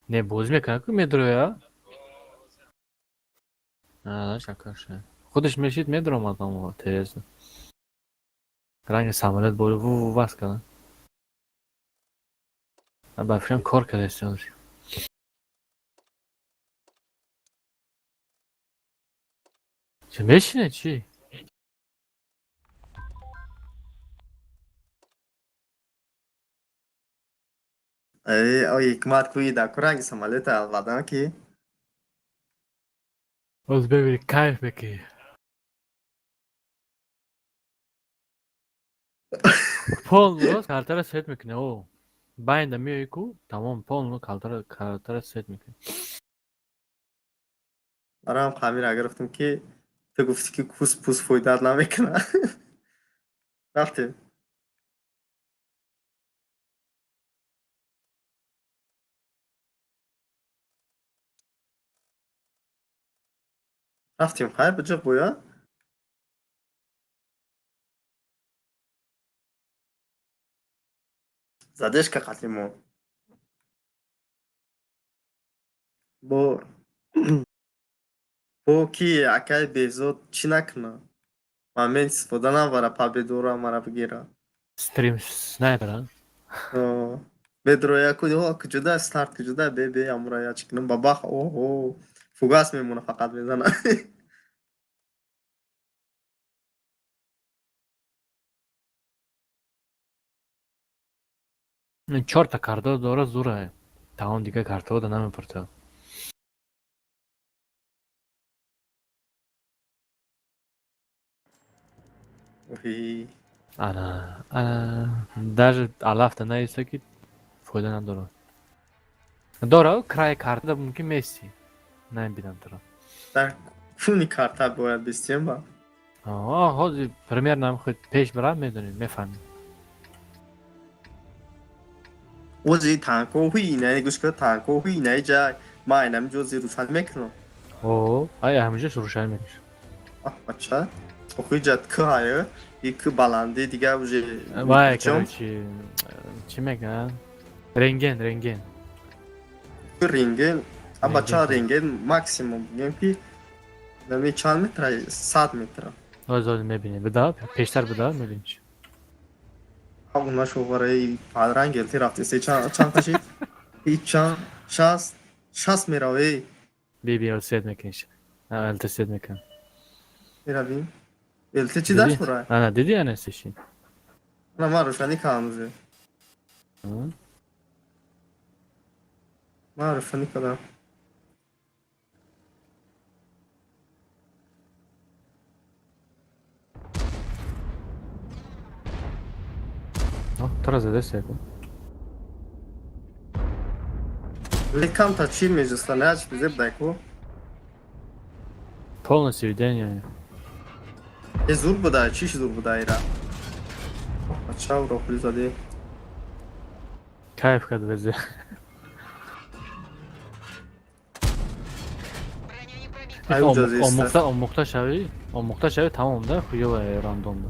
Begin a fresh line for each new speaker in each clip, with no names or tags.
Не, бозӣ мекунад ку медроя? Шакарша. Худаш мешид медромад амо тез. Ранги самолёт бори ву вас кардам. Ба фикрам кор кардааст. Чӣ мешине чӣ?
Ой, ҳикмат кӯи дар ку ранги самолёта албадан ки.
Боз бибини кайф мекунӣ. Полно картара сет мекунӣ. О. Байнда меои ку, тамом полно картара картара сет мекунӣ.
Барам хамира гирифтам ки ту гуфтӣ ки кус пус фоидаат намекунад. Рафтем. Рафтем, хайр биҷиқ боя. Задешка қатимо. Бо бо ки акай Беҳзод чӣ накуна? Момент истифода набара победора мара бигира.
Стрим снайпер, а?
Бедроя ку куҷода старт куҷода бе бе амура я чӣ кунам бабах оҳо фугас мемона фақат мезана.
Чорта карта дора зура. Тамом дига картаҳо да намепурта. Ана, ана, даже алафта наиста ки фоида надорад. Дора край карта мумкин мести. Намебинам туро.
Дар куни карта бояд бистем ба.
Аа, ҳозир примерно худ пеш барам медонем, мефаҳмем.
Ози танко ҳуи инаи гӯш кар танко ҳуи инаи ҷай ман инами ҷо зир рӯшан мекунам.
О, ай ҳаминҷо рӯшан мекунӣ.
Аҳ, бача. Охи ҷат ки ҳая, и ки баланди дига уже.
Вай, короче, чӣ мегӯянд? Рентген, рентген.
Рентген, а бача рентген максимум бигем ки нами чанд метра? 100 метра.
Ҳозир ҳозир мебинем. Буда, пештар буда, мебинем чӣ.
Ҳамон шовараи падранг элти рафти се чанд кашид? И чанд? 60 60 меравӣ.
Би би сет мекуниш. Элти сет мекунам.
Меравим. Элти чӣ дашт бура?
Ана диди ана сеши.
Ана ман рӯшанӣ кардам уже. Ман рӯшанӣ кардам.
Тура задест яку.
Ле камта чӣ межаста нач безеб дайку.
Полностью видение.
Е зур буда, чиш зур буда ира. Бача рохли зади.
Кайф кард везе. Омӯхта омӯхта шавӣ, омӯхта шавӣ тамом да, хуёва рандомда.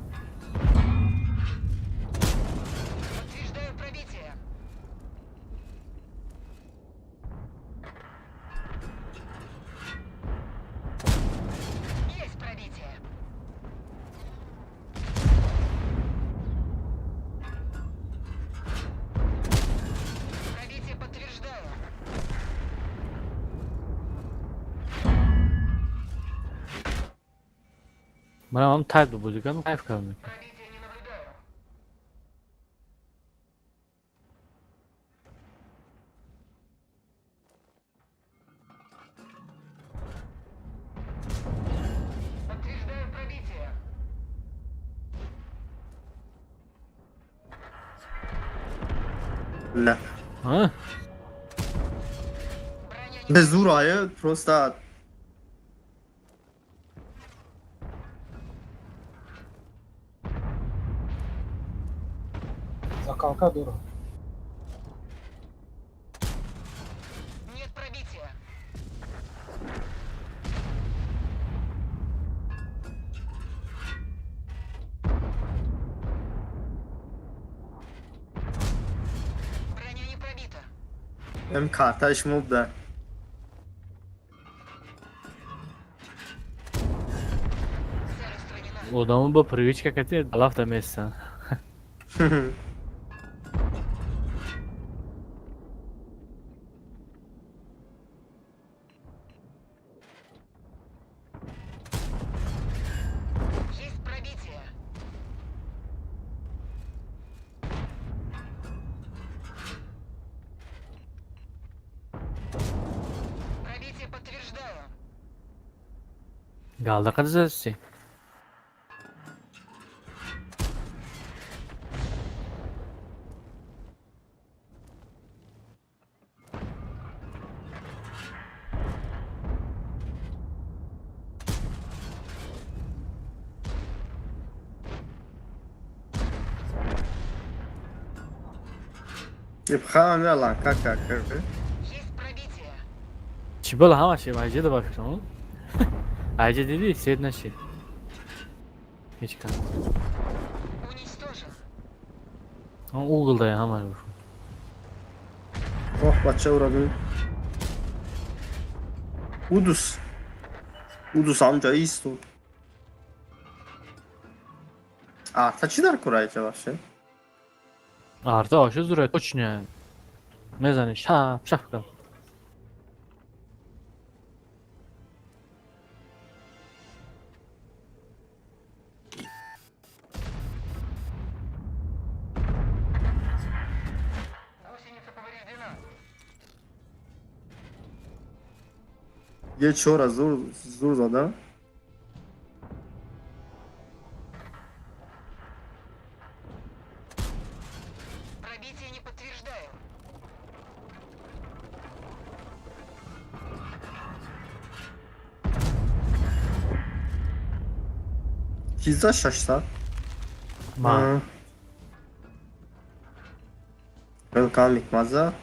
Манам тайп бозӣ кардам, кайф кардам.
Не.
А?
Без зур ая, просто
Закалка дура.
Нет пробития. Броня не пробита.
Ем картаи шумо буда.
Цель устранена.
Одамо бо привычка кати алафта местан.
Есть пробитие. Пробитие подтверждаю.
Галда қадзаси.
Ибхамела, как.
Есть пробитие.
Чӣ бола ҳамаш айҷа да ба фикрам. Айҷа дидӣ сед нашид. Ҳеҷ кас.
Уничтожен.
Он угол да ҳама.
Ох, бача ура. Удус. Удус ҳамҷа истод. Арта чӣ дар кора айҷа вообще?
Арта оша зура точно. Мезани шап шап кар.
Гусеница повреждена.
Е чора зур зур зада.
Пробитие не подтверждаю.
Чиза 600.
Ма.
Велкам маза.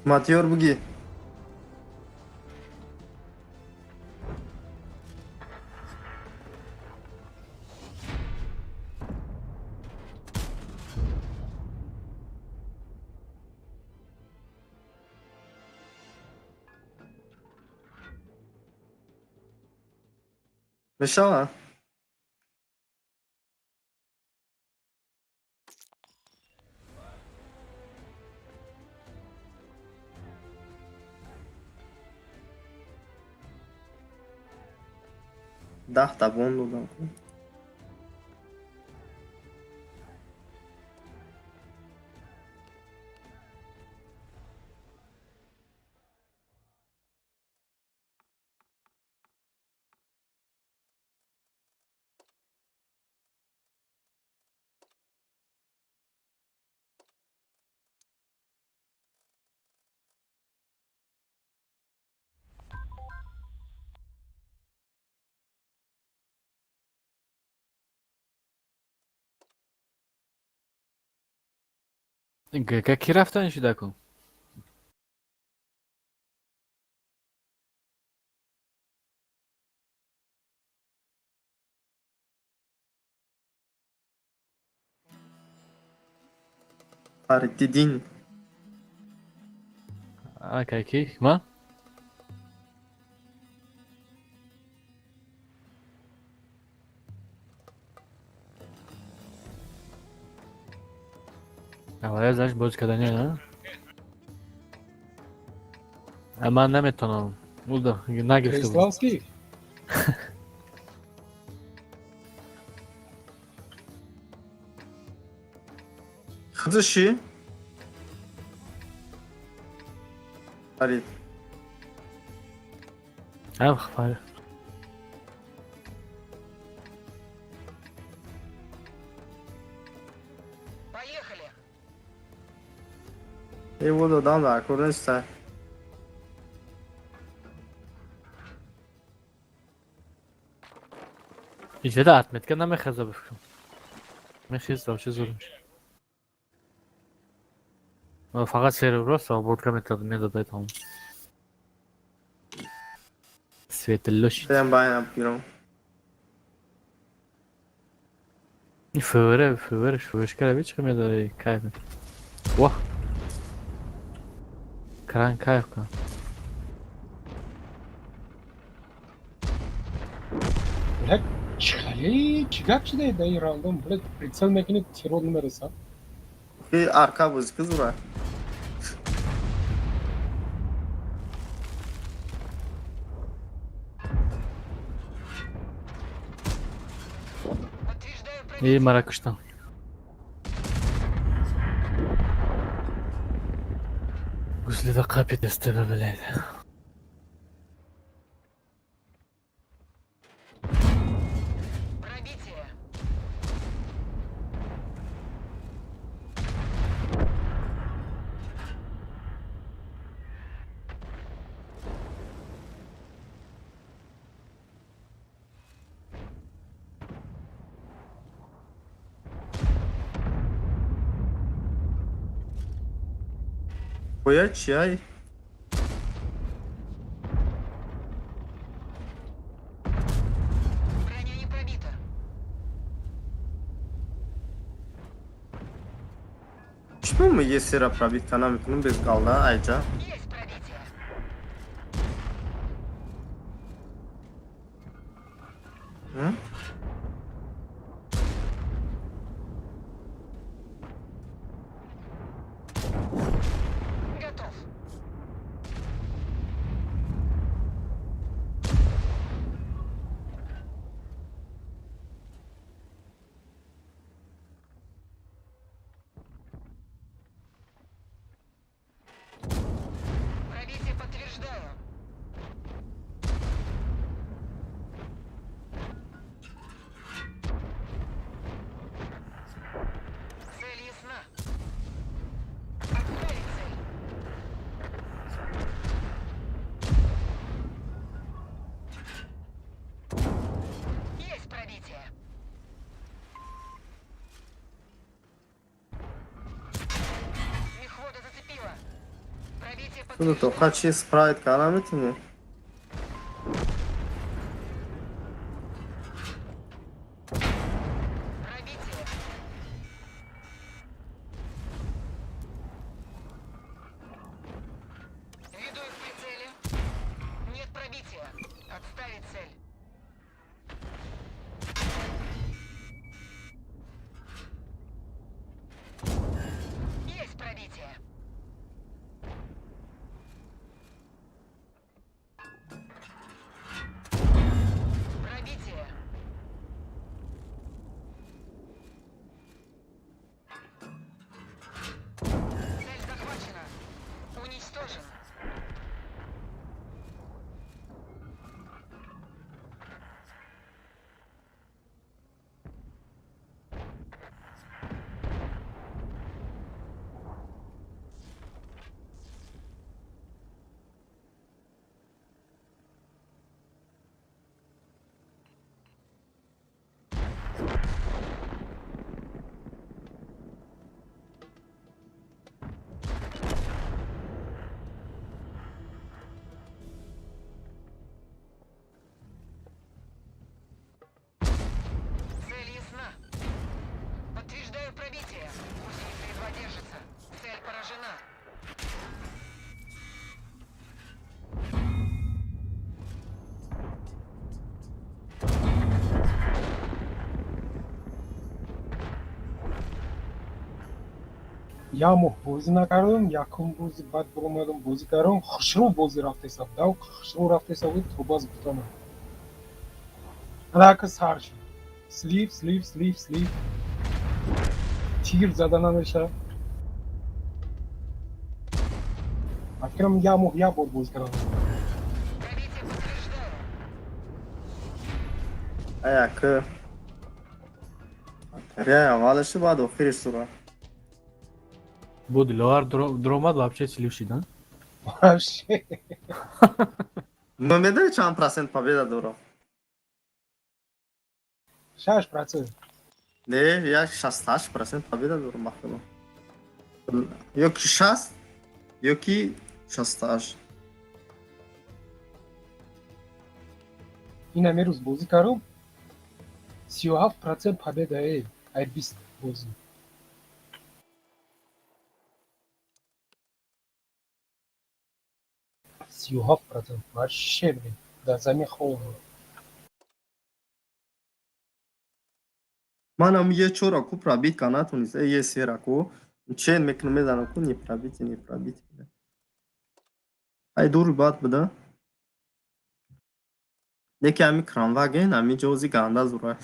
Матиор буги. Мешава? Даҳта бон додам.
Ка ки рафтан шидаку?
Фариддин.
Ака ки? Ма? Авая заш боз кардани, а? А ман наметонам. Уда, нагирифта буд.
Христлавский?
Худши? Фарид.
Ам хфар.
Поехали.
Эй, вот додам дар кор неста.
Иҷода отметка намехаза бифкам. Мехиз вообще зур мешад. Фақат серебро свободка медодай тамом. Светло шид.
Ям байна бигирам.
Фвр, фвр, фвшкара бичи медари кайф. Вах. Кран кайф кан.
Блядь, чихали, чӣ гап шуда дар ин рандом, блядь, прицел мекунӣ, тирот намерасад.
Ки арка бозӣ ки зура.
Подтверждаю
И
пробитие.
мара куштан. Гуслида қапит СТБ, блядь.
Пробитие.
Боя чиай?
Броня не пробита.
Чӣ мо сера пробить кана мекунам без голда айҷа?
Есть пробитие.
М?
Готов. Пробитие подтверждаю. Цель ясна. Отставить цель. Есть пробитие. Мехвода зацепила. Пробитие
Ту
подтверждено.
тоқа чи спрайт кана метунӣ?
Пробитие. Веду их в прицеле. Нет пробития. Отставить цель. Есть пробитие. Пробитие. Цель захвачена. Уничтожен. Цель ясна. Подтверждаю пробитие. Гусеница едва держится. Цель поражена.
Як моҳ бозӣ накардам, якум бозӣ, баъд биромадам, бозӣ кардам, хушрӯ бозӣ рафтеса буд, хушрӯ рафтеса буд, то баз гуфтанам. Анака сар шуд. Слив, слив, слив, слив. Тир зада намеша. Ба фикрам як моҳ як бор бозӣ кардам.
Пробитие подтверждаю.
Ая к батарея аввалаши баъд охириш сура.
Бу Диловар дромад вообще слив шидан.
Вообще.
Мо медонӣ чанд процент победа дорам?
6%.
Не, я 68% победа дорам ба худо. Ё ки 60, ё ки 68.
Ин ҳамин рӯз бозӣ кардам, 37% победа ай 20 бозӣ. 37% вообще, блин, дар замин хобам.
Манам е чора ку пробить ка натунист, е сера ку. Чен мекунам, мезанам ку, не пробить, не пробить. Ай дури бад буда. Неки ами кранваген, ами ҷози ганда зура.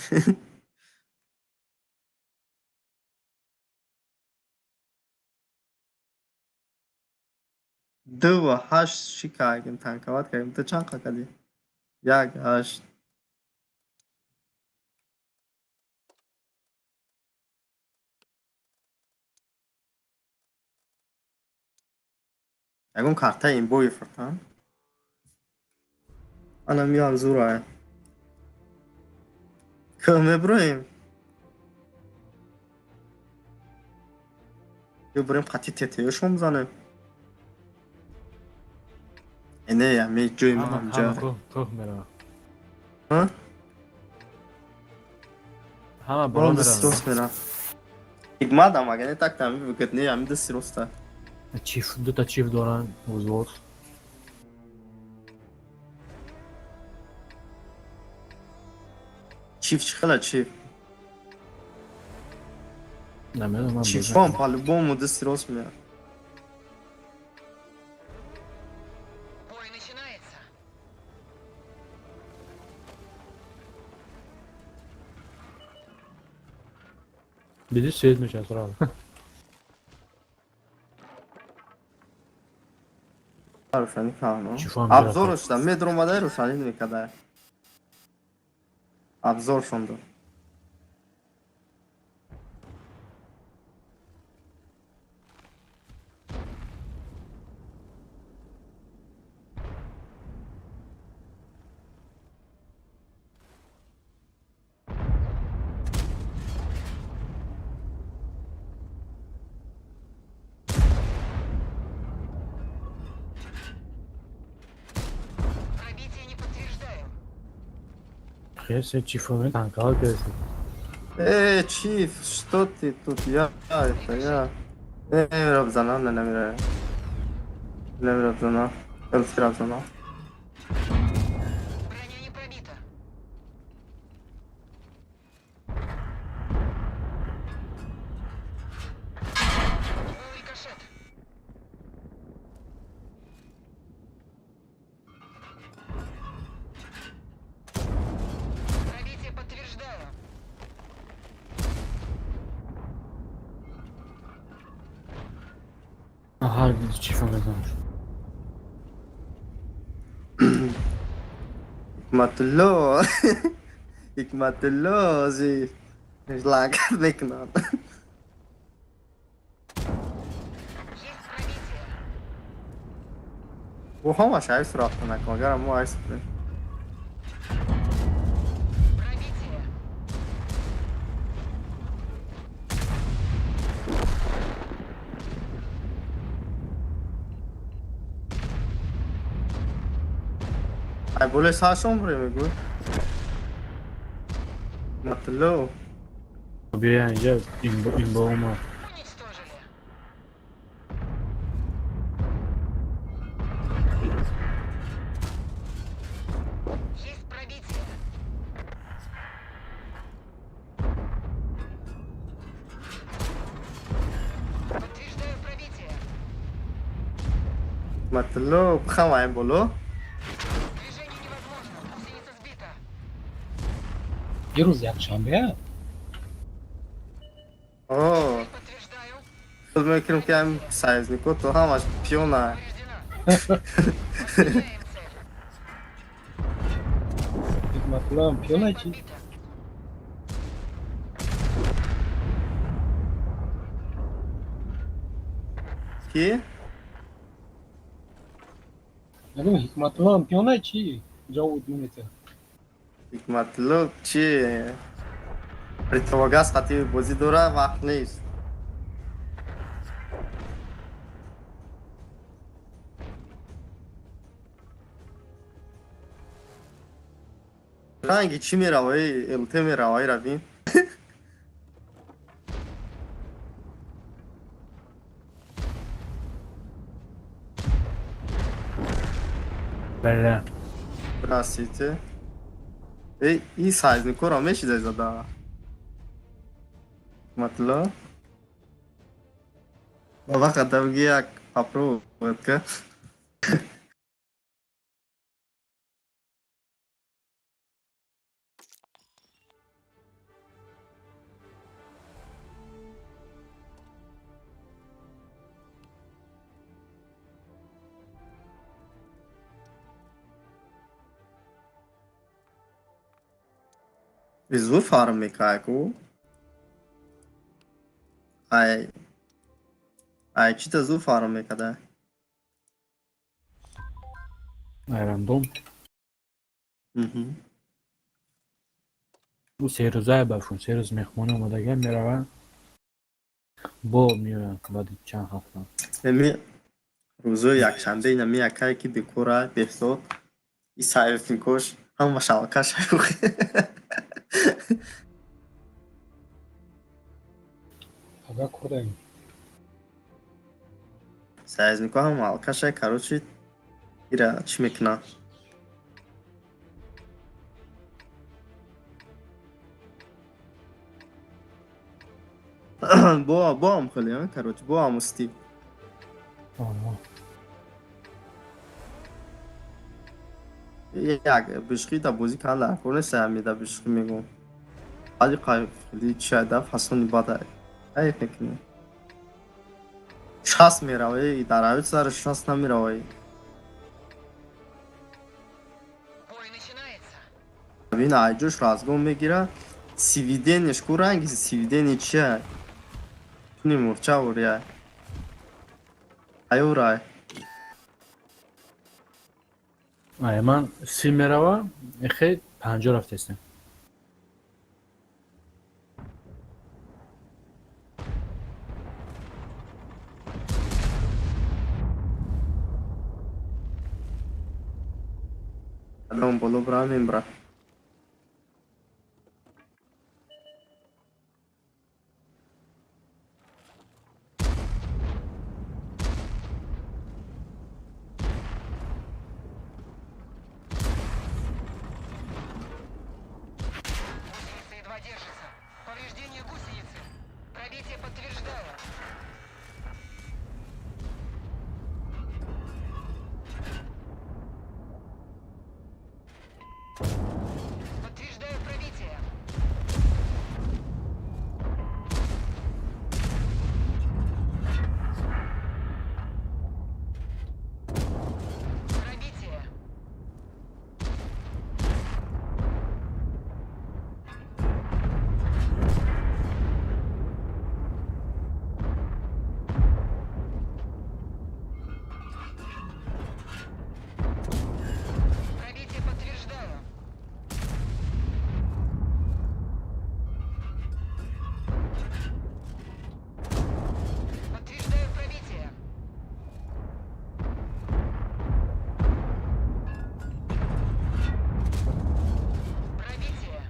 Дува ҳашт ши кардем, танковать кардем. Ту чанд қа кардӣ? Як ҳашт. Ягон картаи имбои фуртам. Ана миам зура. Кӯ мебуроем? Ё бурем қати ТТОшон бизанем? Не, ами ҷои ма
Ҳама
ҳамҷа.
ҳама кӯҳ кӯҳ мераванд.
Ҳа?
Ҳама боло
Борам дасти
мераванд.
рост мерам. Ҳикматам агар не так ами выгоднее, ами дасти роста.
Чиф, дута чиф доранд взвод.
Чиф чӣ хела чиф?
Намедонам, ман бозӣ
Чифон по-любому дасти рост меяд.
Бой начинается.
Биди, свет мешавад сразу.
Рӯшанӣ кардам.
Чифон
Обзор шуда, медромадай рӯшанӣ мекардай. Обзор шонду.
Пробитие не подтверждаю.
Хесе чифо танковать кардем.
Э, чиф, что ты тут? Я, это я. Намерам зана, не намера. Намерам зана. Намерам зана.
Броня не пробита. Был рикошет. Пробитие подтверждаю.
Аҳа, чифо мезанам.
Ҳикматулло. Ҳикматулло, зи. Лагат мекунад.
Есть пробитие.
Ӯ ҳамаш айс рафта накун, агар мо айс кунем.
Пробитие.
Ай болои саршон бурем, мегӯй. Ҳикматулло.
Биё инҷа, имбо омад.
Уничтожили. Есть пробитие. Подтверждаю пробитие.
Ҳикматулло, бихам ай боло.
Движение невозможно. Гусеница сбита.
Дирӯз якшанбе.
О,
Подтверждаю.
худ мекунем ки ами союзнико то ҳамаш пиёна.
Повреждена. Подтверждаем цель.
Ҳикматуллоам пиёна
Цель
чи?
подбита.
Ки?
Мегӯм, Ҳикматуллоам пиёна чи? Ҷавоб наметиҳад.
Ҳикматулло чи? Противогаз хати бозӣ дора, вақт нест. Ранги чӣ мераваи, ЛТ мераваи, равин.
Бале.
Здравствуйте. Эй, и союзникора мешидай зада. Матло. Баба қадамги як попробовать ка. Зур фарм мекунад ку. Ай. Ай, чита зур фарм мекарда?
Ай рандом.
Мгм.
Ӯ серӯзае бафун, 3 рӯз меҳмонӣ омадагиам, мераванд, бо меоянд баъди чанд ҳафта.
Эми рӯзои якшанбе инами якае ки бекора Беҳзод и союзникош ҳама шалкаш.
Ага, курдаем.
Союзнико ҳама алкаша, короче, ира чӣ мекунад? Бо бо ҳам хеле, короче, бо ҳам усти.
Оҳо.
Як бишқи да бозӣ кардан дар кор нест, ҳами да бишқи мегӯм. Баъди хеле чи да фасони бада. Айф мекунӣ. 60 меравӣ, дар авит сар 60 намеравӣ.
Бой начинается.
Бин айҷош разгон мегира. Сивиденеш ку ранги сивидени чия? Туни мурча урия. Аюрай.
Ай ман 30 мерава, эхе 50 рафтестем.
Кадом боло бира мембра.
Гусеница едва держится. Повреждение гусеницы. Пробитие подтверждаю. Подтверждаю пробитие. Пробитие. Пробитие подтверждаю. Подтверждаю пробитие. Пробитие.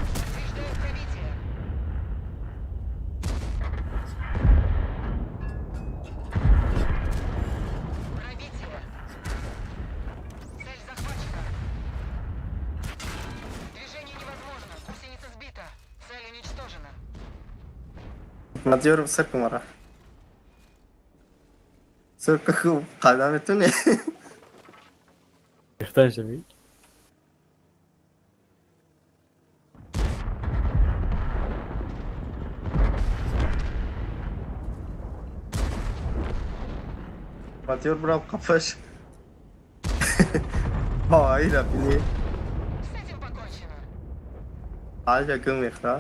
Подтверждаю пробитие. Пробитие. Цель захвачена. Движение невозможно. Гусеница сбита. Цель уничтожена.
Мадёр сир кумара. Сир хуб қадам метуни.
Рехта шавӣ?
Мадёр бирав қафаш. Ҳа, ира бини.
С этим покончено.
Аҷа гум мехӯра.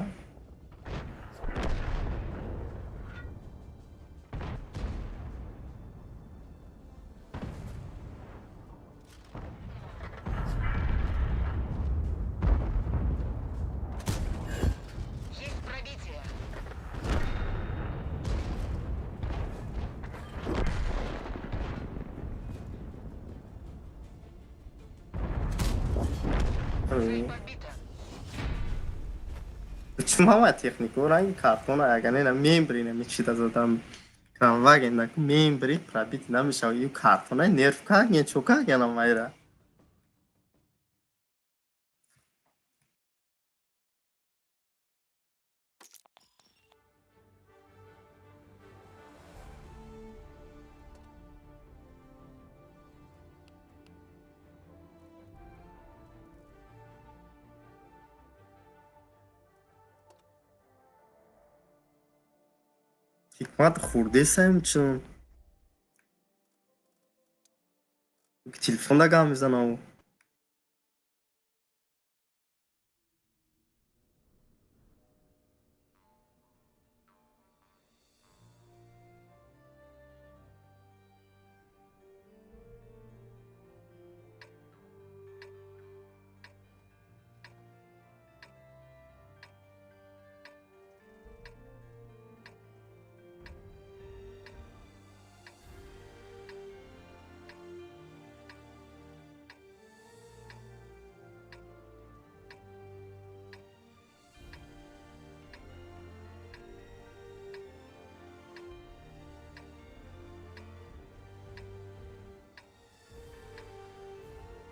Есть пробитие. Цель подбита.
Чун ҳама технику ранги картона, агар не мембри намечида задам. Кранваген наку мембри пробит намешава. Ю картона нерв каген чо кагенам майра. Ҳикмат хурдесаем, чун телефонда гап мезанам.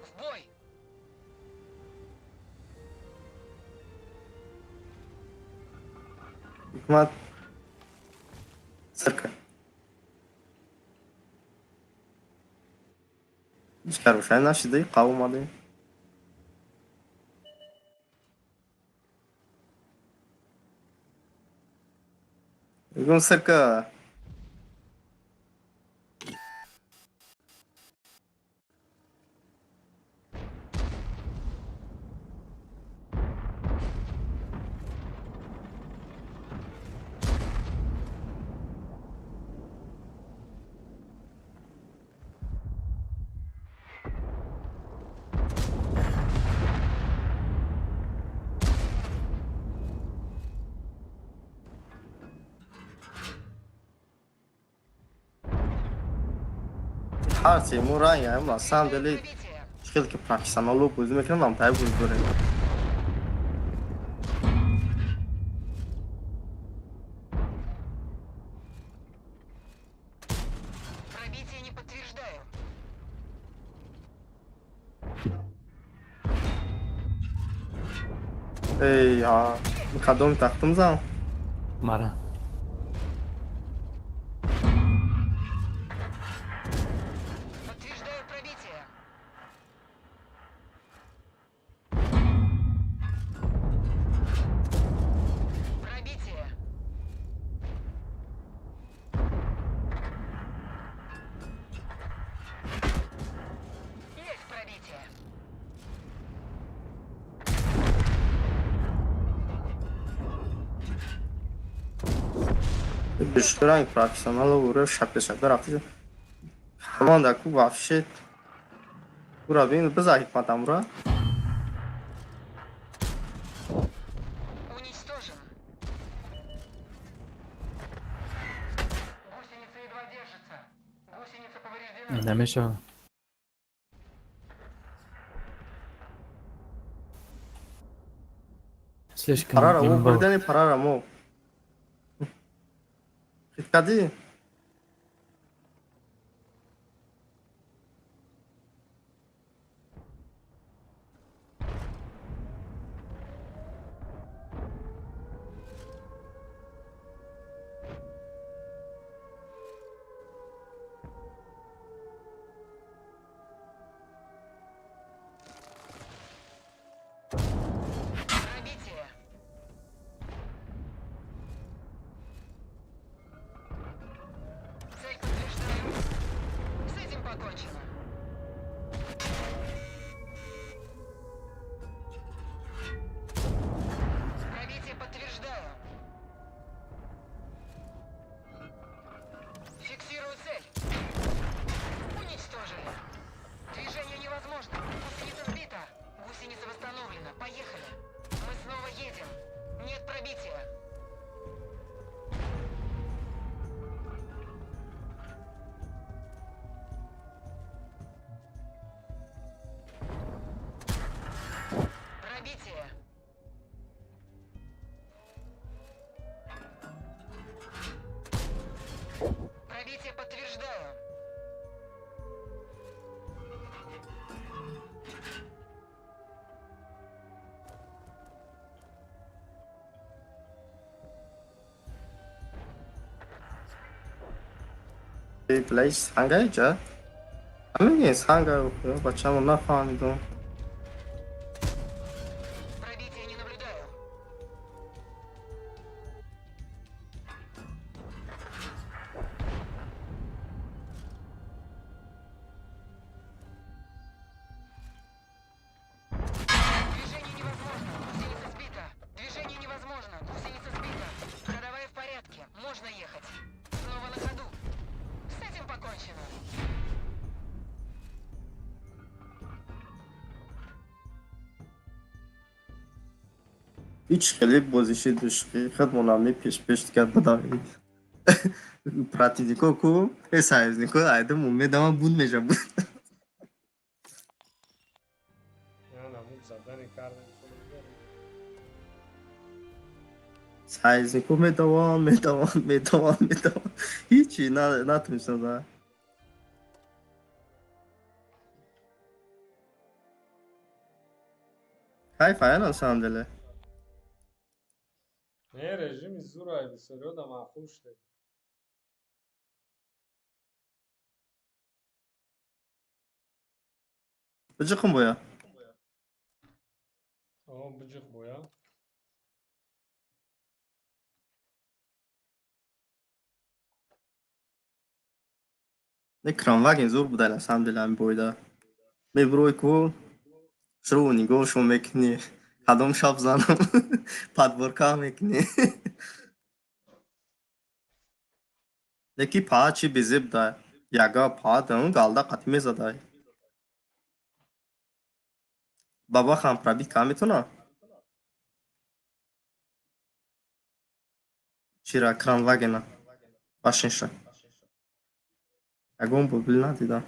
В бой!
Ҳикмат сирка. Ҳеҷ рӯшан нашидаи қав омадем. Мегӯм сирка. Ҳарчи мо ранг ам на самом деле
Пробитие.
хеле ки профессионало бозӣ мекунам, нам тай бозӣ дорем.
Пробитие не подтверждаю.
Эй, ҳа, кадом тахтум зан?
Мара.
Подтверждаю пробитие. Пробитие. Есть пробитие.
Бештар профессионало ура шапе шапе рафти. Команда ку вообще ура бин биза ҳикмат амура.
Уничтожен. Гусеница едва держится. Гусеница повреждена.
Намешава. Слишком
Парара о
имба.
бурдани парара мо. Хит кардӣ?
Пробитие.
Эй, бля, санга ҷа? Ҳамин санга бачамо нафаҳмидум.
Пробития не наблюдаю. Движение невозможно. Гусеница сбита. Движение невозможно. Гусеница сбита. Ходовая в порядке. Можно ехать. Снова на ходу. С этим покончено.
Ҳеҷ хеле бозиши душқи худмонам мепеш пеш кард бадавид. Противнико ку, э союзнико айдам умедама буд меша буд.
Намуд задани кардем.
Союзнико медавам, медавам, медавам, медавам. Ҳичи натунистам за. Кайф ая на самом деле.
Не, режими зура бисёриёда маъқул шуда.
Биҷиқум боя.
О, биҷиқ боя.
Не Кранваген зур буда на самом деле ҳамин бойда. Мебурой ку шурӯъ нигоҳшо мекунӣ. Кадом шаб занам подборка мекунӣ. Леки паа чи безеб да. Яга паа да галда қатӣ мезадай. Баба хан пробить кам метона? Чира Кранвагена. Башенша. Ягон бобил надидам.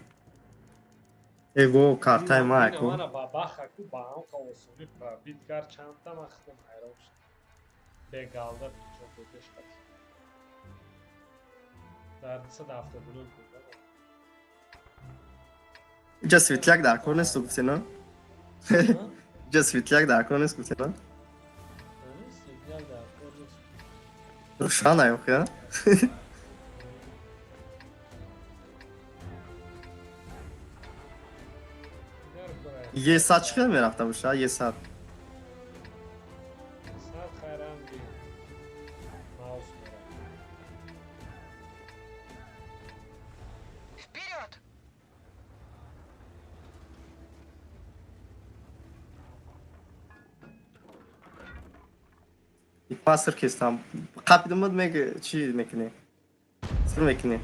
Э во картаи ма ку.
Мана бабаха ку ба ҳам осонӣ пробить кард чандта ман худам ҳайрон шудам. Бегалда причём бепеш қати. Дар 279 буд.
Иҷа светляк дар кор нест гуфте на? Иҷа светляк дар кор нест гуфте на?
Светляк дар кор нест.
Рӯшан ай охи, а? Е сад чӣ хел мерафта боша? Е сад.
Сад хайранги маус меравад.
Вперед!
Ман сир кестам. Қапидимуд меги чӣ мекунӣ? Сир мекунӣ.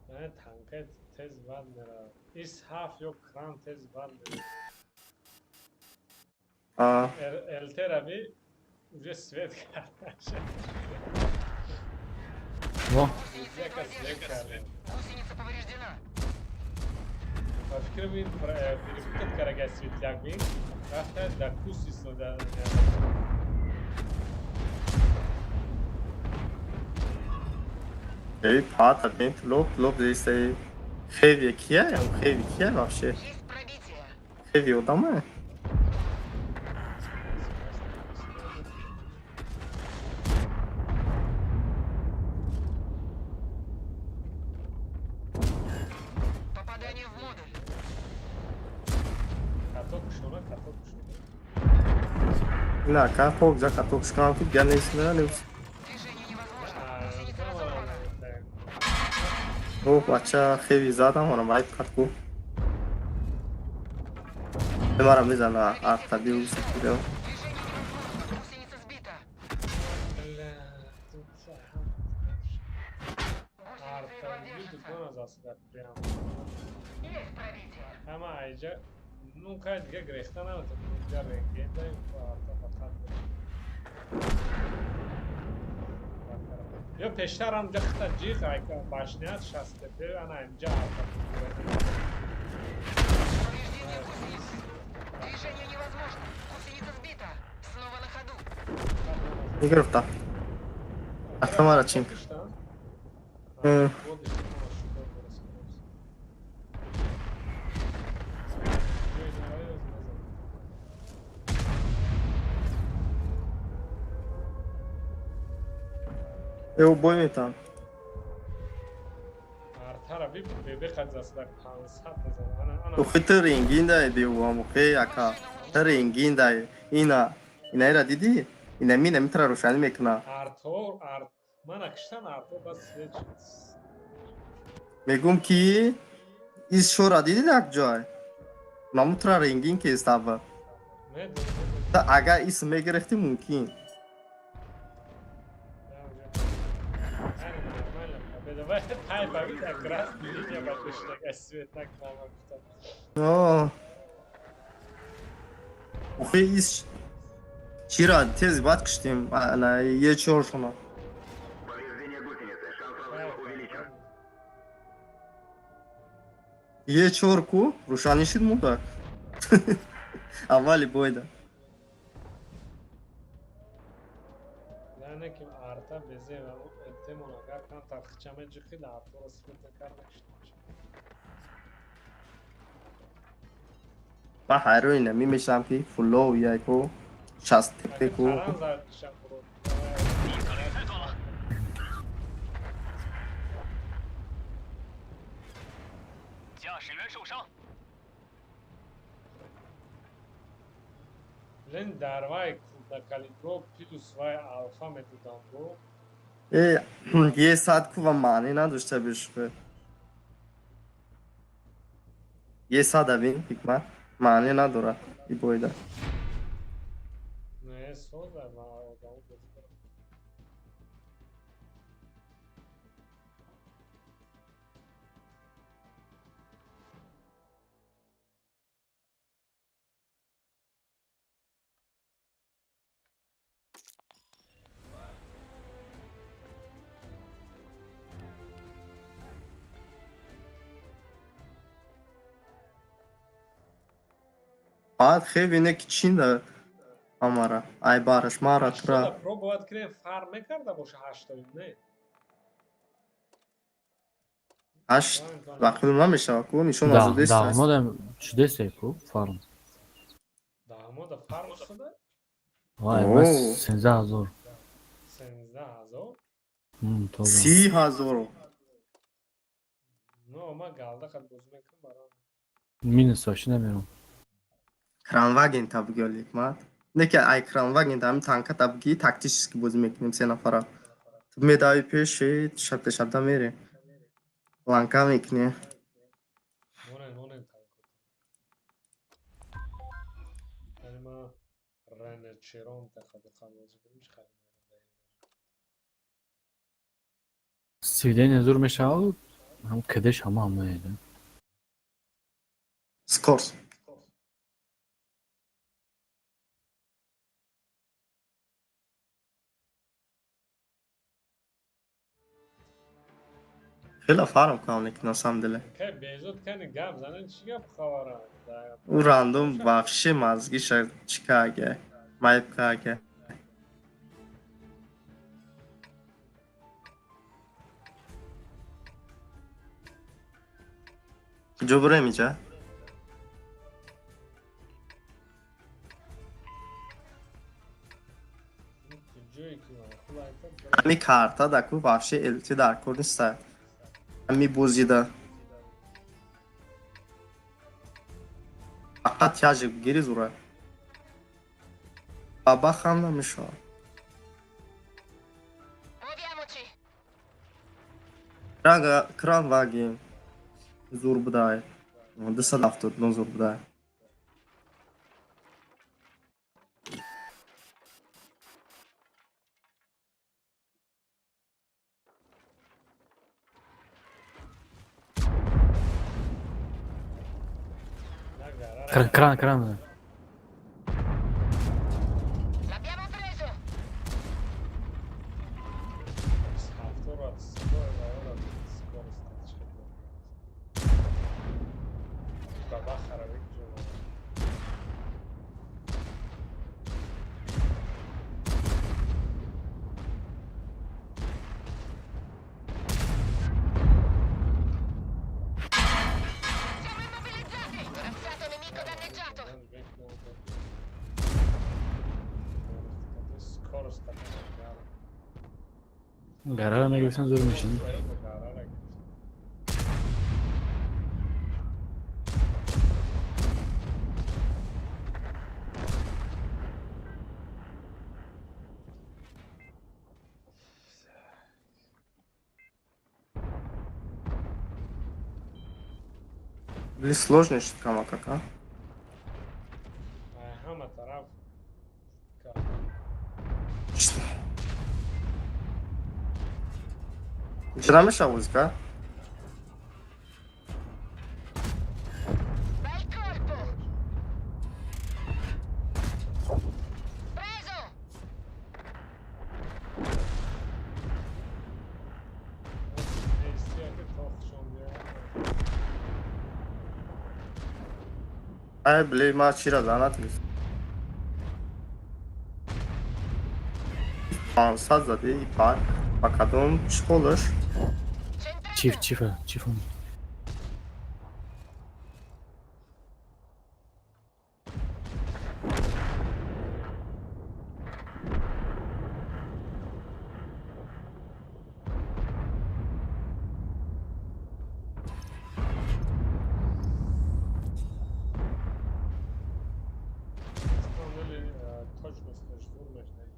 Не, танка тез бад меравад. Ис ҳафт ё кран тез бад меравад.
А,
ЛТ рави уже свет карда.
Во,
Гусеница
Яка
едва
свет
держится.
карда.
Гусеница повреждена.
Ба фикрам ин перепутать карага светляк би. Рафта да кус истода.
Эй, пата, бин лоп, лоп здесь хеви кия, хеви кия вообще.
Есть пробитие.
Хеви одама.
Попадание в модуль.
Каток шона, каток шона.
На, ка пок за каток шкан ку гя нест на не.
Движение невозможно. Гусеница разорвана.
О, бача хеви задам, она вайп катку. Мара мезана арта биу ситиро.
Движение невозможно. Гусеница сбита.
Бля, тут
Гусеница
арта
едва держится.
дукон аз асда прям.
Есть пробитие.
Ҳама айҷа ну кай дига грехта наметавонад. Инҷа рентген даем арта фақат. Ё пештар ҳам ҷа хита ҷиқ айка башният 60 тп ана инҷа арта.
Повреждение гусеницы. Движение невозможно. Гусеница сбита. Снова на ходу.
Гирифта. Арта мара чин. М. Э, убой метам.
Мараби бебе қад засада 500 мезанам. Ана ана.
Охи ту ренгиндай бевомухе ака. Ту ренгиндай. Ина. Инаира дидӣ? Инами инами тура рӯшанӣ мекуна.
Арто арт мана киштан арто бас свет.
Мегӯм ки из шора дидӣ як ҷой? Наму тура ренгин кестаба.
Медонам.
Ту агар исм мегирифтӣ мумкин.
Давай, тай бавид, красный линия башишнага свет накунам гуфтам.
О. Охи из чира тез бад киштем. Ана е чор шуна.
Повреждение гусеницы. Шанс разрыва увеличен.
Е чор ку рӯшанӣ шид мудак. Аввали бойда.
Яъне ки арта безе темон агар камтар хича меҷиқид артора свет накарда киштам.
Ман ҳайрон инами мешавам ки фуллоу яко шаст ку.
Харан зад кишам буро. Лен дар вай крупнокалибро плюс вай алфа медодам бо.
Э, е сад ку ва маънӣ надошта бишухе. Е сад абин ҳикмат маънӣ надорад и бойда.
Не, соза ма одамо бозӣ кардам.
Баъд хебине ки чин да амара ай бараш мара тура.
Ҳаштода пробовать кунем фарқ мекарда боша ҳаштои не?
Ҳашт вақт намешава ку нишон
Да,
азодест.
да, омадам чудесе ку фарм.
Даҳмода фарқ шуда?
Вай,
О.
бас 13 000.
13 000?
Тоза.
30 000-ро.
Но ма галда қад бозӣ мекунам барам.
Минус вообще намерам.
Кранваген та бигӯ ҳикмат. Не ки ай кранваген ҳами танка та бигӣ тактически бозӣ мекунем се нафара. Ту медавӣ пеши шабта шабта мере. Ланка мекунӣ.
Монен монен танко. Яъне ма Ренечерон та қад бозӣ кунем чӣ қадр мерам.
Сведение зур мешавад, ҳам кадеш ҳама ҳама еда.
Скорс. Хеле фарм кунам лекин на самом деле.
Кай безод кани гап занен чӣ гап хабара?
Ӯ рандом вообще мазгиша чикаге. Майбкаге. Куҷо бурем иҷа?
Ҷое ки хуб айта.
Ҳами карта да ку вообще ЛТ дар кор неста. Ҳами бозида. Фақат тяжик бигири зура. Бабахам намешавад.
Muoviamoci!
Рага Кранваген зур будай. 279 зур будай.
Кран, кран, кран.
L'abbiamo preso!
Ҳафторат скорость баба харавик ҷо.
Siamo immobilizzati! Corazzato nemico danneggiato!
Скорость.
Гарара мегирифтан зур мешид.
Гарара.
Бли, сложный шуд камакак, а?
Ай ҳама тараф кард.
Чӣ намешава бозӣ кард?
Bel colpo! Preso!
Нестия ки тохшон диҳад.
Ай, бли, ма чира занат. 500 зади пар ба кадом чӣ холаш?
Centrato!
Чиф, чифа, чифон.
Самом деле, точность зур мешавад.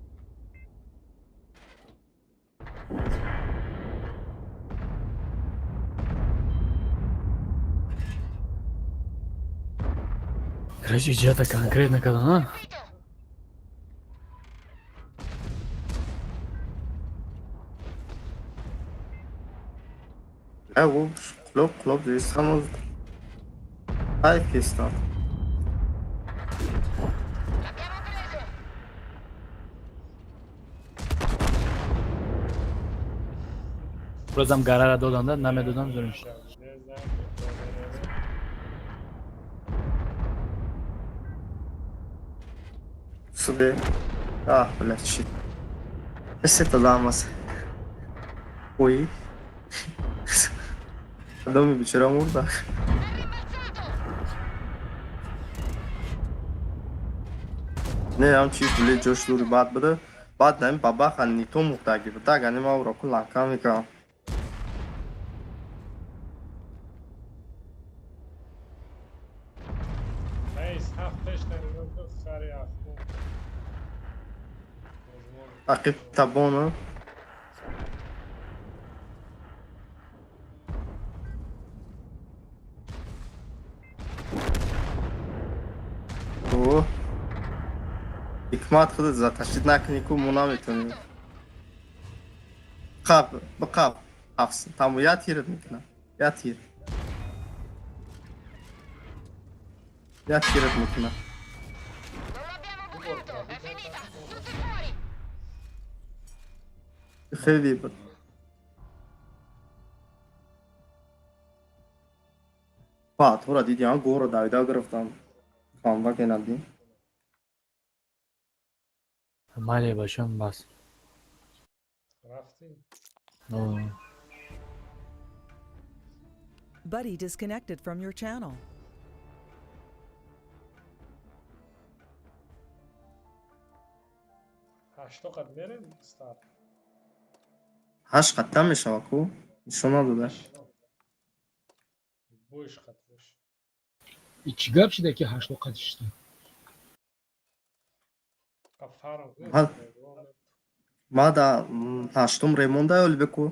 Короче, иҷата конкретно кардам, а?
Colpito!
Ай, ӯ қулоб қулоб дистам, ай, кистам.
L'abbiamo preso!
Розам гарара доданда, намедодам, зур мешуд.
Незанг.
Суде. А, блядь, щит. Сета дамас. Ой. Кадоми бичора мурда.
Ha rimbalzato!
Не, ам чи бли, ҷош дури бад буда. Баъд нами бабаха нито мурдаги буда, агар ма ӯро ку ланка мекардам.
Рейс ҳафт пешта нигоҳ кун, хари ахмоқ.
Ақиб табона. О. Ҳикмат, худат затащить накунӣ ку, мо наметонем. Қаб, биқаб. Ҳафс. Тамом, я тират мекунам. Я тир. Я тират мекунам.
Non l'abbiamo bucato! È finita! Tutti fuori!
Хеле буд. Ба, тура диди, а горро давида гирифтам. Камбаке надӣ.
Майли, башам, бас.
Рафтӣ?
Ну,
Buddy disconnected from your channel.
Ҳашто қад мерем старт.
Ҳашт қадам мешава ку? Нишон надода.
Бош қад бош.
И чӣ гап шида, ки ҳашто қад шишта?
Қа фарм.
Ма да ҳаштум ремонда олбе ку.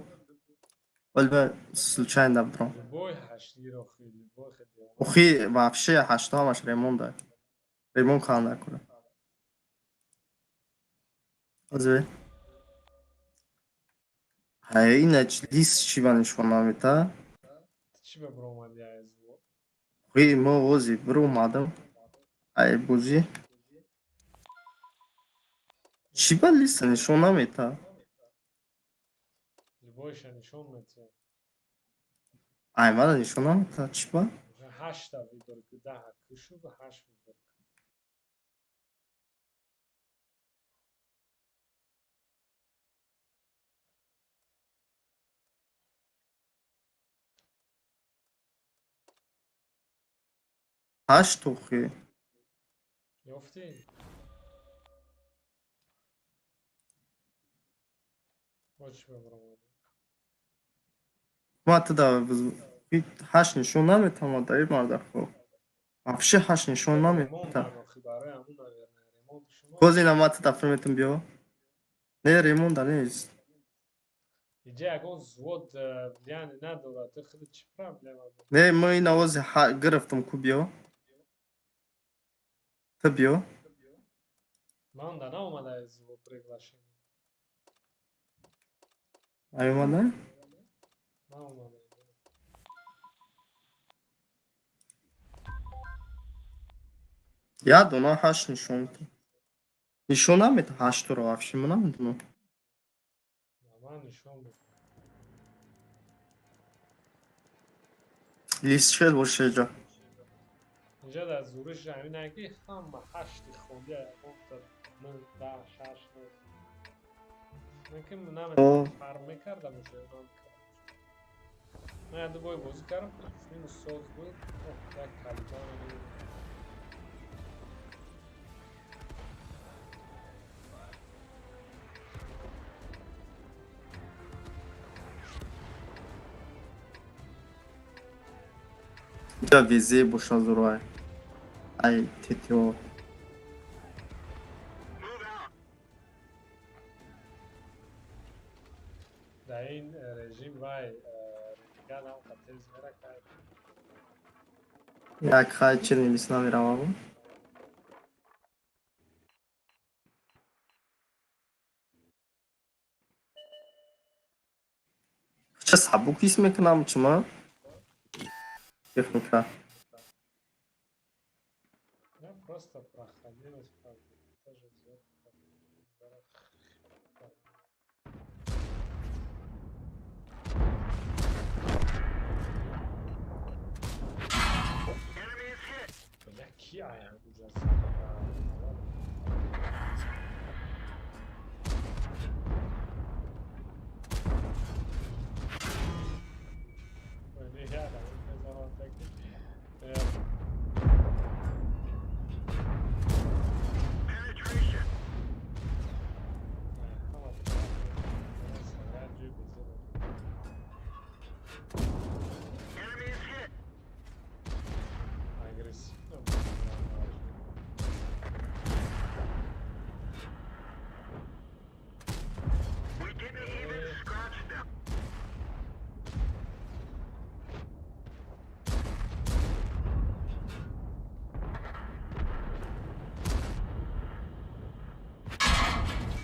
Олбе случайно биром.
Любой ҳаштгир охи, любой хел.
Охи, вообще ҳашту ҳамаш ремонда. Ремонт кана накунам. Ҳозир. Ҳай, ина лист чӣ ба нишон намета?
Чӣ ба биромадӣ аз во?
Охи, мо ози биромадам. Ай бозӣ. Чӣ ба листа нишон намета?
Любойша нишон метиҳад.
Ай, мара нишон намета. Чӣ ба?
Ҳашта выбор ку, даҳа кушу, ҳашт выбор ку.
Ҳашт охи.
Ёфтӣ? Бо чӣ ба биромадӣ?
Ма туда ҳашт нишон наметавонад дар ин мардахо. Вообще ҳашт нишон намета.
Ремонт охи, барои ҳамун, наверное, ремонт шумо.
Боз ина ма туда фирметум биё. Не, ремонда нест.
Иҷа ягон взвод влияние надорад. Ту худат чӣ проблема дорӣ?
Не, мо ин овози гирифтам ку, биё. Ту биё.
Ман да наомада взвод приглашение.
Наомада?
Наомада.
Як дона ҳашт нишон. Нишон намед ҳаштро вообще, мо намедонам.
Ман нишон буд.
Лист чел боша иҷа.
Инҷа дар зуриш ҳамин ки ҳама ҳашти холия, ягонта нӯ, 10, шаш нест. Ман ки намедонам, фарқ мекарда боша ё намекарда. Ман як ду бой бозӣ кардам, плюс минус соз буд. Як калима намедонам.
Иҷа везе боша зурай. Ай ТТО.
Move out.
Дар ин режим вай рентген ҳам тез мера кайф.
Як хай чирни лист намеравам. Ча сабук ҳис мекунам чума? Техника.
Я просто проходилась, правда. Тоже взял.
Enemy is hit.
Бля, ки ая ужас. Не, я мезанам таки.
Penetration.
Ҳама ҷӯй бозӣ.
Enemy is hit.
Агрессивно бозӣ.
We didn't even scratch them.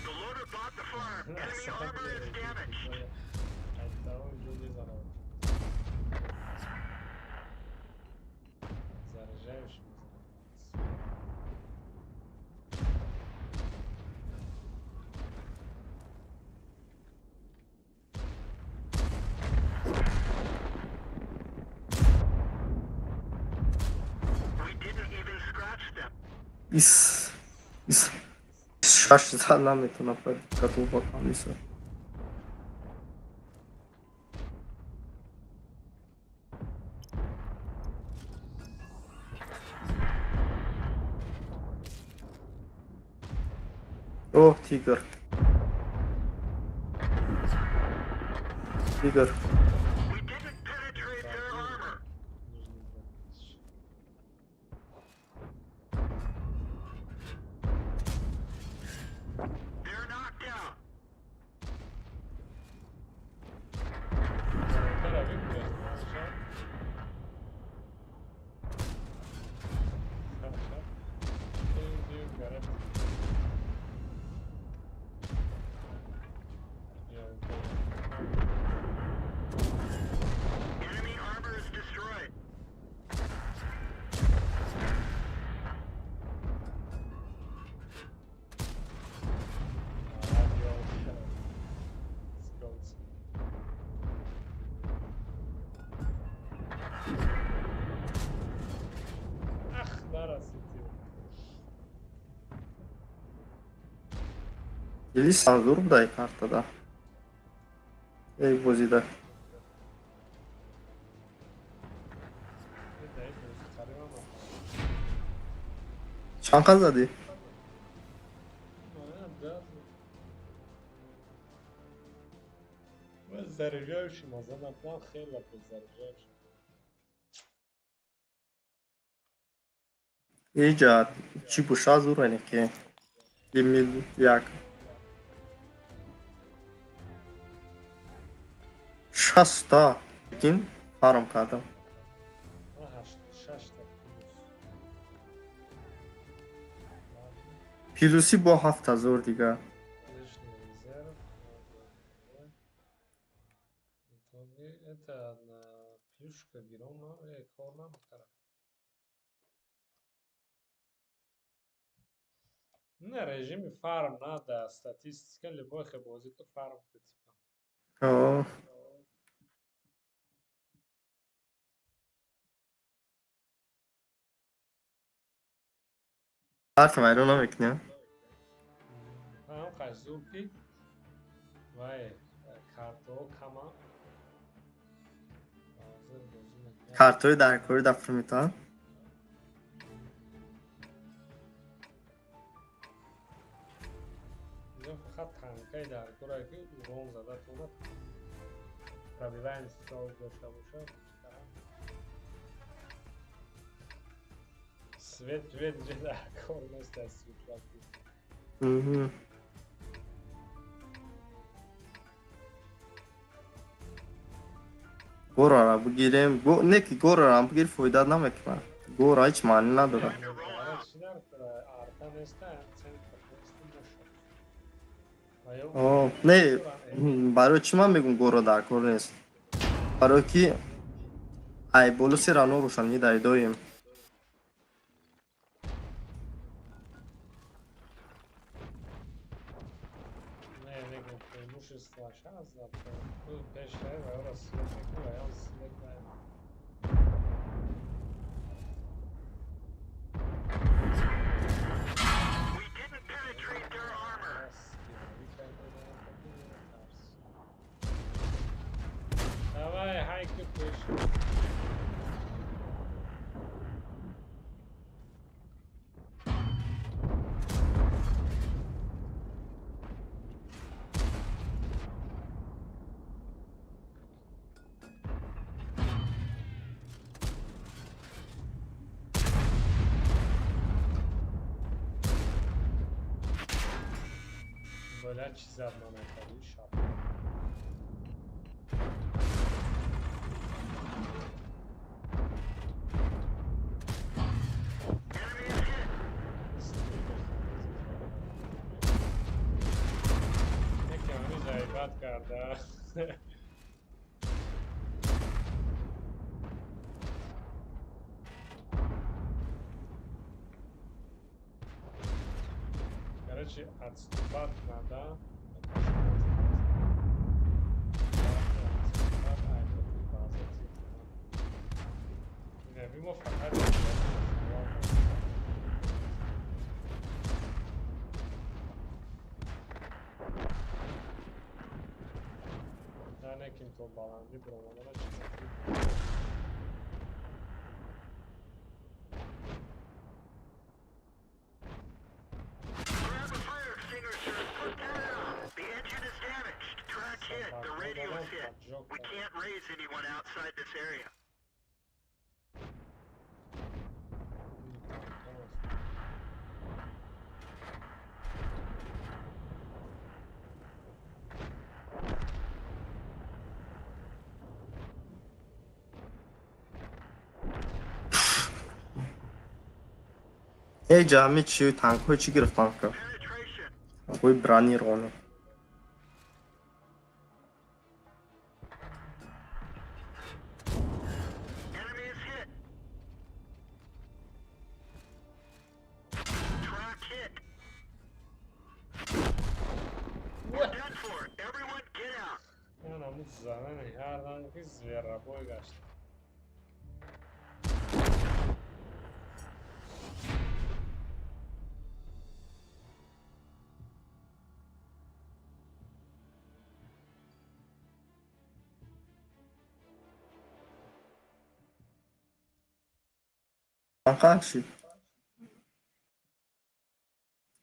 The loader bought the farm. Enemy armor is damaged.
Онҷо мезанам. Заряжаешь, мезанам.
We didn't even scratch them.
Ис ис шаш зад наметавона катуба камиса. О, тигр. Тигр.
We didn't penetrate their armor.
Нужно брать.
They're knocked out.
Тара выгрузил, хорошо. Хорошо. Горят. Я упал.
Enemy armor is destroyed.
Радио. Скотс. Ах, нарасидем.
Лист зур будай картада. Эй, бозида.
Дай бозӣ қарибам.
Чанд қад задӣ?
Да. Заряжающий маза план хеле заряжающий.
Иҷа чӣ боша зур, ки Емил як. 60-та кин фарм кардам.
86-та плюс.
Плюси бо 7000 дига.
Лишний резерв. Итоге это на плюшка гиром кор намекарад. Не, режими фарм надо, статистика, любой бозӣ ки фарм ки типа.
О, карта вайрон намекунӣ?
Ҳам қаш зур ки вай картаҳо кама. Ҳозир бозӣ мекунам.
Картҳои даркорӣ дафр метавон.
Инҷо фақат танкаи даркора ки урон зада тонад. Пробиваем соз дошта бошад. Свет свет инҷо даркор нест аз светлаки.
Горара бигирем. Не ки горарам бигир, фоида намекунад. Гора ҳеҷ маънӣ надорад.
Чӣ даркора? Арта неста, центр нест бошад. Ва ё
О, не, барои чӣ ман мегӯм гора даркор нест? Барои ки ай боло се рано рӯшанӣ дайдоем.
Не, мегӯм преимуществоаш ҳаст дар пешрав ва ёро свет мекунӣ ва ё свет вай.
We didn't penetrate their armor.
Давай, хайки пеш. Бля, чӣ зад мана кади шаб.
Enemy is hit.
Яке ҳамин ғайбат карда. Короче, отступать надо. Отступать, а это база Не, мо фақат Да, неким то баланди бромадана чиза.
Grab a fire extinguisher and put that out. The engine is damaged. Track hit. The radio is hit. We can't raise anyone outside this area.
Эй ҷамъи чи танкҳои чӣ гирифтам ка?
Penetration.
Танкҳои бронированный.
Enemy is hit. Track hit. We're done for. Everyone get out.
Ман задани ҳардан ки зверобой гашт.
Чанд шид?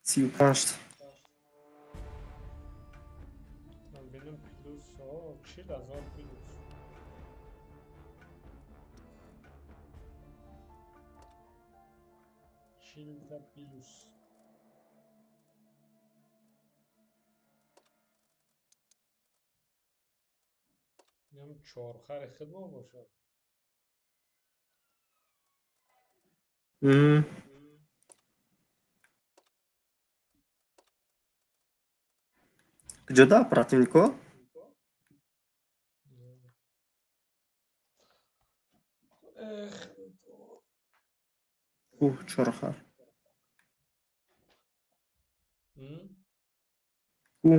35-та.
Ман бинам плюс 40 000 плюс. 40-та плюс. Инам чорхари хидмо бошад.
Куҷода противнико?
Эх,
Кӯҳ чорхар. Кӯ.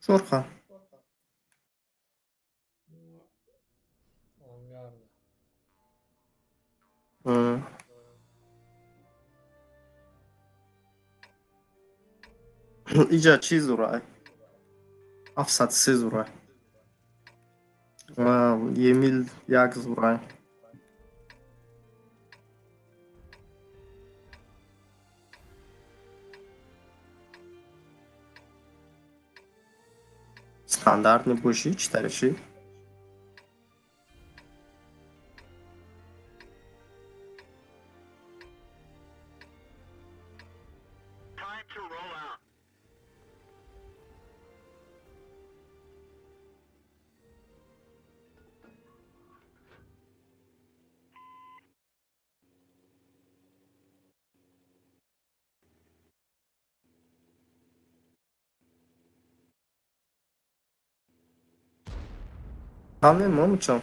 Чорхар.
Ангарда.
Иҷа чӣ зурай? 703 зурай. Емил як зурай. Стандартный бошӣ, чӣ таришӣ?
Time to roll out.
Ҳаме момичон.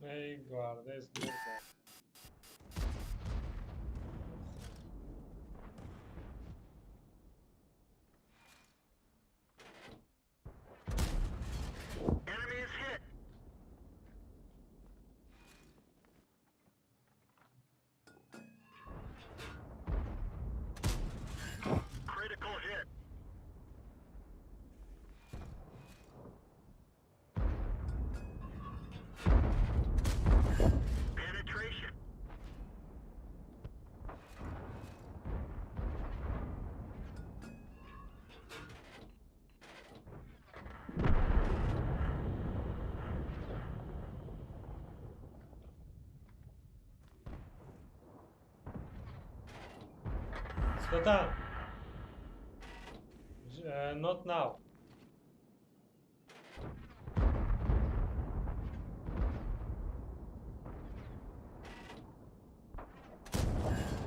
Эй, гвардеец мурда.
Enemy is hit. Critical hit. Penetration.
Братан! Not now.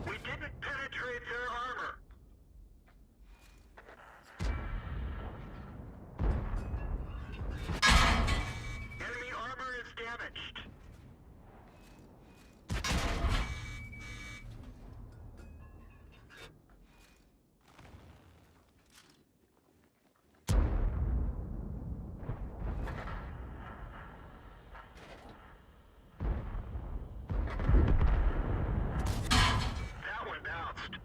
We didn't penetrate their armor. Enemy armor is damaged. That one bounced.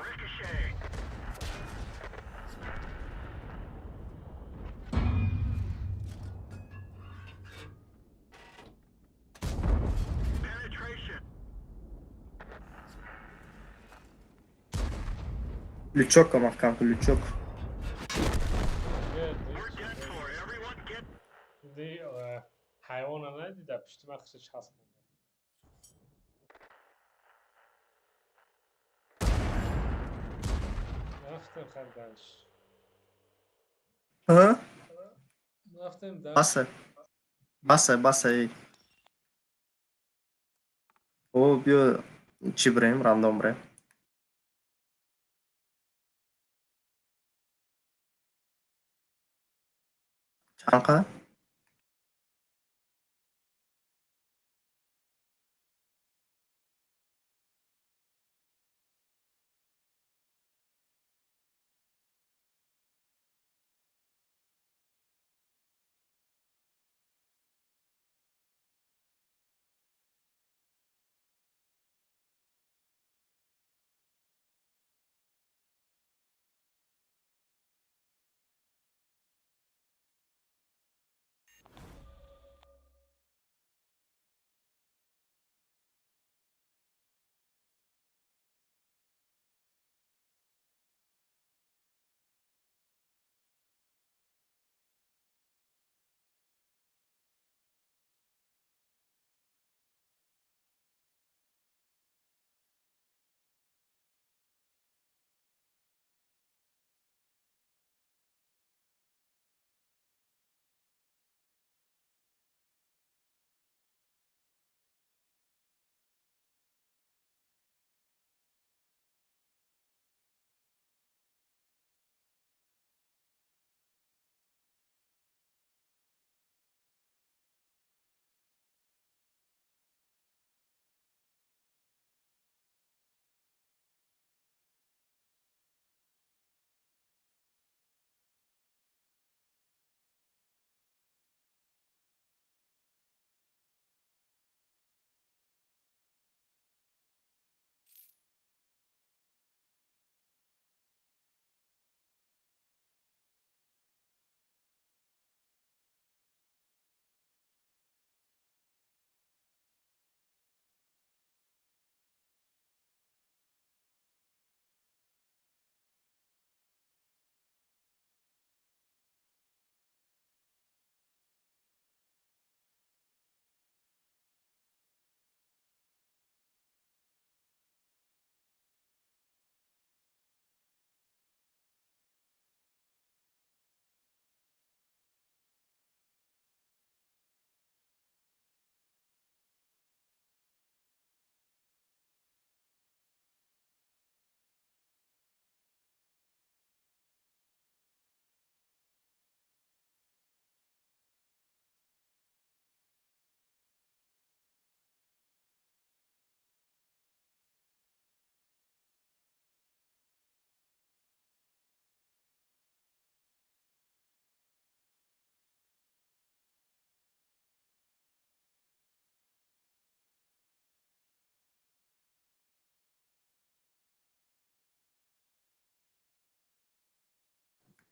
Ricochet. Penetration.
Лючок маҳкам кун, лючок.
We're dead for. Everyone get
Ди ҳайвона надида, пишти ма хиша часпонда. Рафтем хай дальше.
Ҳа?
Рафтем дальше.
Басе. Басе, басе. Эй. О, биё чӣ бирем, рандом бирем. Чанд қа?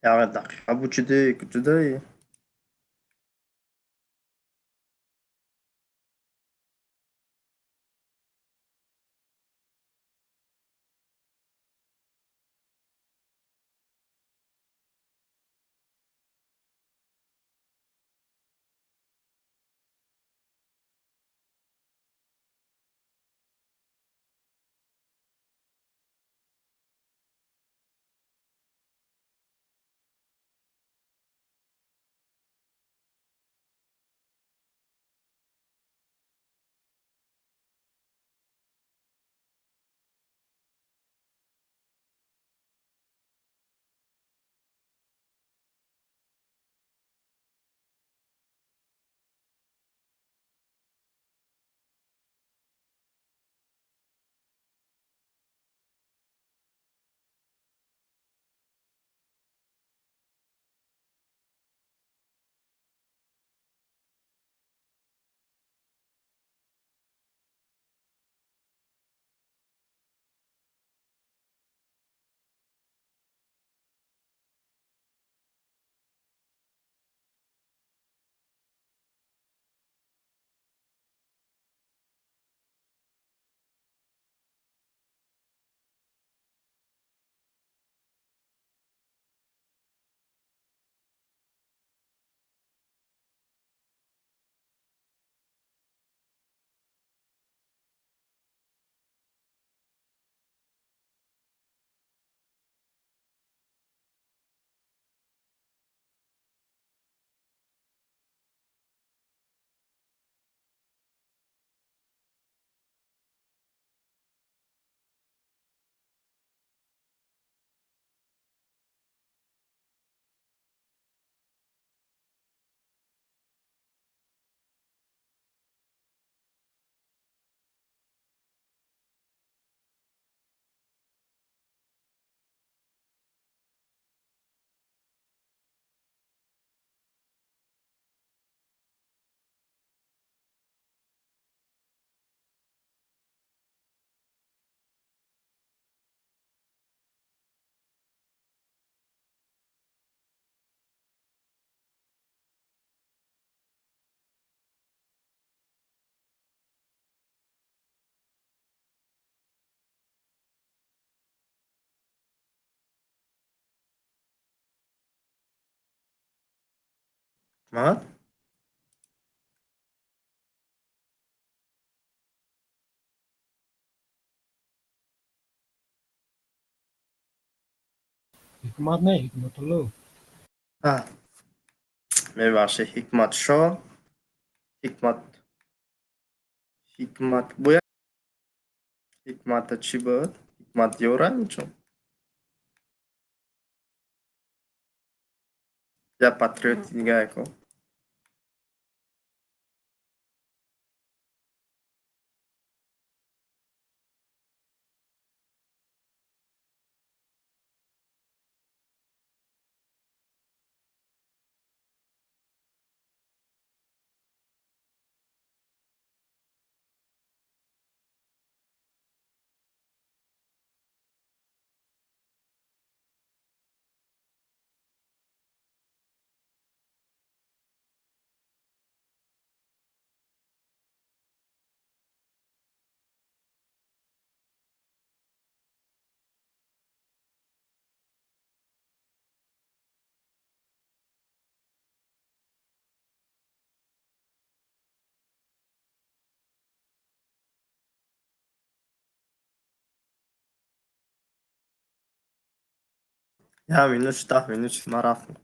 Як дақиқа бучиди, куҷодаи? Ман?
Ҳикмат не, Ҳикматулло.
А. Мебахшед, Ҳикматшо. Ҳикмат. Ҳикмат бояд Ҳикмата чӣ буд? Ҳикматёра ничо? Я патриоти дига яко. Як минут, 10 минут, ман рафтам.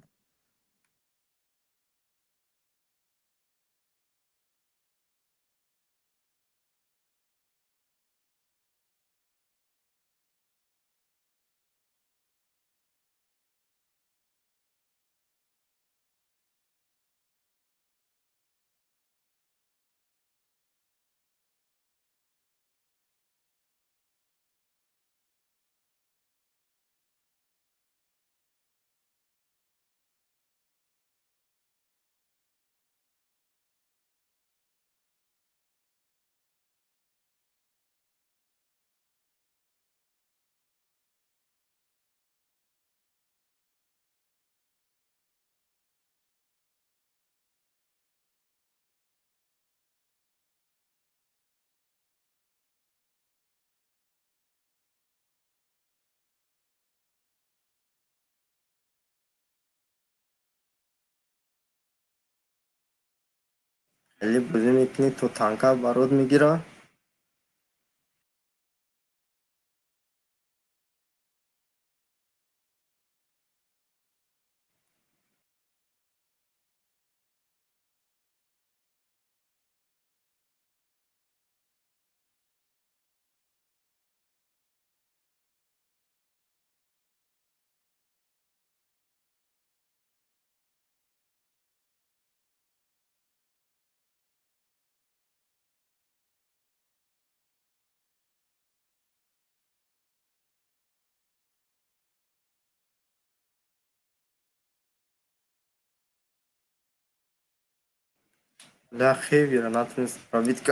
Хеле бозӣ мекунӣ, то танка барот мегира. Бля, хевера натунист пробить.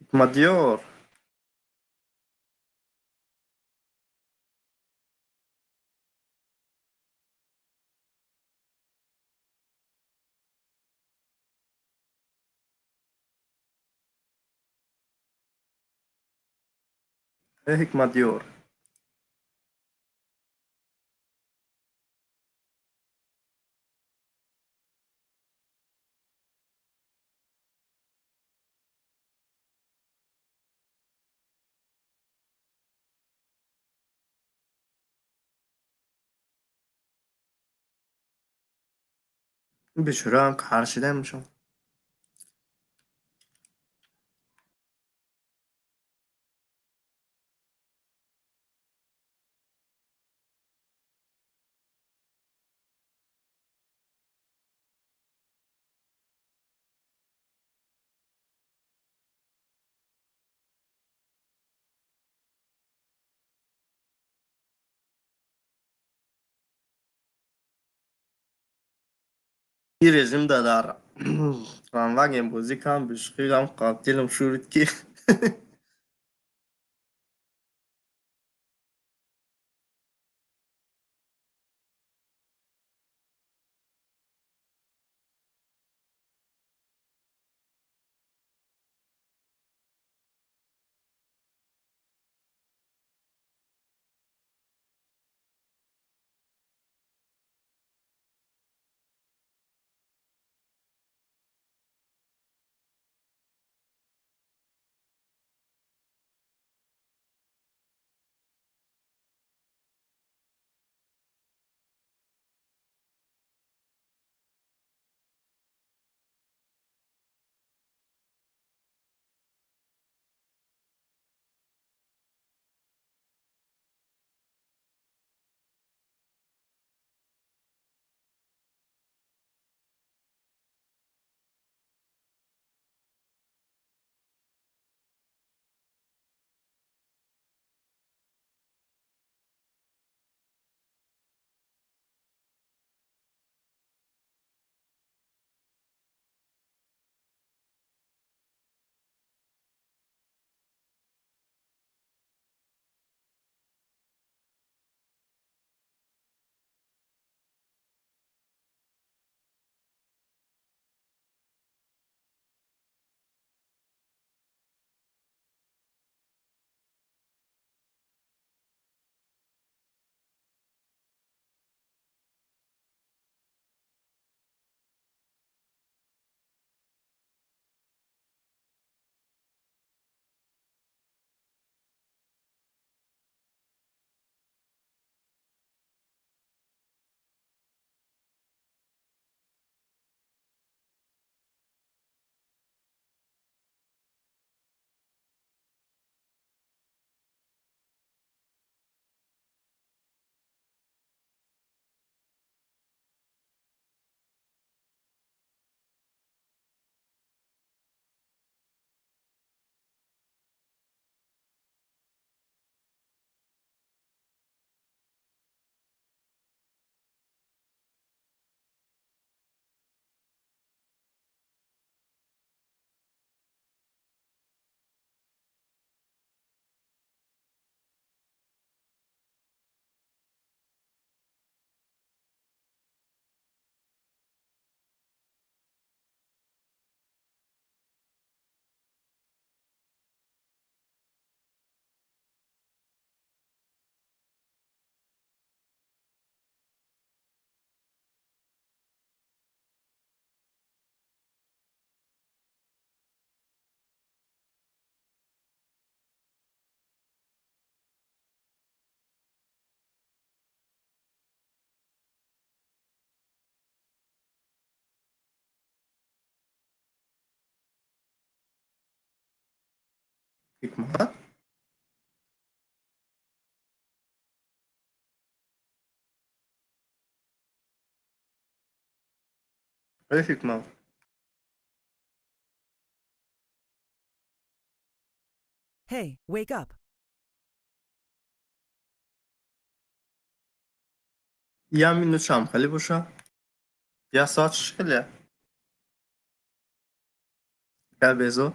Ҳикматёр. Э, Ҳикматёр. Бечораам қаршида мешавад. Ин режимда дар Кранваген бозӣ кам бишхирам дилам шурид ки Ҳикмат. Э, Ҳикмат.
Hey, wake up.
Я минутшам хеле боша. Я соат шиш хеле. Я безо.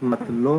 Ҳикматулло.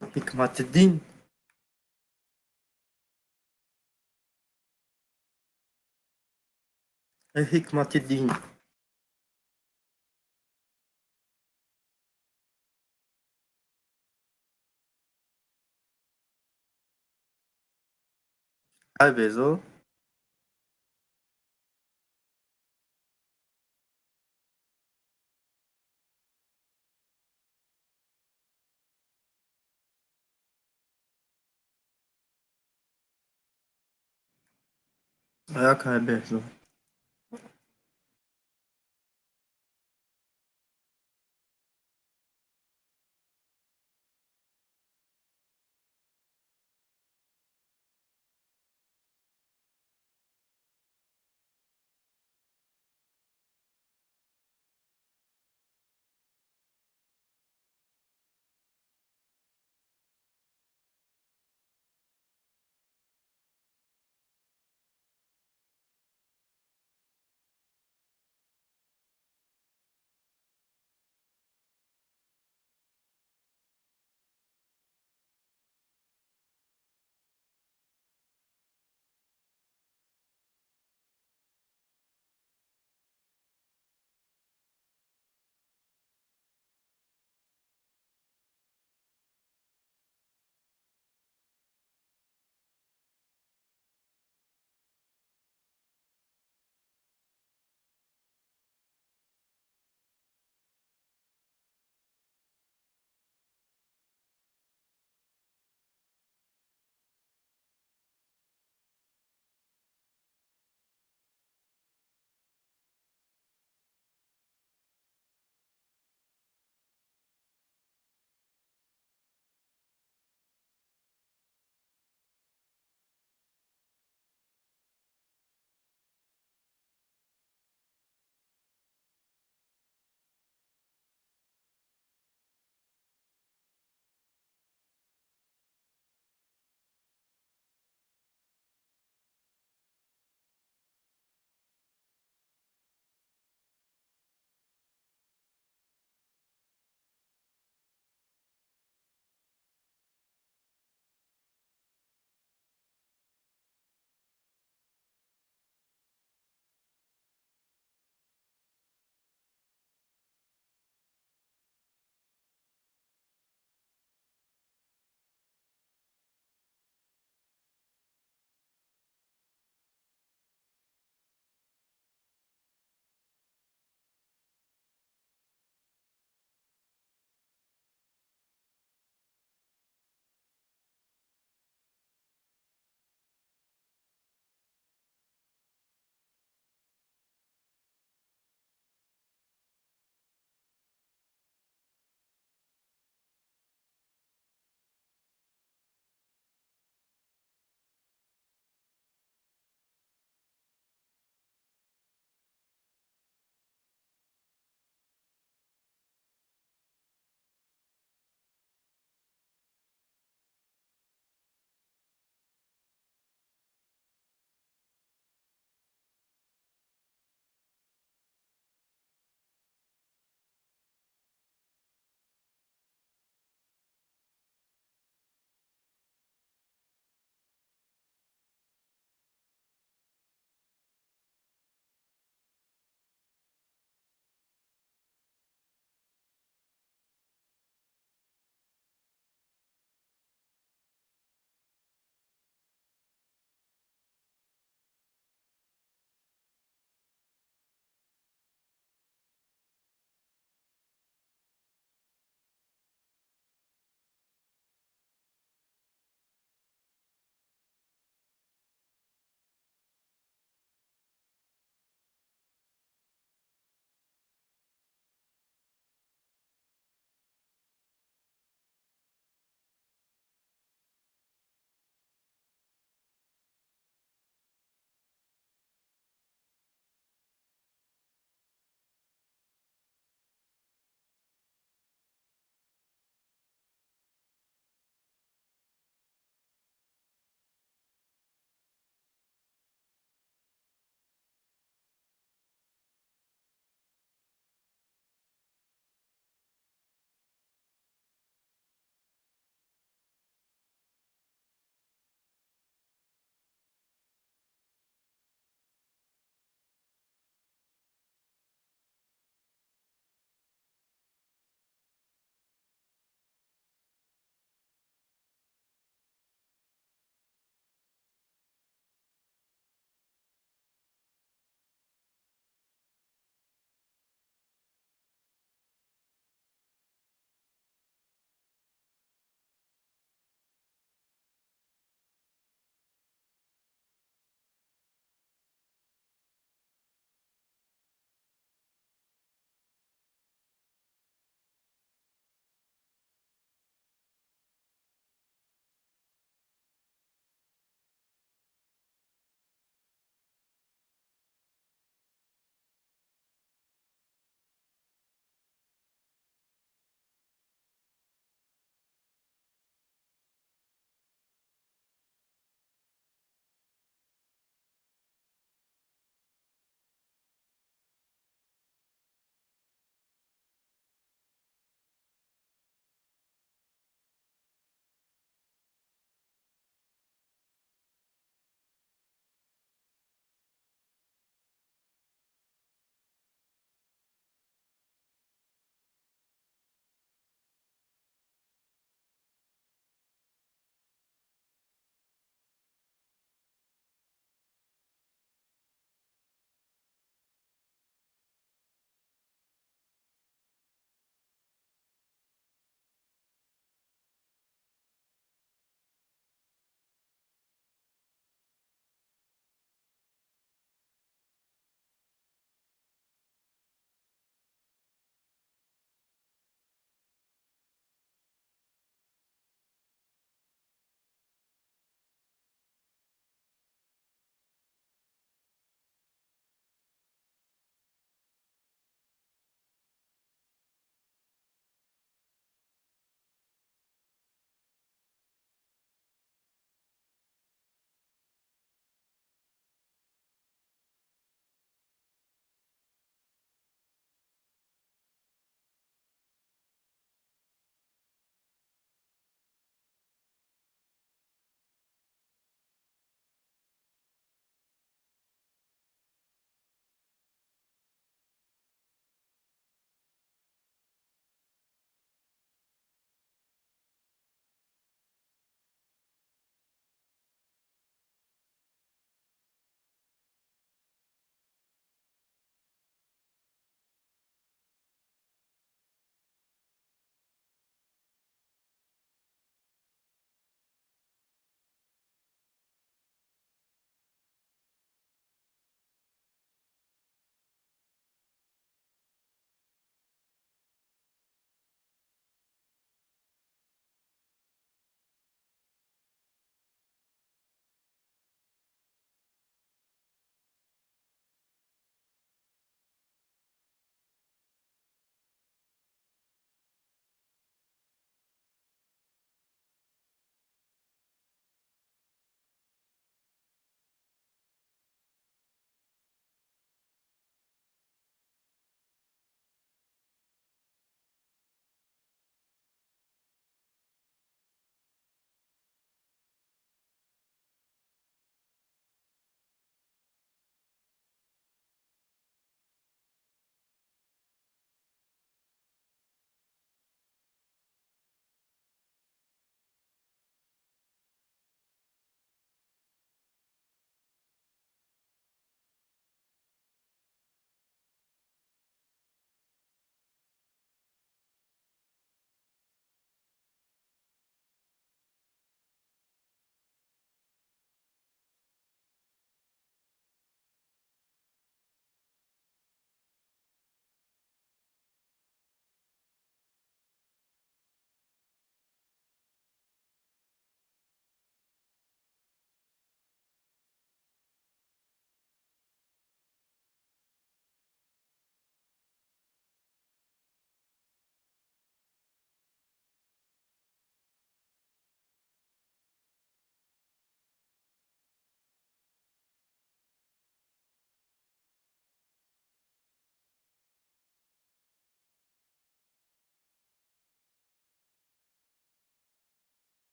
Ҳикматиддин. Э, Ҳикматиддин. Ай, Безо. Аяка Безо.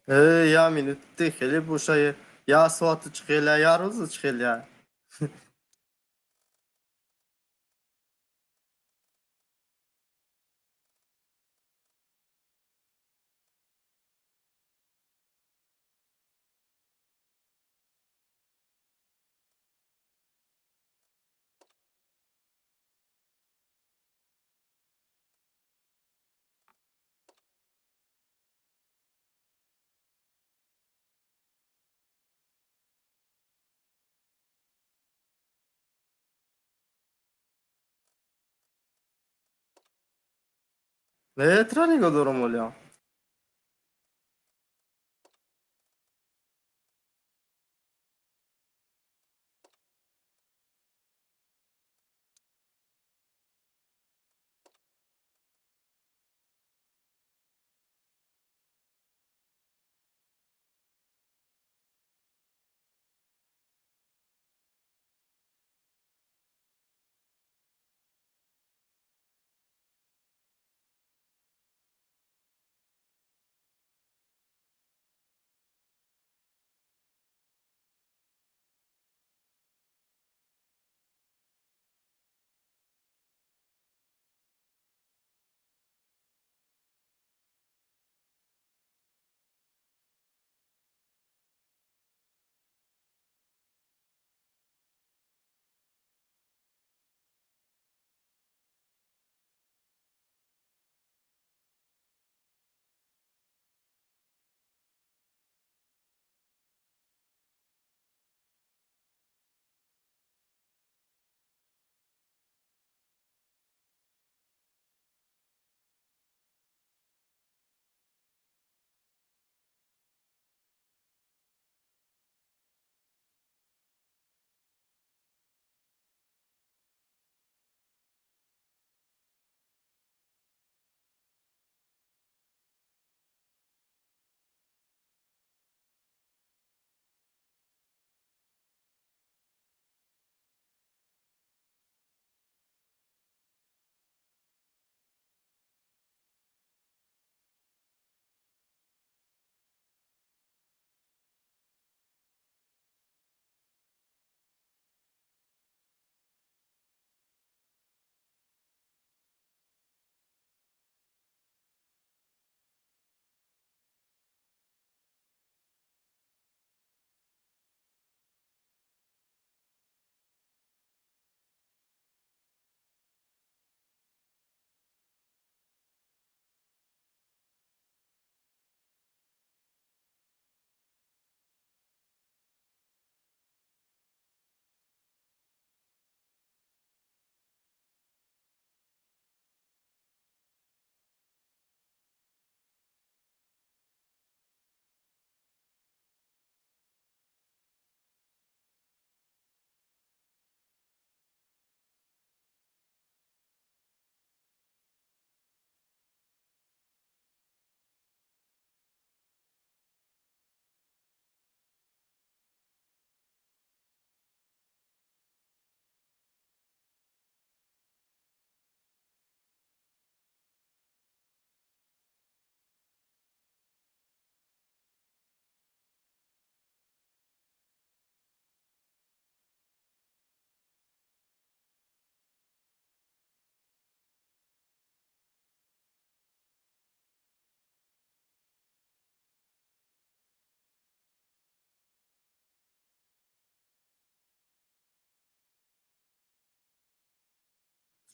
Э, я минути хеле боша, я соату чӣ хеле, я рӯзу чӣ хеле. Не, тра нигоҳ дорам олиам.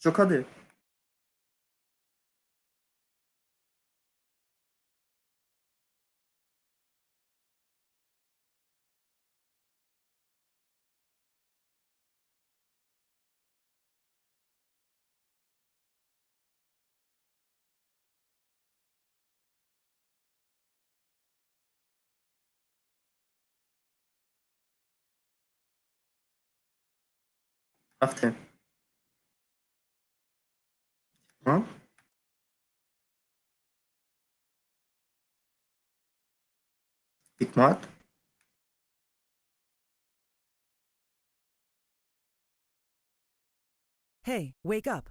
Чо кардӣ? Рафтем. А? Ҳикмат?
Hey, wake up.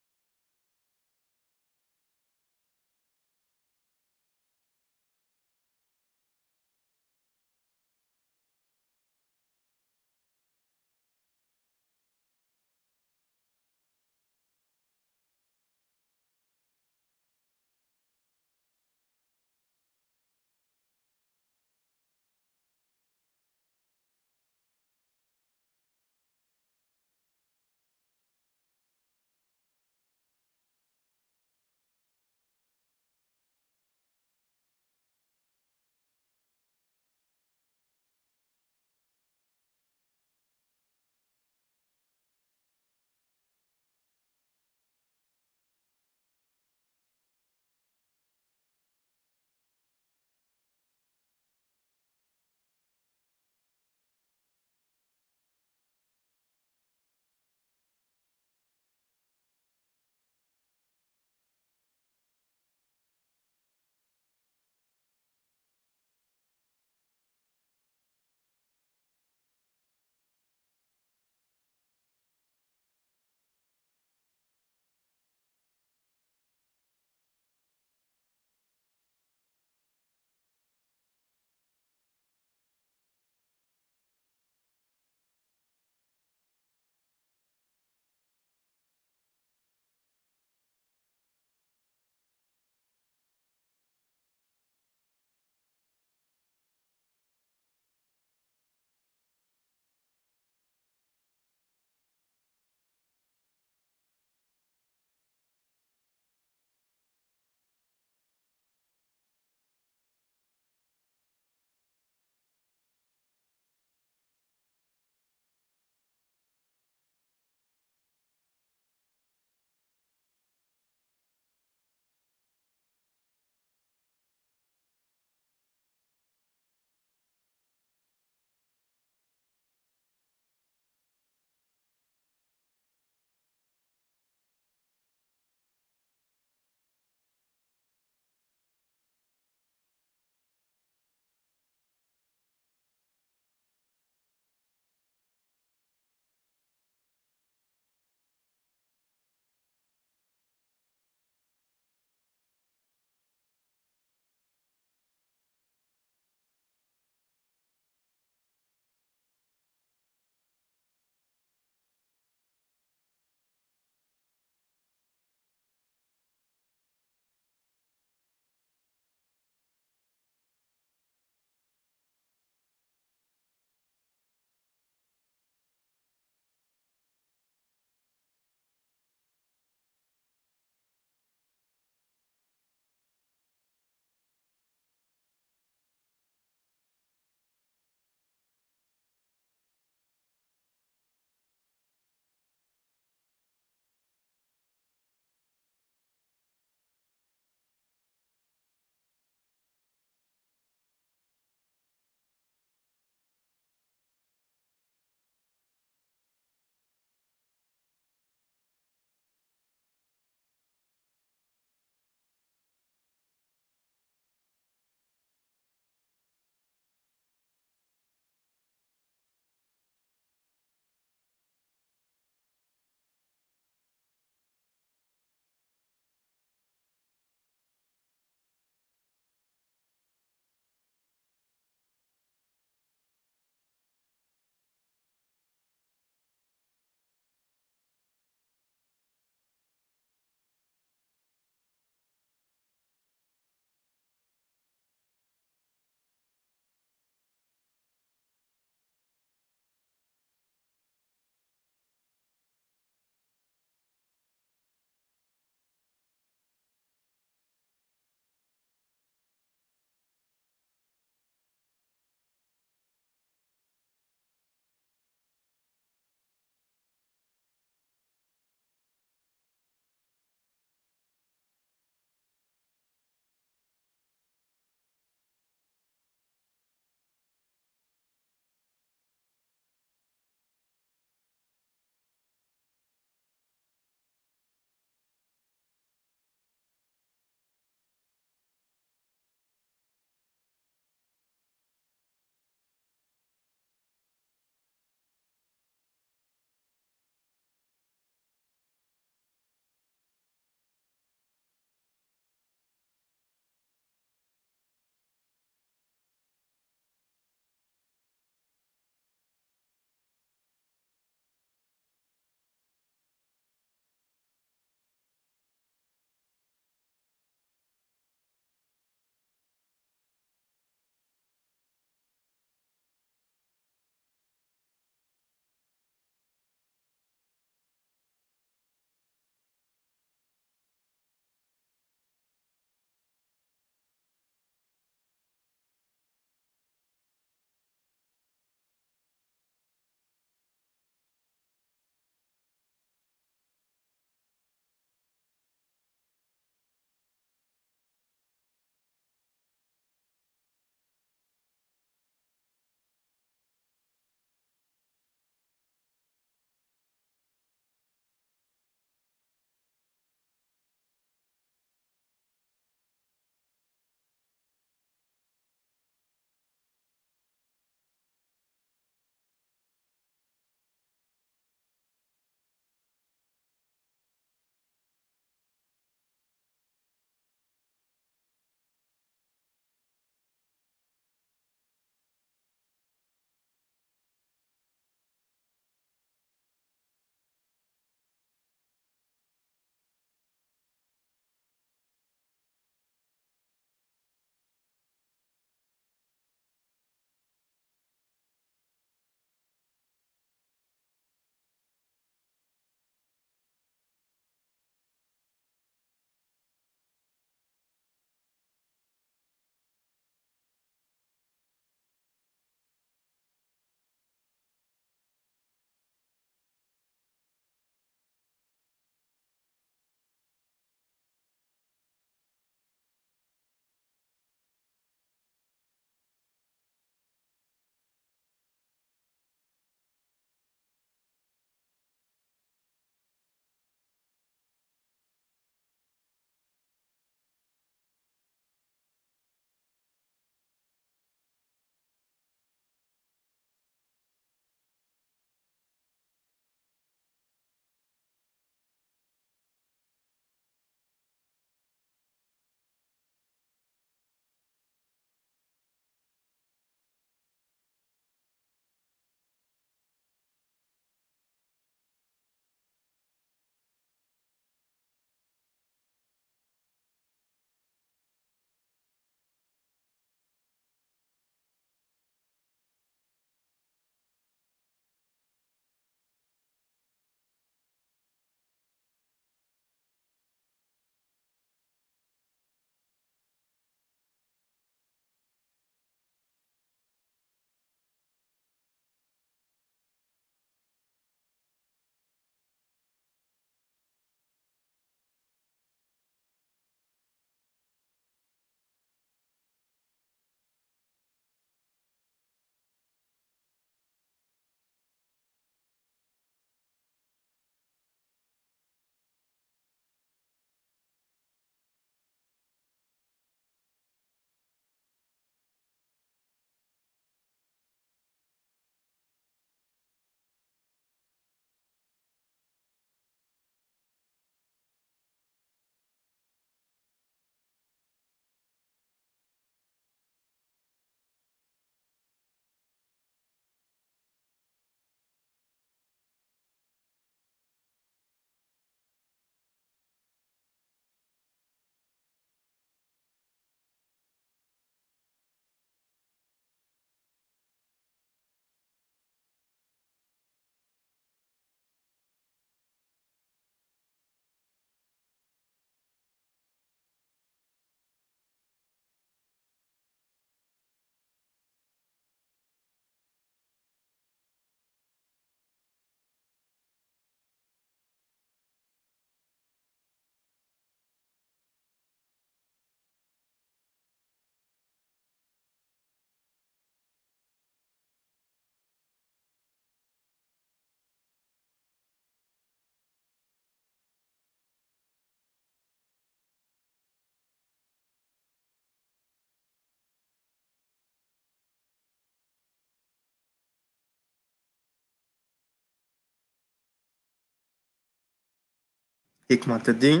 Ҳикматиддин.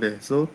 Беҳзод.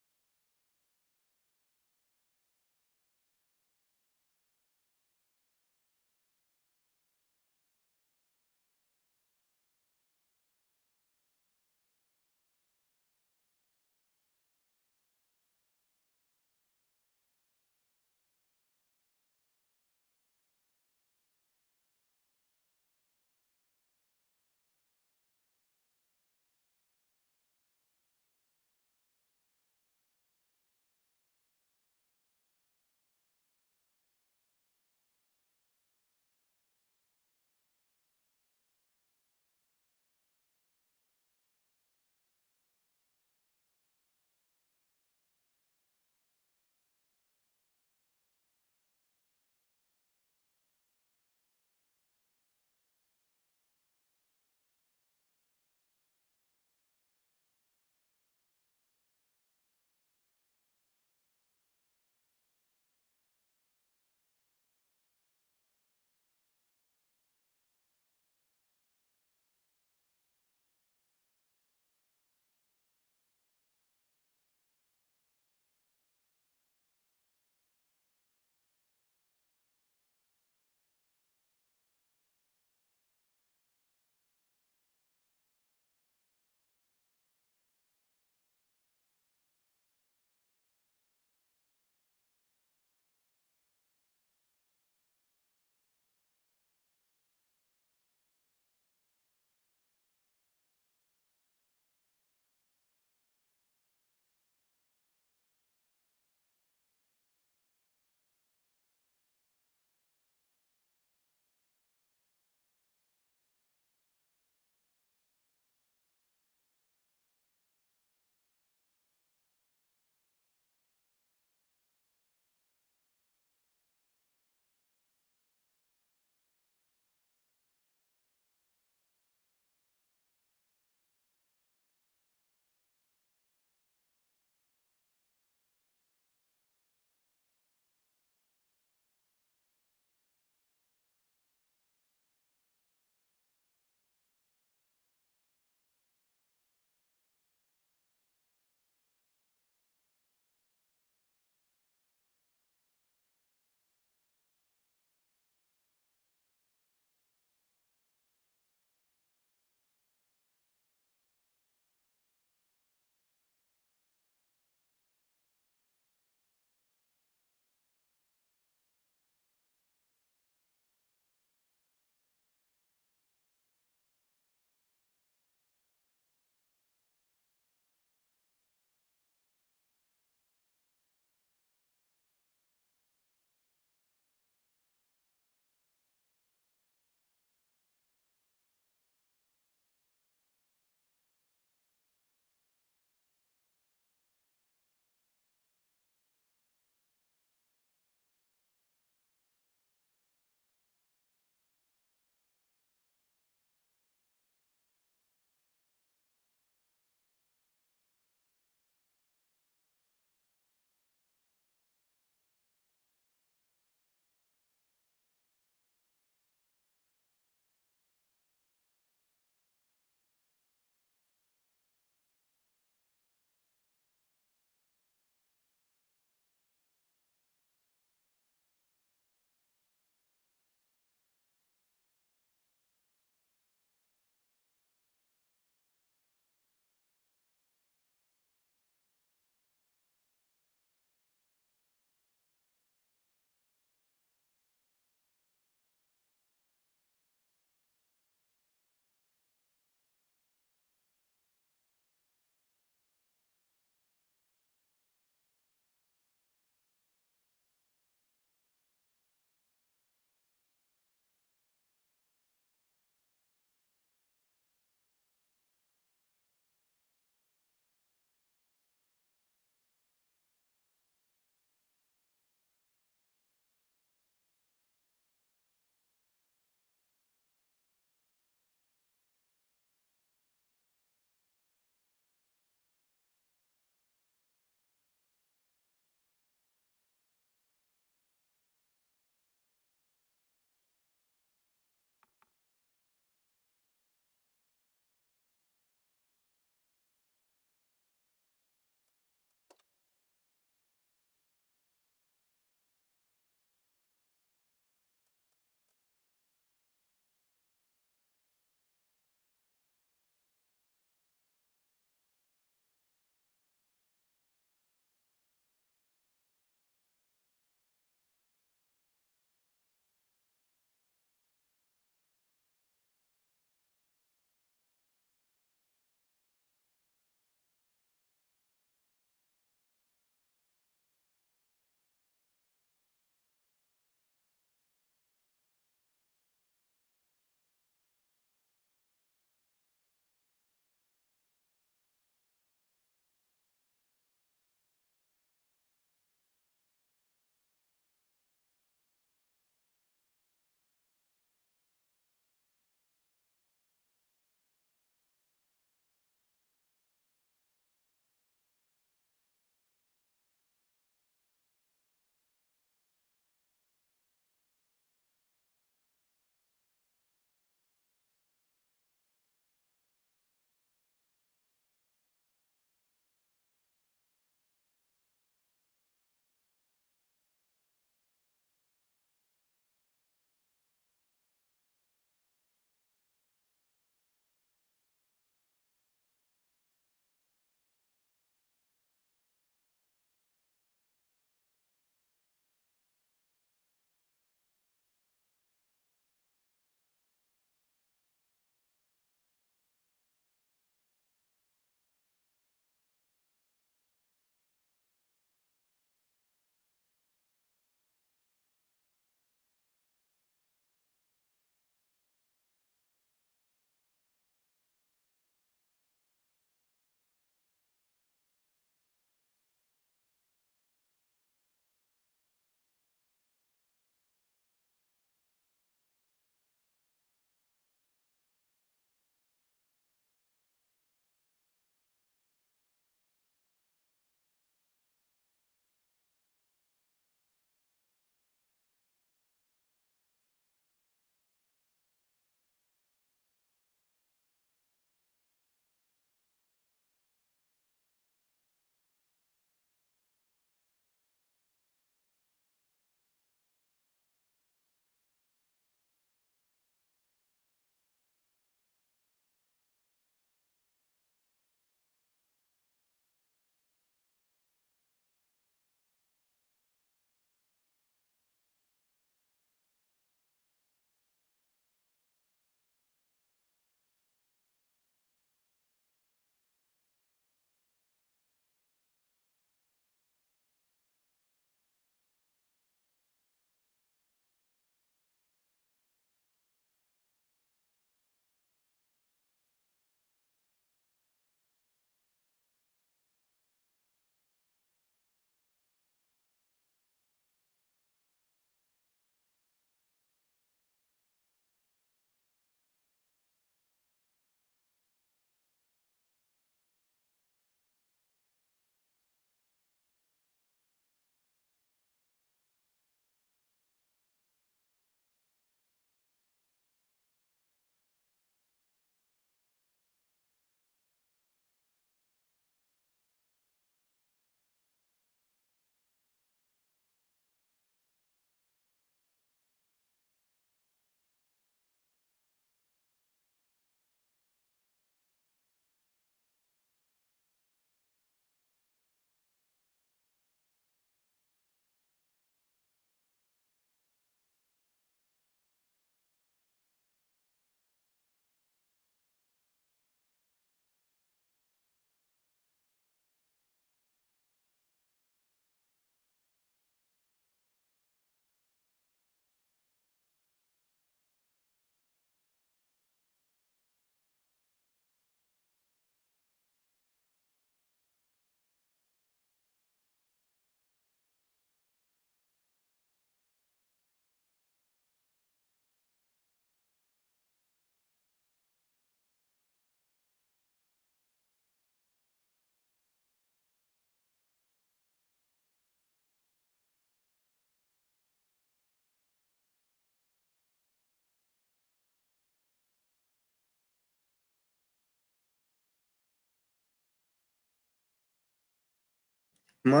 Ма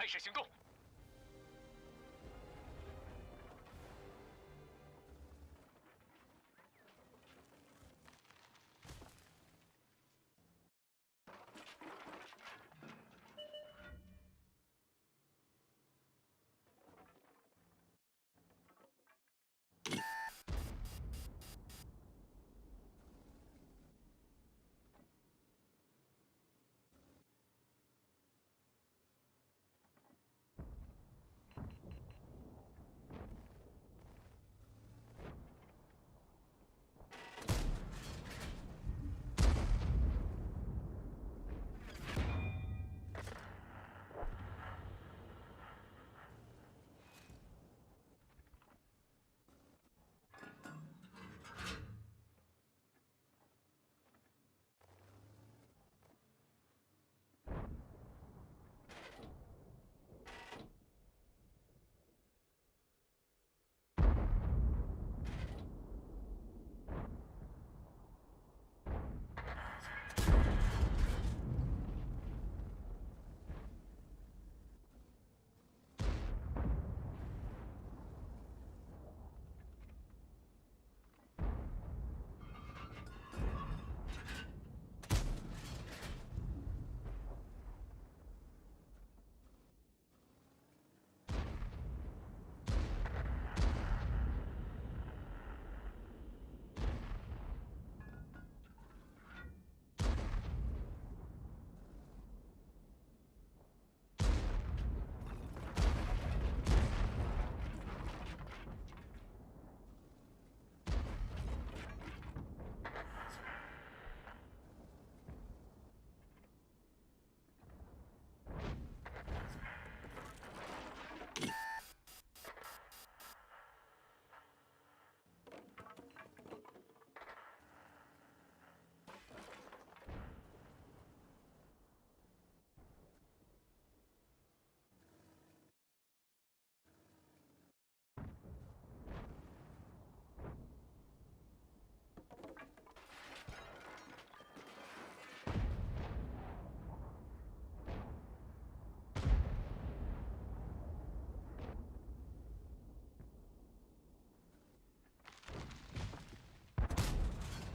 开始行动。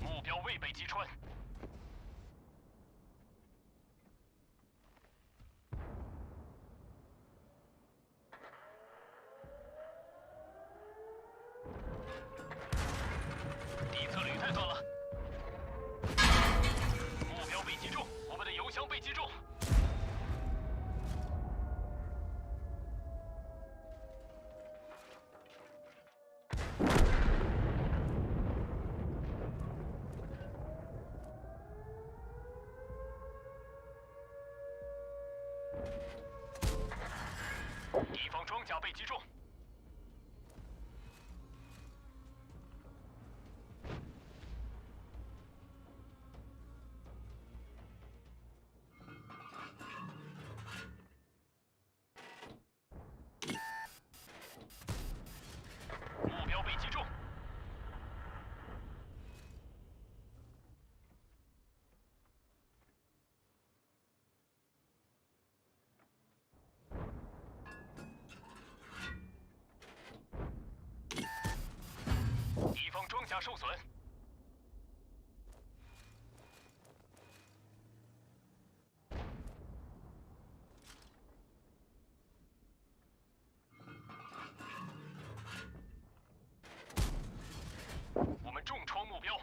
目标未被击穿。底侧履带断了，目标被击中，我们的油箱被击中。敌方装甲被击中。目标被击中。敌方装甲受损。我们重创目标。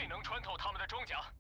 未能穿透他们的装甲。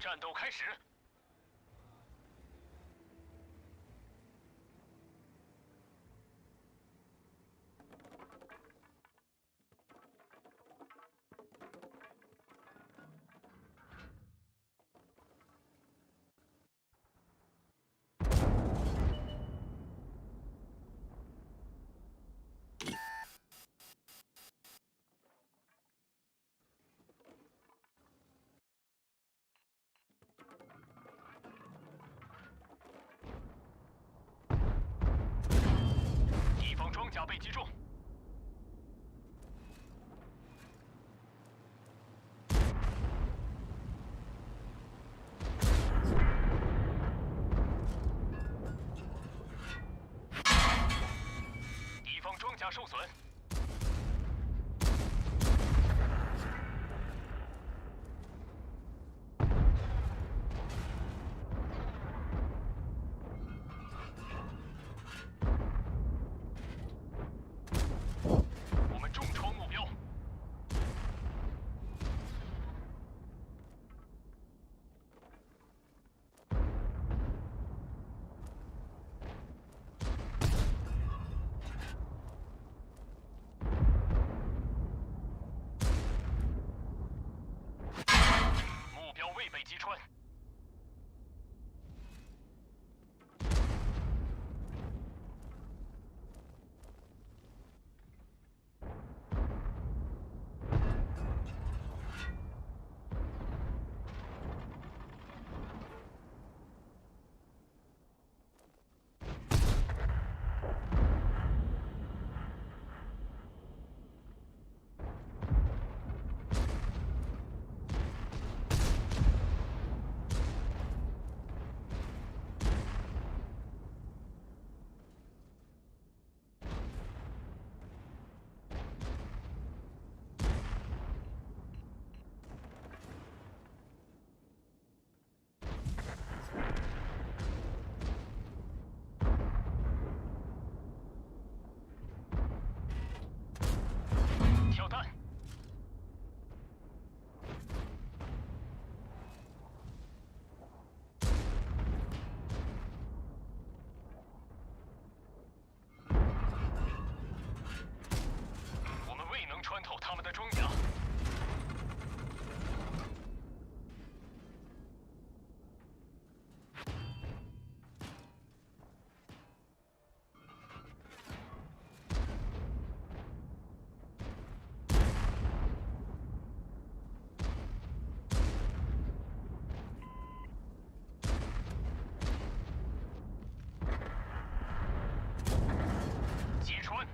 战斗开始。敌方装甲被击中。敌方装甲受损。我们重创目标。目标未被击穿。跳弹。我们未能穿透他们的装甲。击穿。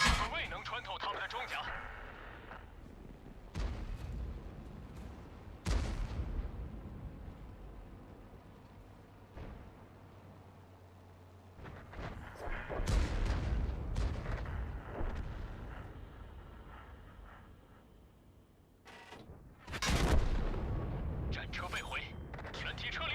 我们未能穿透他们的装甲。战车被毁，全体撤离。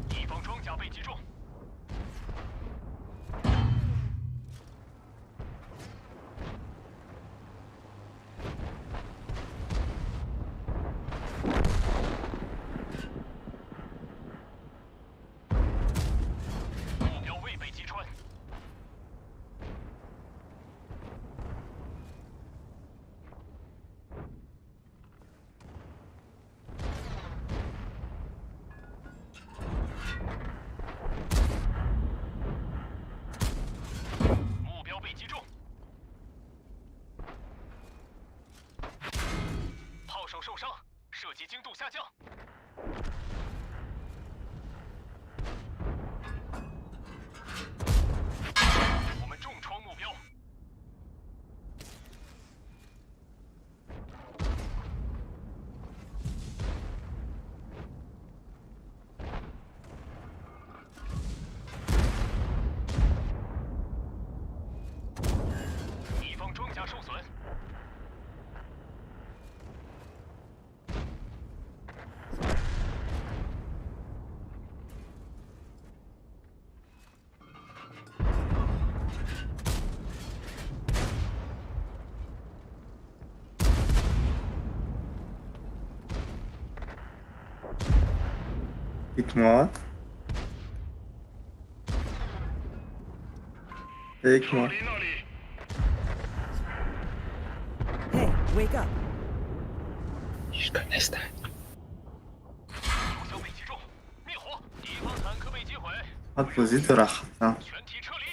敌方装甲被击中。目标未被击穿。目标被击中。炮手受伤，射击精度下降。我们重创目标。敌方装甲受损。
Dites-moi. Avec moi.
那里。
Hey, wake up.
油箱被击中，灭火！敌方坦克被击毁，
Hop, бозӣ дора хатам.
全体撤离。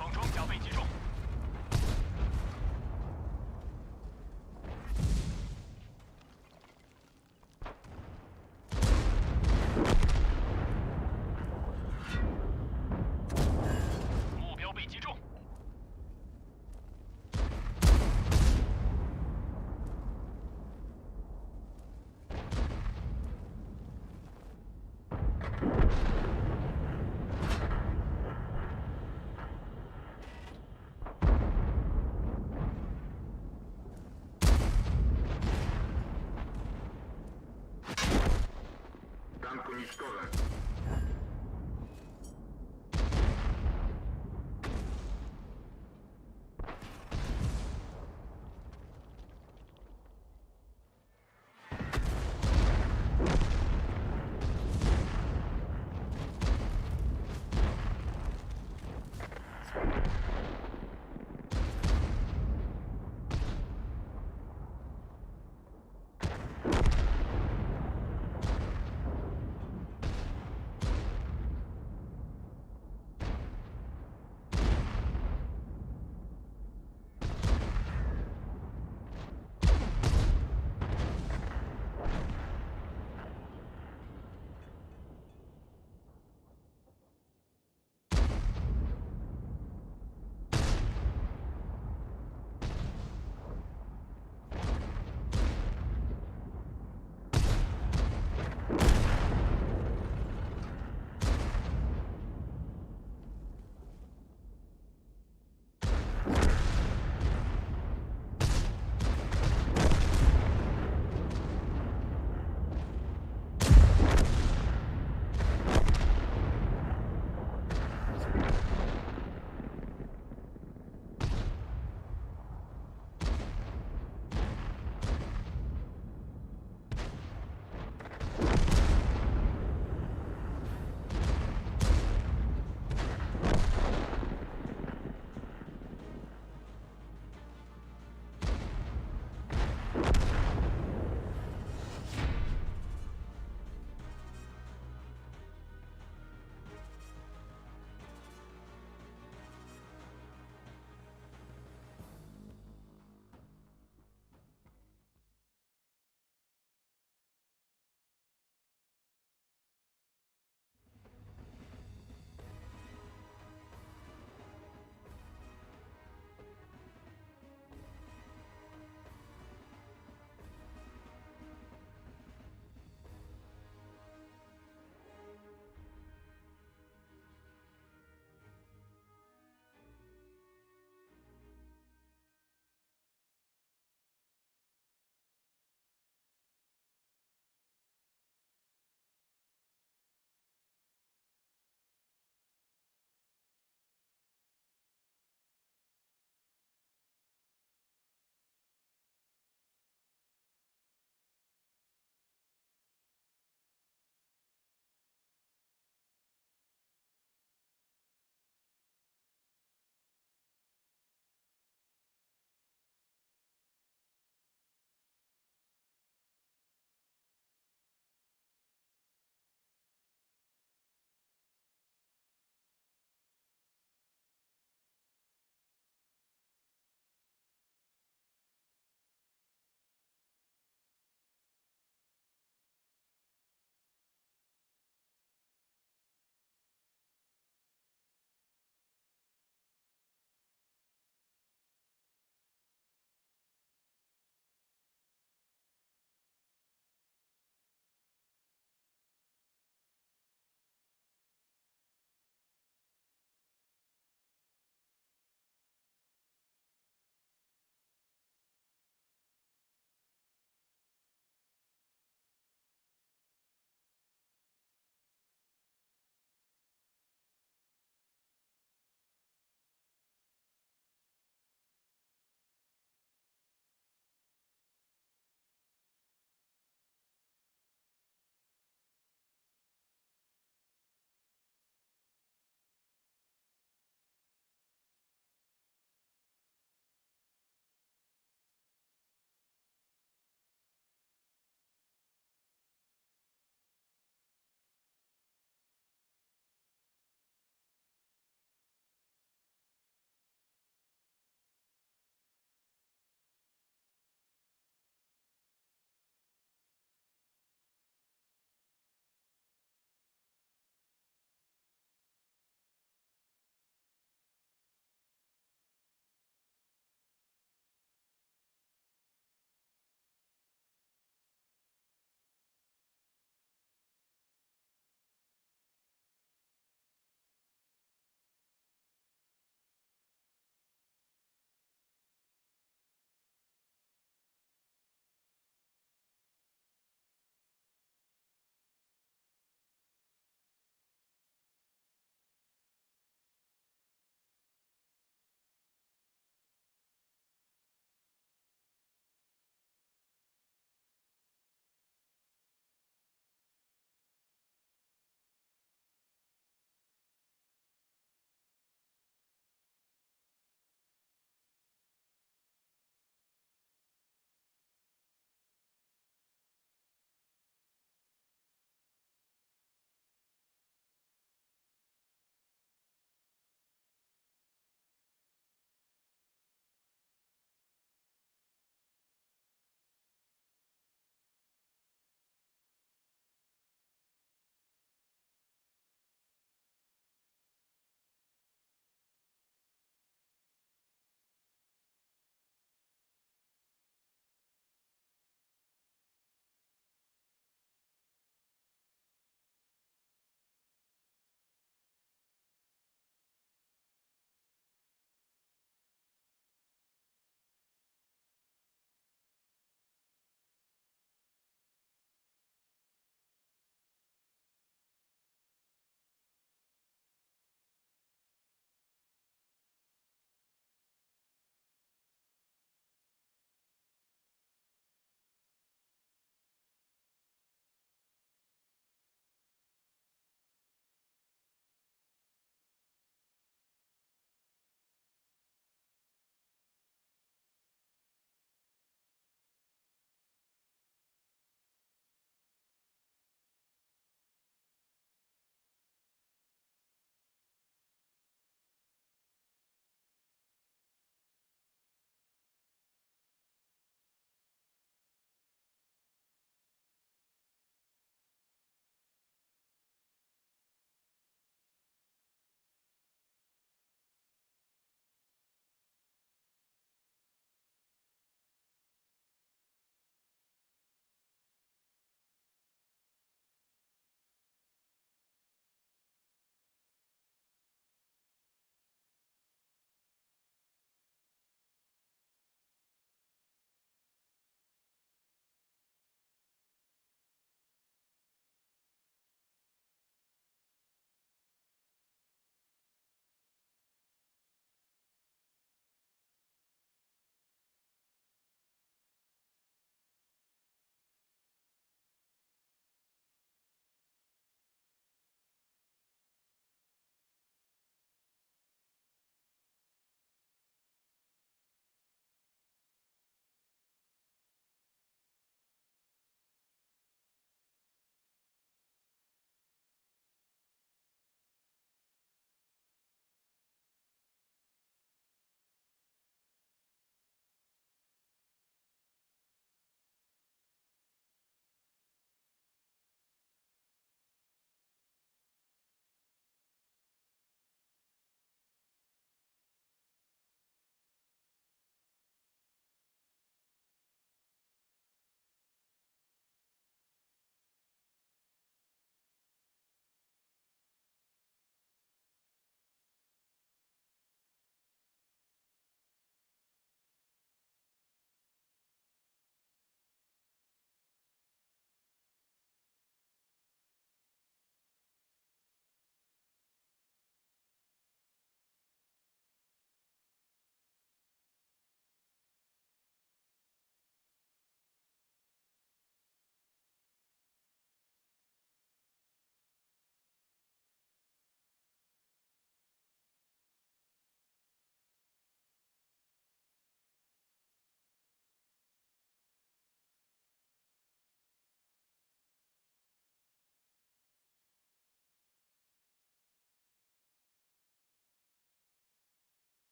方装甲被击中。目标被击中。
Танк уничтожен.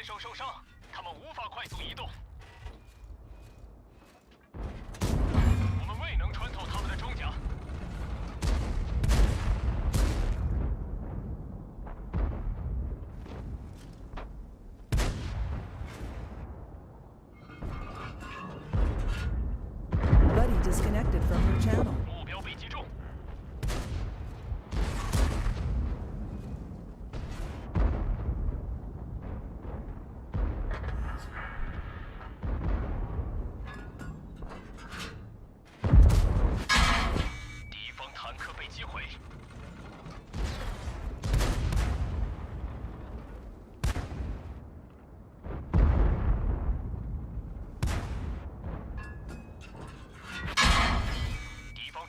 选手受伤，他们无法快速移动。我们未能穿透他们的装甲。
Buddy disconnected from your channel.
目标被击中。敌方坦克被击毁。敌方。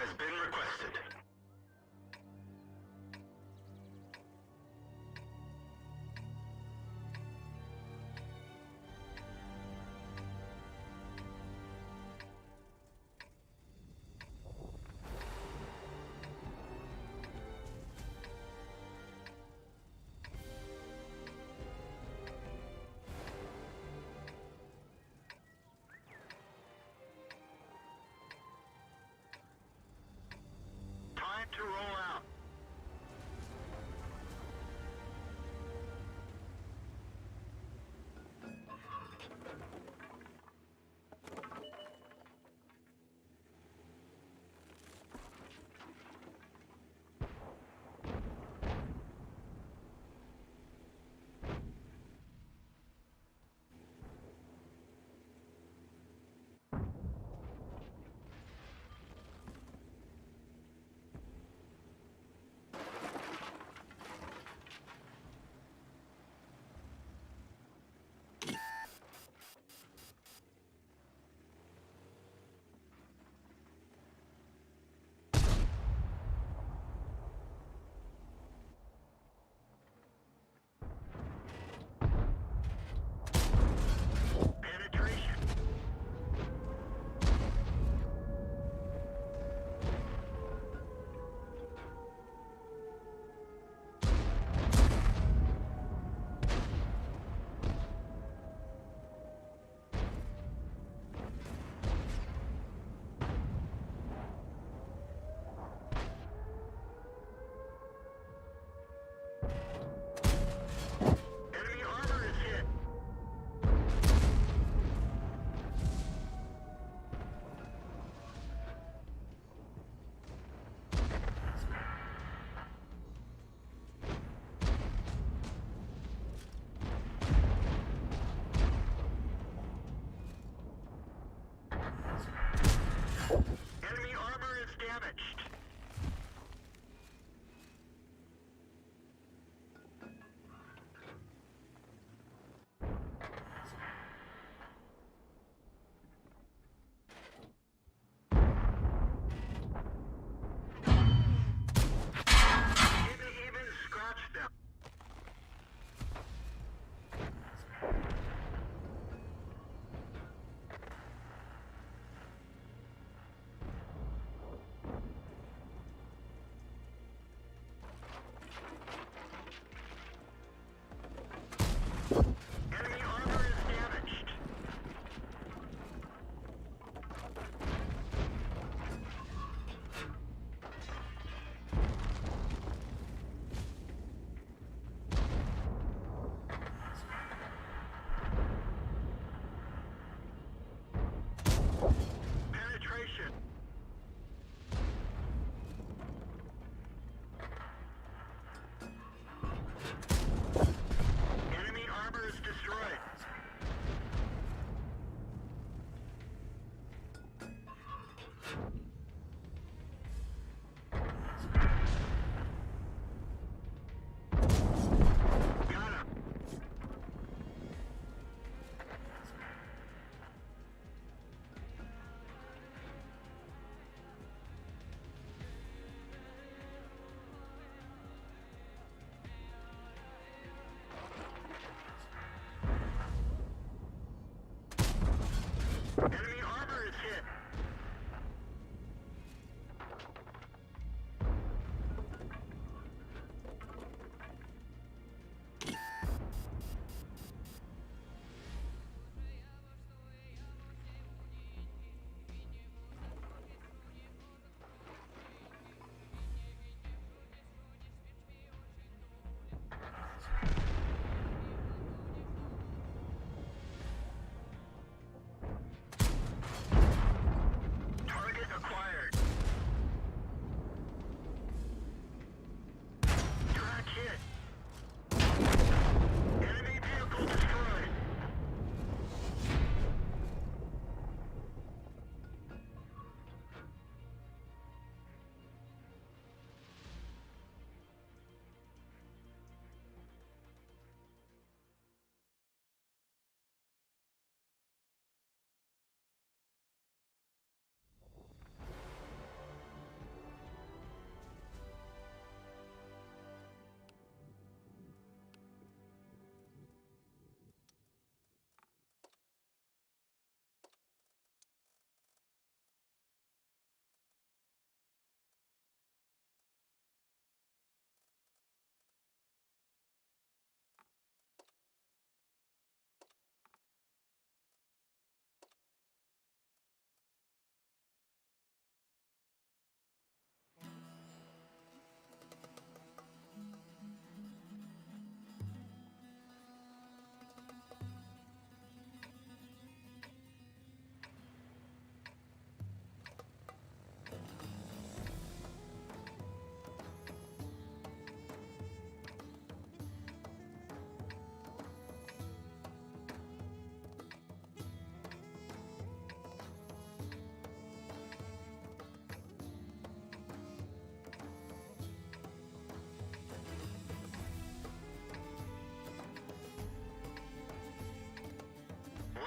has been requested. Time to roll out.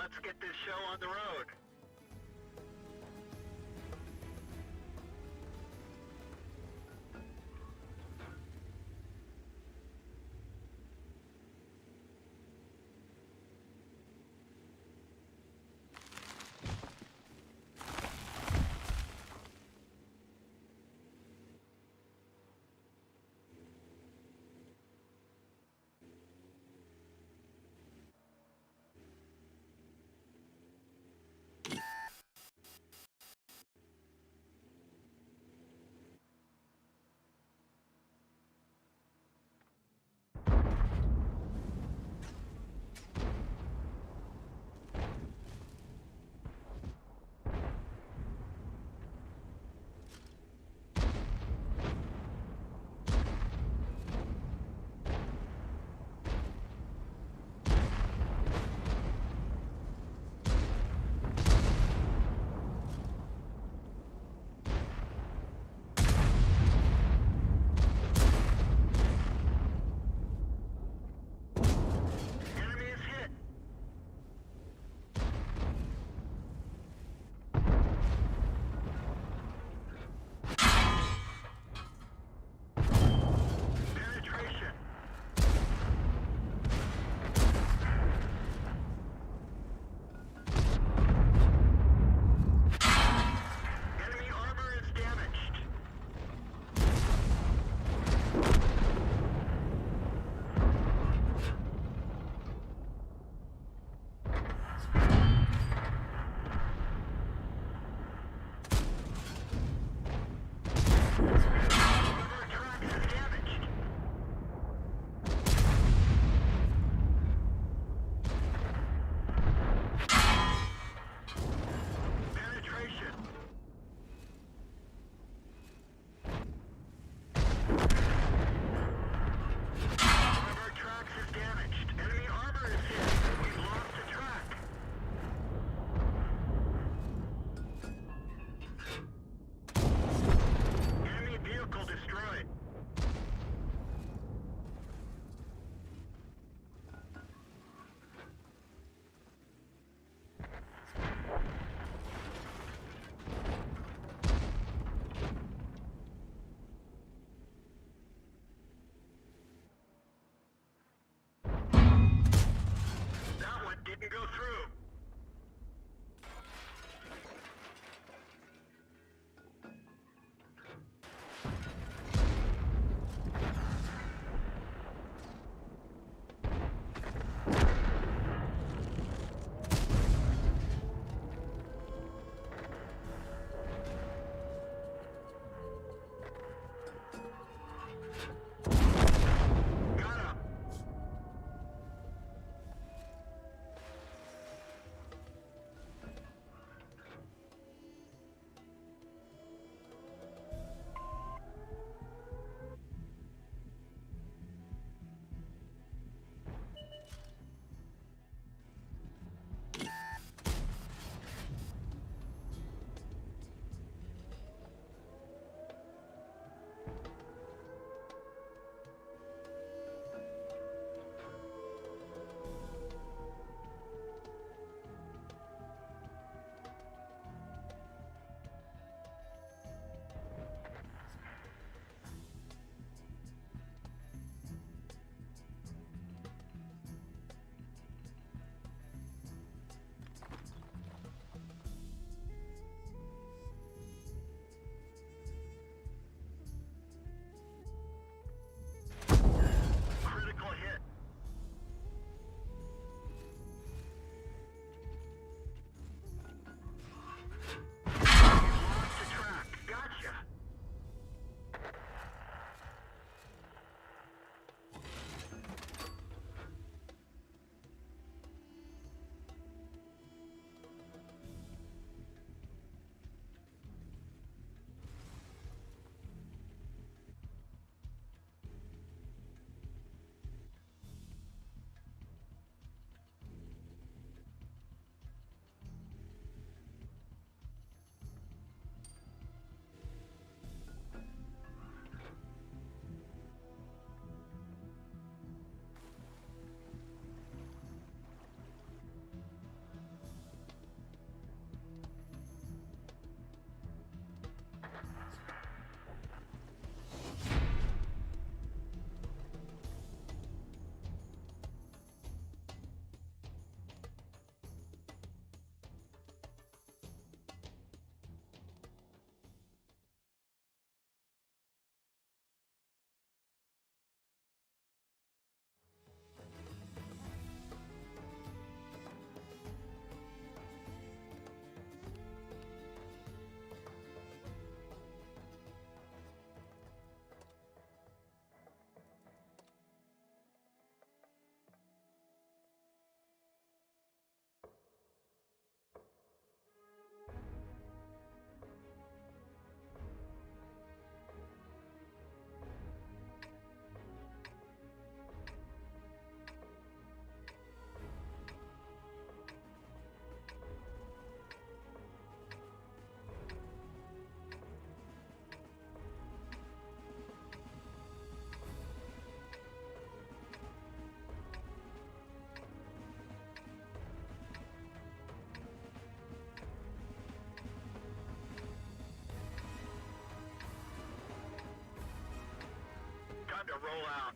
Let's get this show on the road. Enemy is hit. Penetration. Enemy armor is damaged. One of our tracks is damaged. Penetration. One of our tracks is damaged. Enemy armor is hit. We've lost a track. Enemy vehicle destroyed. That one didn't go through. Got him. Roll out.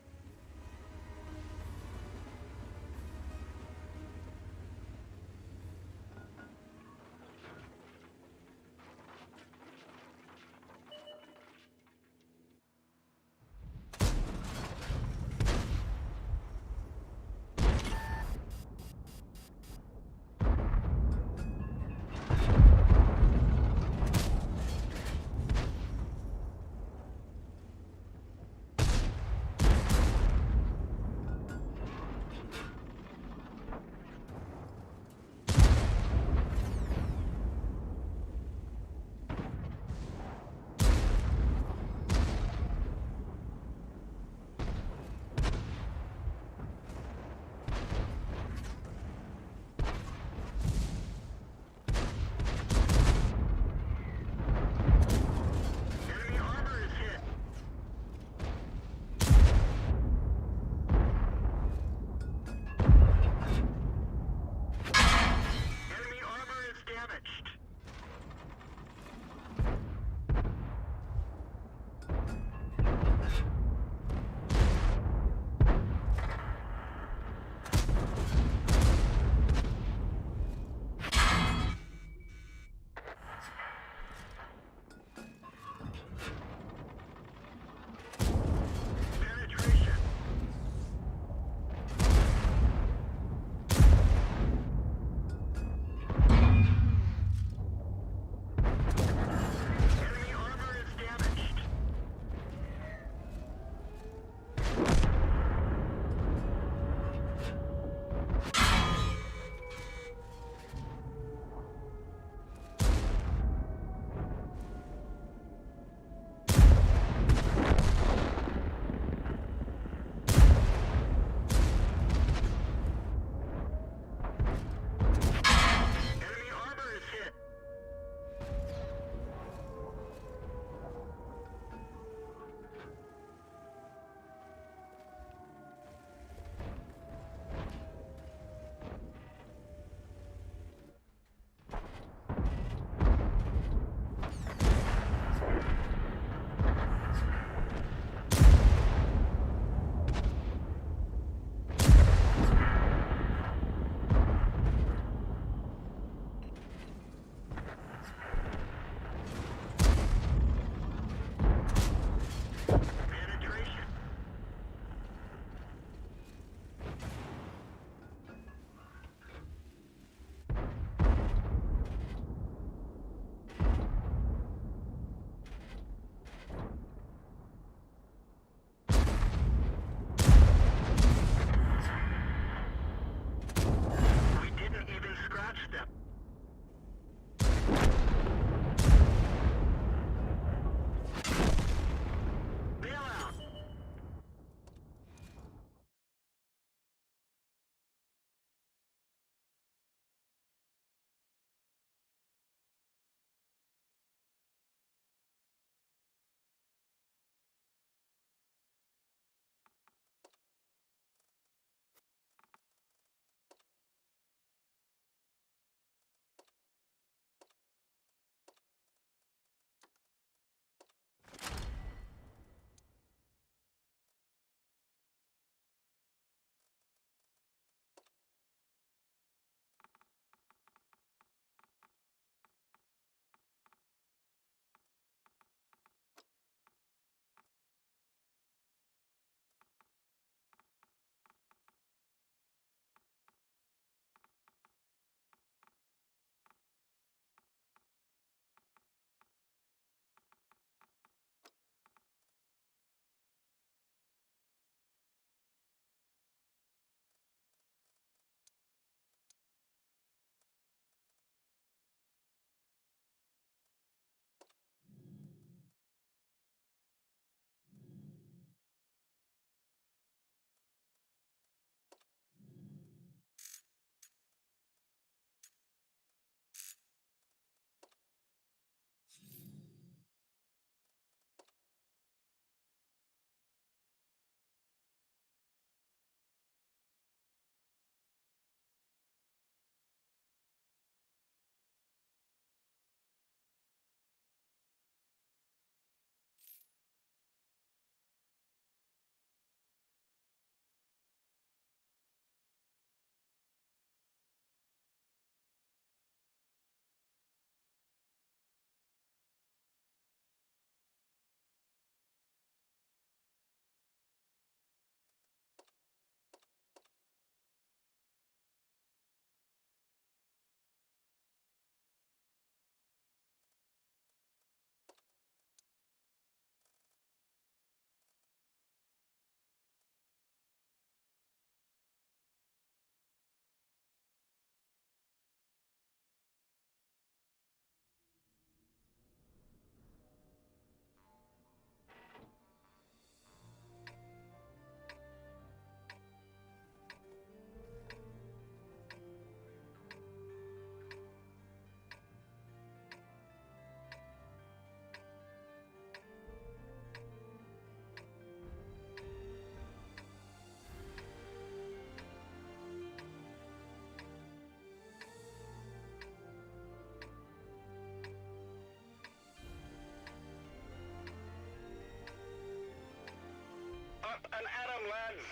and at 'em, lads.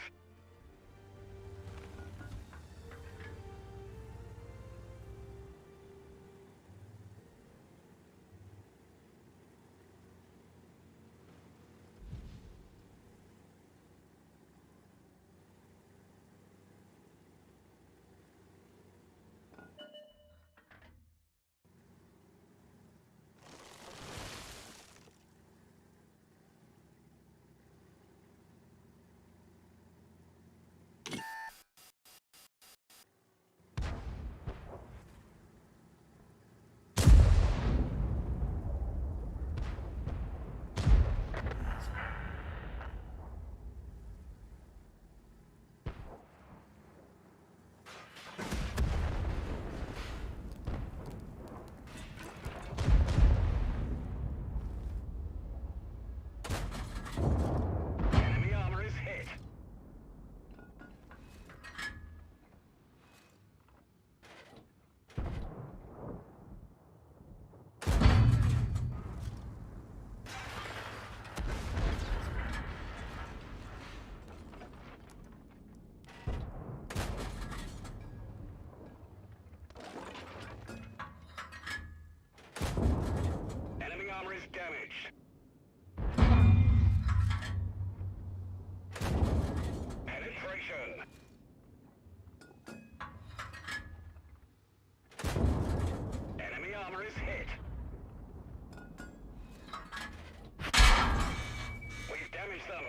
Enemy armor is hit. Enemy armor is damaged. Penetration. Enemy armor is hit. We've damaged them.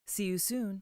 See you soon.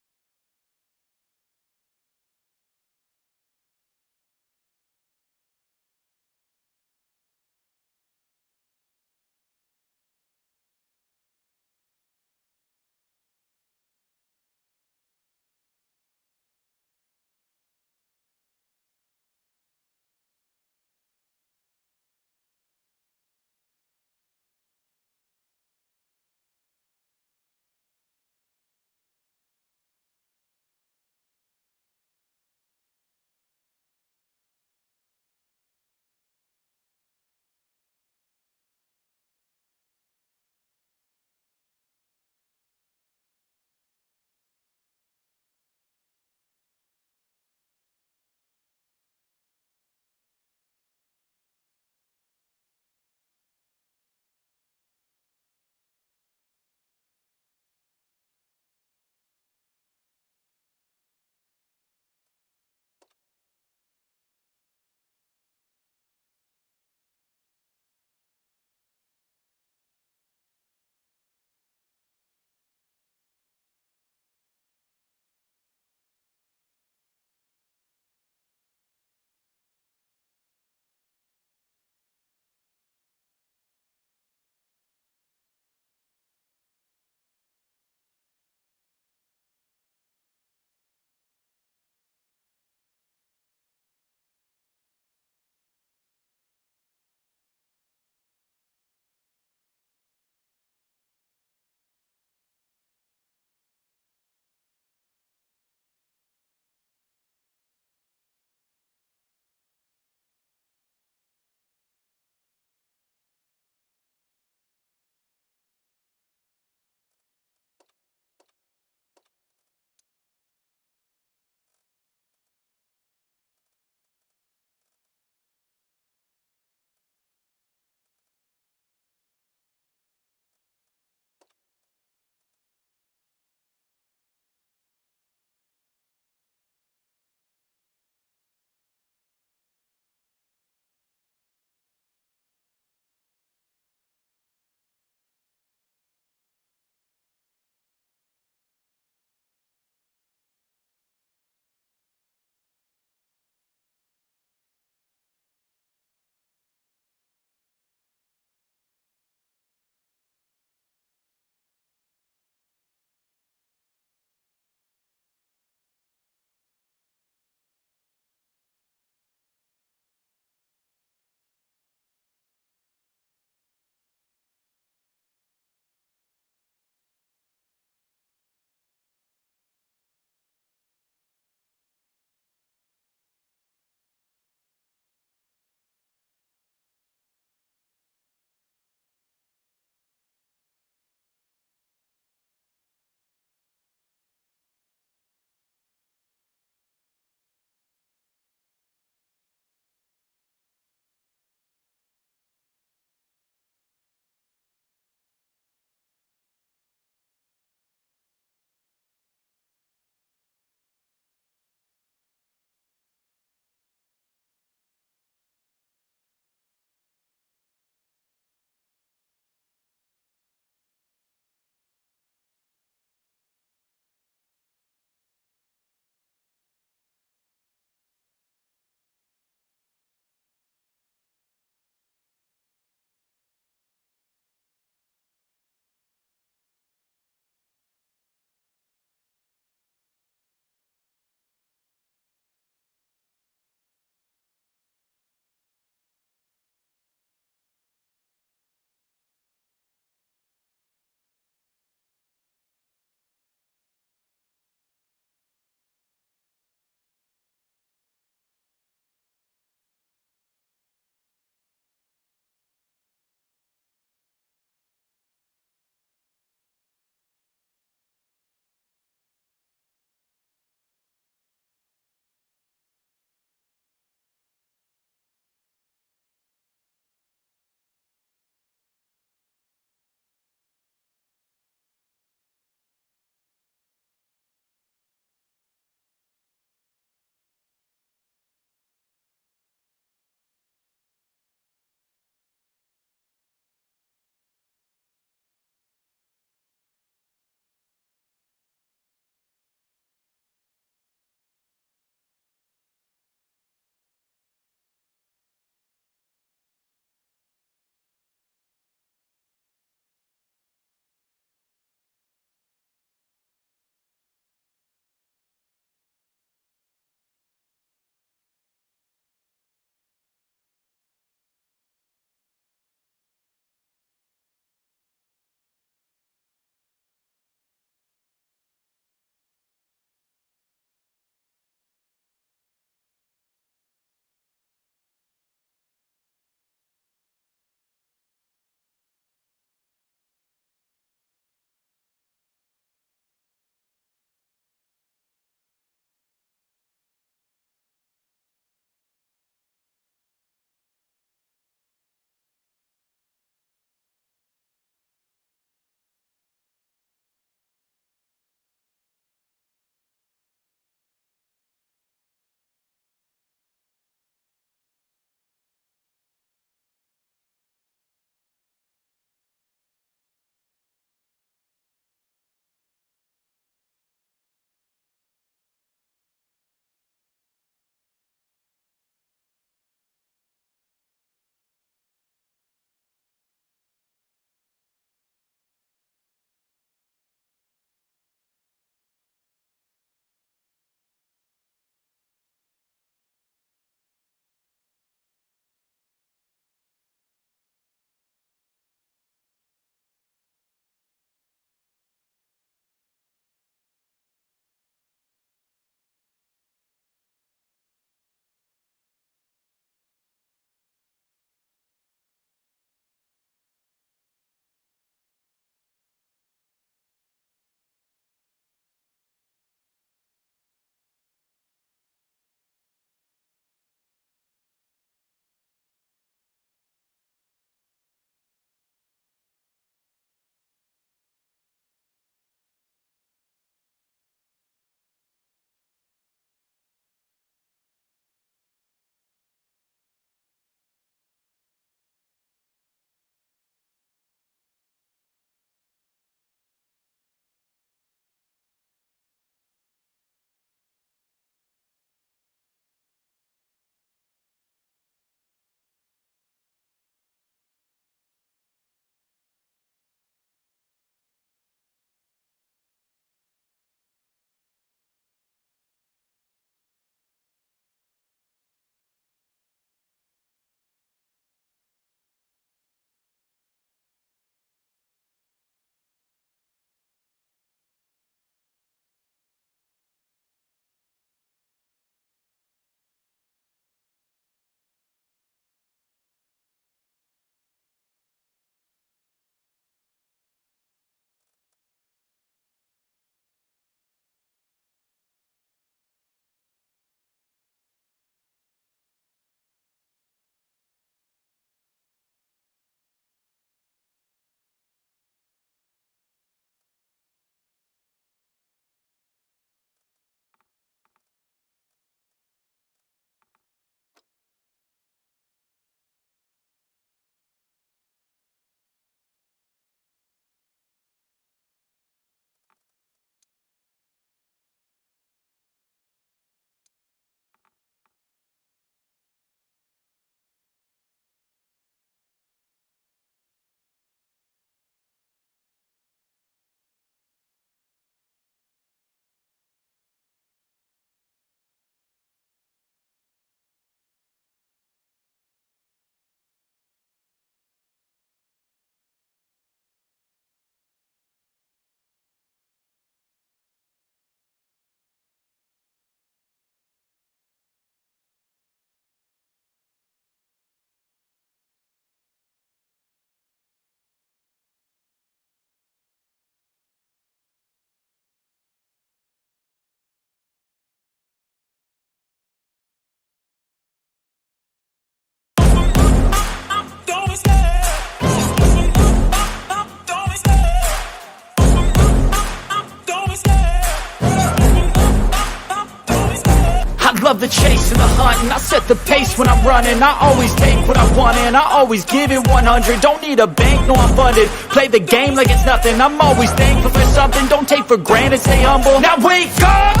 Love the chase and the hunt, and I set the pace when I'm running. I always take what I want and I always give it 100. Don't need a bank, no, I'm funded. Play the game like it's nothing. I'm always thankful for something. Don't take for granted, stay humble. Now wake up!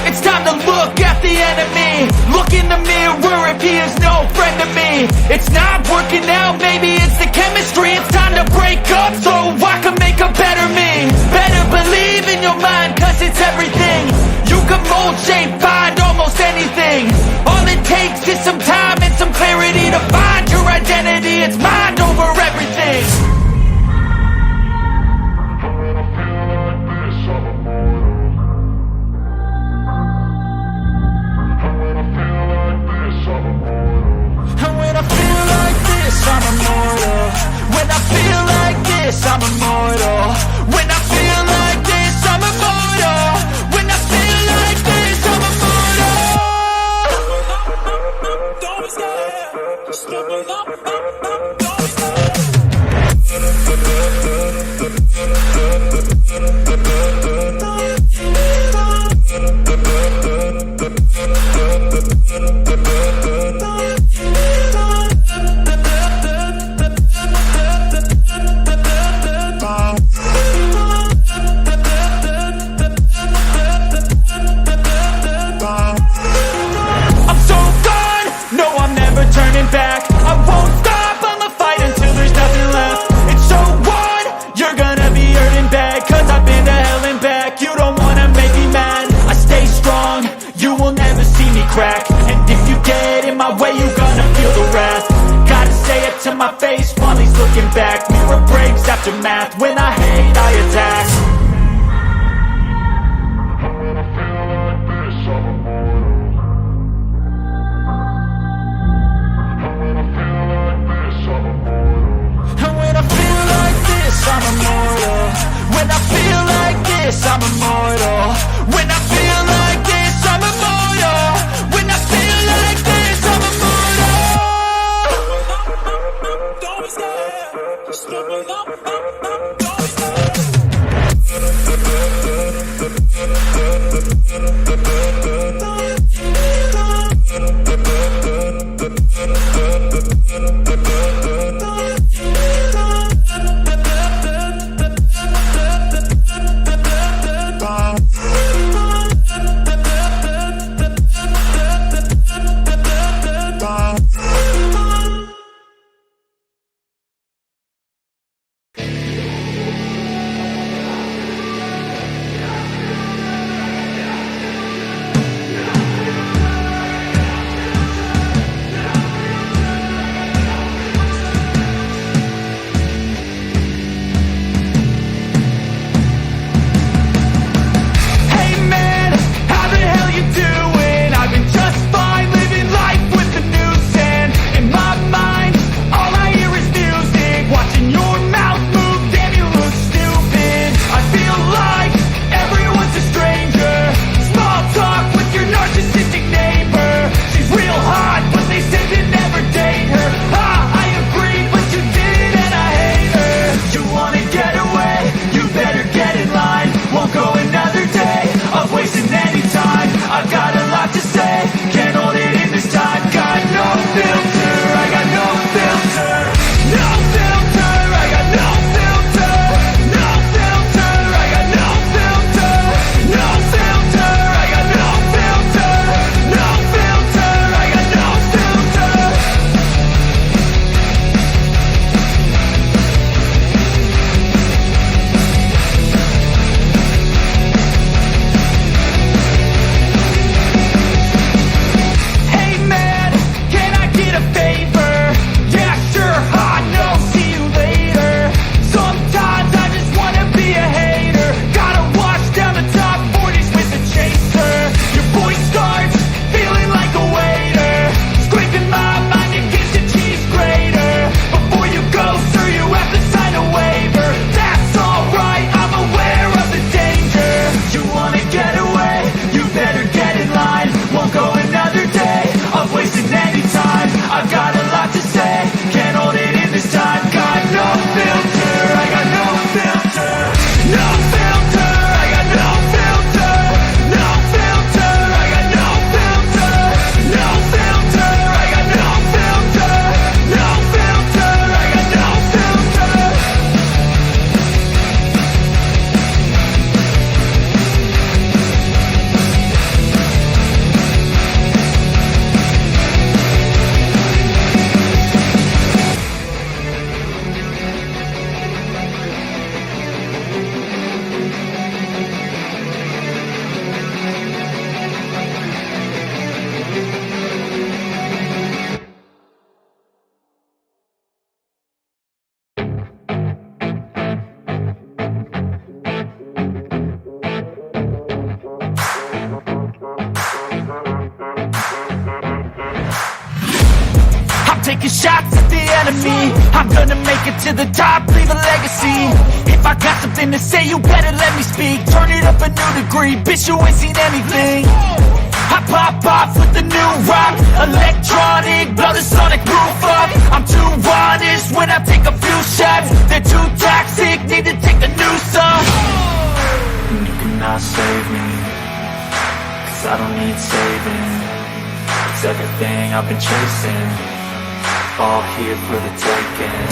It's time to look at the enemy. Look in the mirror if he is no friend to me. It's not working out, maybe it's the chemistry. It's time to break up so I can make a better me. Better believe in your mind, 'cause it's everything. You can mold, shape, find almost anything. All it takes is some time and some clarity to find your identity. It's mind over everything. And when I feel like this, I'm immortal. When I feel like this, I'm immortal. When I feel like this, I'm immortal. When I feel like this, I'm immortal. Don't be scared. Step up, up, up, don't be scared. I'm so gone, no, I'm never turning back. I won't stop, I'ma fight until there's nothing left. It's so on, you're gonna be hurting bad. 'Cause I've been to hell and back. You don't wanna make me mad. I stay strong, you will never see me crack. And if you get in my way, you gonna feel the wrath. Gotta say it to my face while he's looking back. Mirror breaks after math, when I hate, I attack.
When I feel like this, I'm immortal. When I feel like this, I'm immortal.
And when I feel like this, I'm immortal. When I feel like this, I'm immortal. When I feel like this, I'm immortal. When I feel like this, I'm immortal. Don't be scared. Step up, up, up, don't be scared. Taking shots at the enemy. I'm gonna make it to the top, leave a legacy. If I got something to say, you better let me speak. Turn it up a new degree, bitch, you ain't seen anything. I pop off with the new rock, electronic, blow the sonic roof up. I'm too honest when I take a few shots. They're too toxic, need to take a new song.
And you cannot save me, 'cause I don't need saving. It's everything I've been chasing, all here for the taking.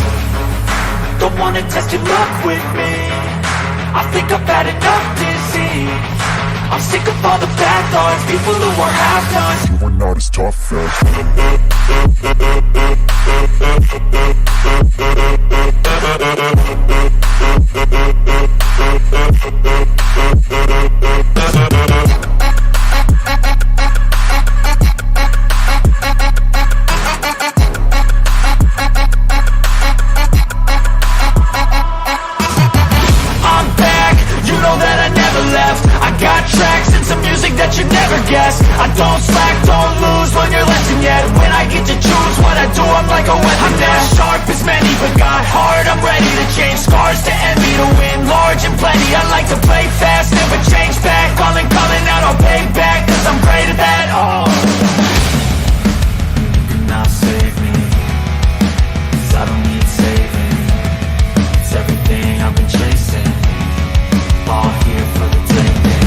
Don't wanna test your luck with me, I think I've had enough disease. I'm sick of all the bad thoughts, people who are half-nots.
You are not as tough as.
I'm back, you know that I never left. I got tracks and some music that you never guess. I don't slack, don't lose, learn your lesson yet. When I get to choose what I do, I'm like a weapon. I'm not sharp as many, but got hard, I'm ready to change. Scars to envy, to win large and plenty. I like to play fast, never change back. Calling, calling out, I'll pay back, 'cause I'm great at that, oh.
You cannot save me, 'cause I don't need saving. It's everything I've been chasing, all here for the taking.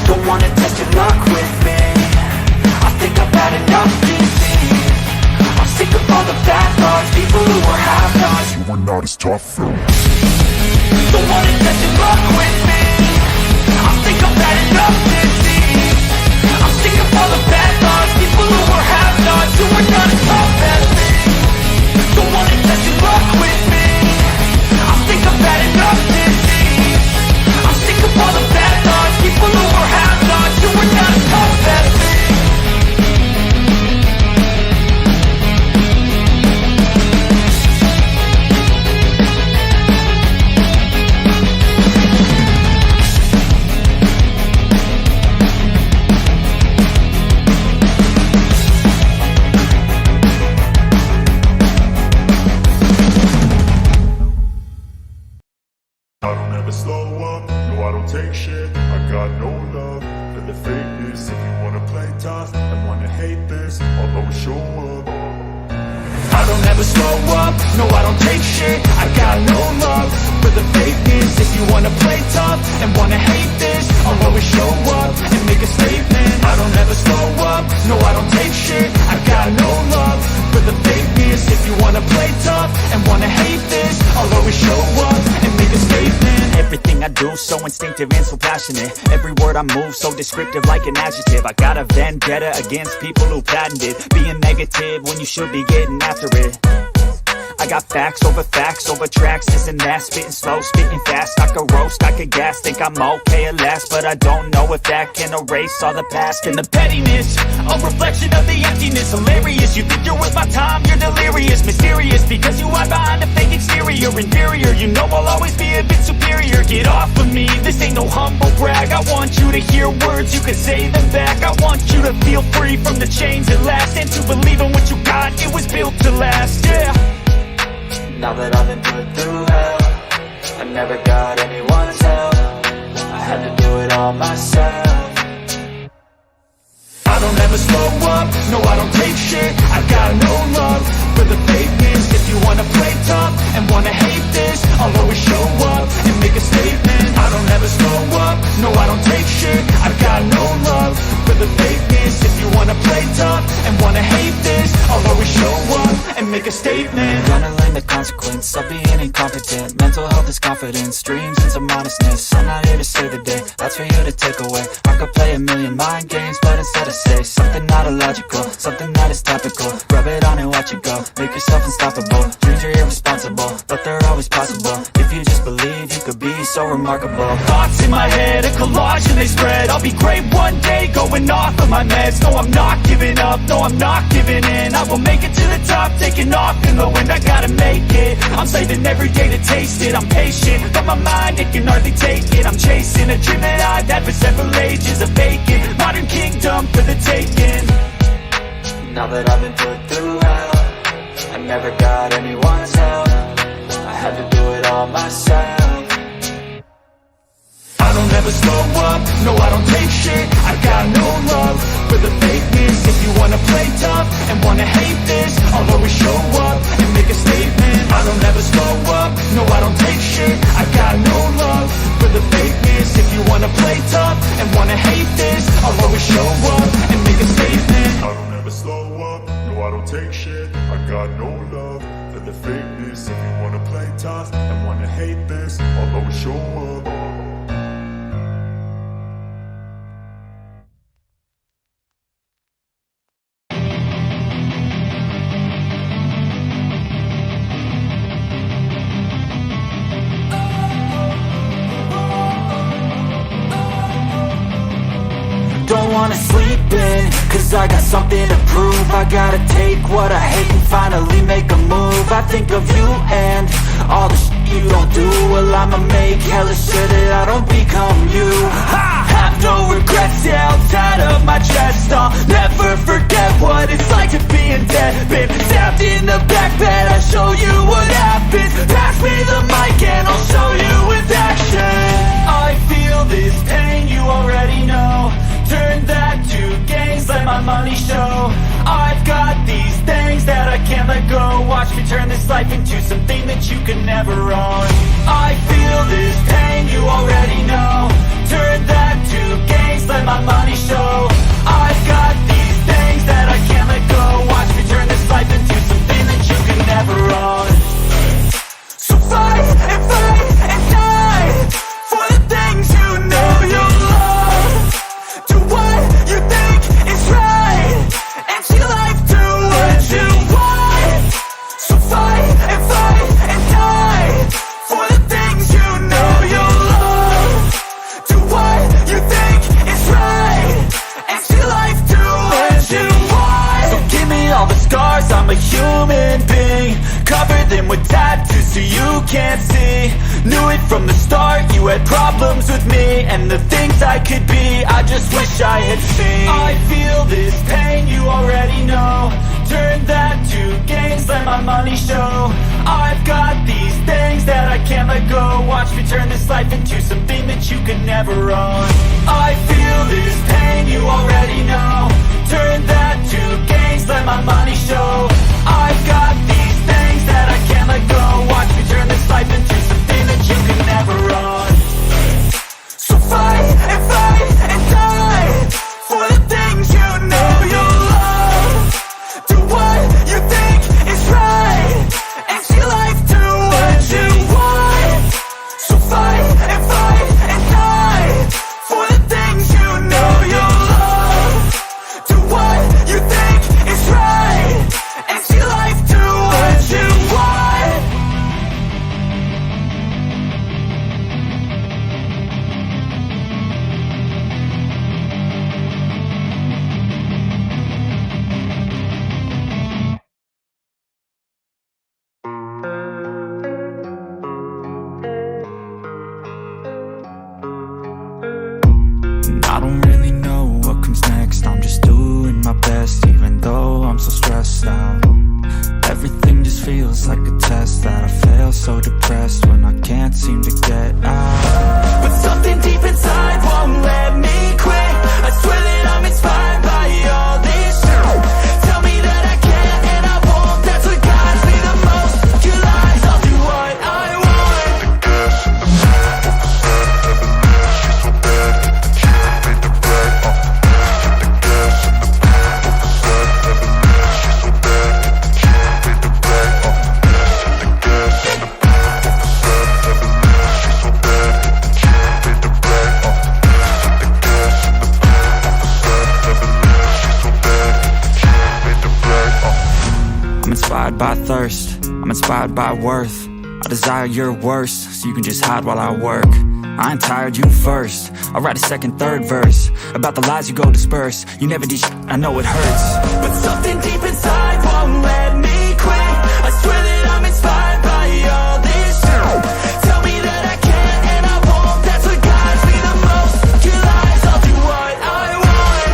Don't wanna test your luck with me, I think I've had enough disease. I'm sick of all the bad thoughts, people who are half-nots.
You are not as tough as.
Don't wanna test your luck with me, I think I've had enough disease. I'm sick of all the bad thoughts, people who are half-nots. You are not as tough as me. Don't wanna test your luck with me, I think I've had enough disease. I'm sick of all the bad thoughts, people who are half-nots. You are not as tough as me.
I don't ever slow up, no I don't take shit. I got no love for the fakeness. If you wanna play tough and wanna hate this, I'll always show up.
I don't ever slow up, no I don't take shit. I got no love for the fakeness. If you wanna play tough and wanna hate this, I'll always show up and make a statement. I don't ever slow up, no I don't take shit. I got no love for the fakeness. If you wanna play tough and wanna hate this, I'll always show up and make a statement.
Everything I do, so instinctive and so passionate. Every word I move, so descriptive like an adjective. I got a vendetta against people who patented being negative when you should be getting after it. I got facts over tracks, this and that. Spitting slow, spitting fast, I could roast, I could gas. Think I'm okay at last, but I don't know if that can erase all the past and the pettiness, a reflection of the emptiness. Hilarious, you think you're worth my time, you're delirious. Mysterious, because you hide behind a fake exterior. Inferior, you know I'll always be a bit superior. Get off of me, this ain't no humble brag. I want you to hear words, you can say them back. I want you to feel free from the chains at last, and to believe in what you got, it was built to last, yeah.
Now that I've been put through hell, I never got anyone's help. I had to do it all myself.
I don't ever slow up, no I don't take shit. I got no love for the fakeness. If you wanna play tough and wanna hate this, I'll always show up and make a statement. I don't ever slow up, no I don't take shit. I got no love for the fakeness. If you wanna play tough and wanna hate this, I'll always show up and make a statement.
Gonna learn the consequence of being incompetent. Mental health is confidence, dreams and some honestness. I'm not here to save the day, that's for you to take away. I could play a million mind games, but instead I say something not illogical, something that is topical. Rub it on and watch it go, make yourself unstoppable. Dreams are irresponsible, but they're always possible. If you just believe, you could be so remarkable.
Thoughts in my head, a collage and they spread. I'll be great one day, going off of my meds. No, I'm not giving up, no, I'm not giving in. I will make it to the top, taking off in the wind. I gotta make it, I'm saving every day to taste it. I'm patient, but my mind, it can hardly take it. I'm chasing a dream that I've had for several ages. A vacant, modern kingdom for the taking.
Now that I've been put through hell,
never got anyone's help. I had to do it all myself.
I don't ever slow up, no I don't take shit. I got no love for the fakeness. If you wanna play tough and wanna hate this, I'll always show up and make a statement. I don't ever slow up, no I don't take shit. I got no love for the fakeness. If you wanna play tough and wanna hate this, I'll always show up and make a statement.
I don't ever slow up, no I don't take shit. I got no love for the fakeness. If you wanna play tough and wanna hate this, I'll always show up.
Don't wanna sleep in, 'cause I got something to prove. I gotta take what I hate and finally make a move. I think of you and all the shit you don't do. Well, I'ma make hella sure that I don't become you. I have no regrets, yeah, I'll tie up my chest. I'll never forget what it's like to be in debt. Been stabbed in the back bed, I'll show you what happens. Pass me the mic and I'll show you with action. I feel this pain, you already know. Turn that to gains, let my money show. I've got these things that I can't let go. Watch me turn this life into something that you can never own. I feel this pain, you already know. Turn that to gains, let my money show. I've got these things that I can't let go. Watch me turn this life into something that you can never own.
So fight and fight and die for the things you know you love. Do what you think is right and see life do what you want. So fight and die for the things you know you love. Do what you think is right and see life do what you want.
So give me all the scars, I'm a human being. Cover them with tattoos so you can't see. Knew it from the start, you had problems with me and the things I could be, I just wish I had seen.
I feel this pain, you already know. Turn that to gains, let my money show. I've got these things that I can't let go. Watch me turn this life into something that you could never own. I feel this pain, you already know. Turn that to gains, let my money show. I've got these things that I can't let go. Watch me turn this life into something that you could never own. So fight and fight and die for the things you know you love. Do what you think is right and see life do what you want. So fight and die for the things you know you love. Do what you think is right and see life do what you want.
And I don't really know what comes next. I'm just doing my best, even though I'm so stressed out. Everything just feels like a test that I fail, so depressed when I can't seem to get out.
But something deep inside won't let me quit. I swear that I'm inspired by all this shit. Tell me that I can and I won't. That's what guides me the most. You lies, I'll do what I want.
I'm inspired by thirst, I'm inspired by worth. I desire your worst, so you can just hide while I work. I ain't tired, you first. I write a second, third verse about the lies you go disperse. You never did I know it hurts.
But something deep inside won't let me quit. I swear that I'm inspired by all this shit. Tell me that I can and I won't. That's what guides me the most. You lies, I'll do what I want.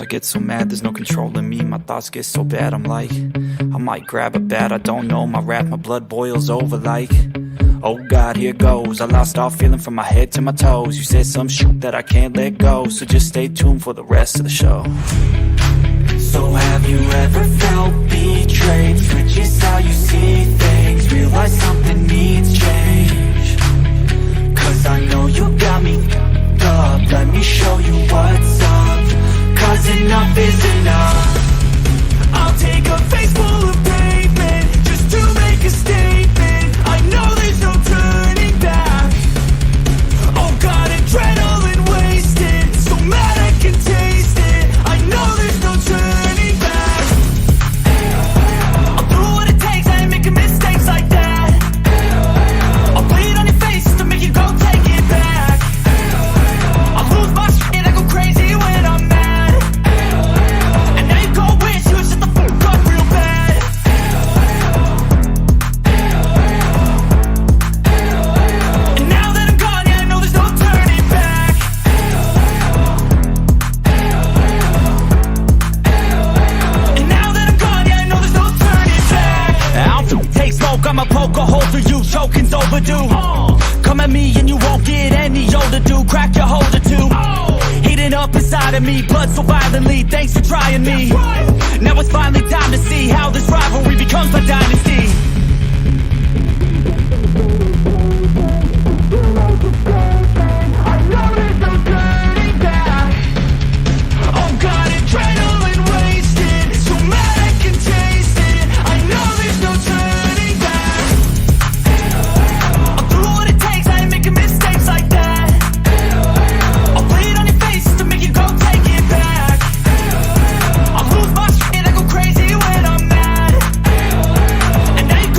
get so mad, there's no controlling me. My thoughts get so bad, I'm like, I might grab a bat, I don't know. My wrath, my blood boils over like, oh God, here goes. I lost all feeling from my head to my toes. You said some shit that I can't let go, so just stay tuned for the rest of the show. So have you ever felt betrayed? Switches how you see things. Realize something needs change. 'Cause I know you got me f***ed up. Let me show you what's up. 'Cause enough is enough. I'll take a face full of pavement just to make a statement. I know there's no turning back. Oh God, adrenaline wasted. So mad I can taste it. I know there's no turning back. I'll do what it takes, I ain't making mistakes like that. I'll bleed on your face just to make you go take it back. I lose my shit, I go crazy when I'm mad. And now you go wish you would shut the fuck up real bad. And now that I'm gone, yeah, I know there's no turning back. And now that I'm gone, yeah, I know there's no turning back. I don't take smoke, I'ma poke a hole through you, choking's overdue. Come at me and you won't get any older, dude. Crack your holder too. Heating up inside of me, blood so violently. Thanks for trying me. Now it's finally time to see how this rivalry becomes my dynasty. I know there's no turning back. Oh God, adrenaline wasted. So mad I can taste it. I know there's no turning back. I'll do what it takes, I ain't making mistakes like that. I'll bleed on your face just to make you go take it back. I lose my shit, I go crazy when I'm mad. And now you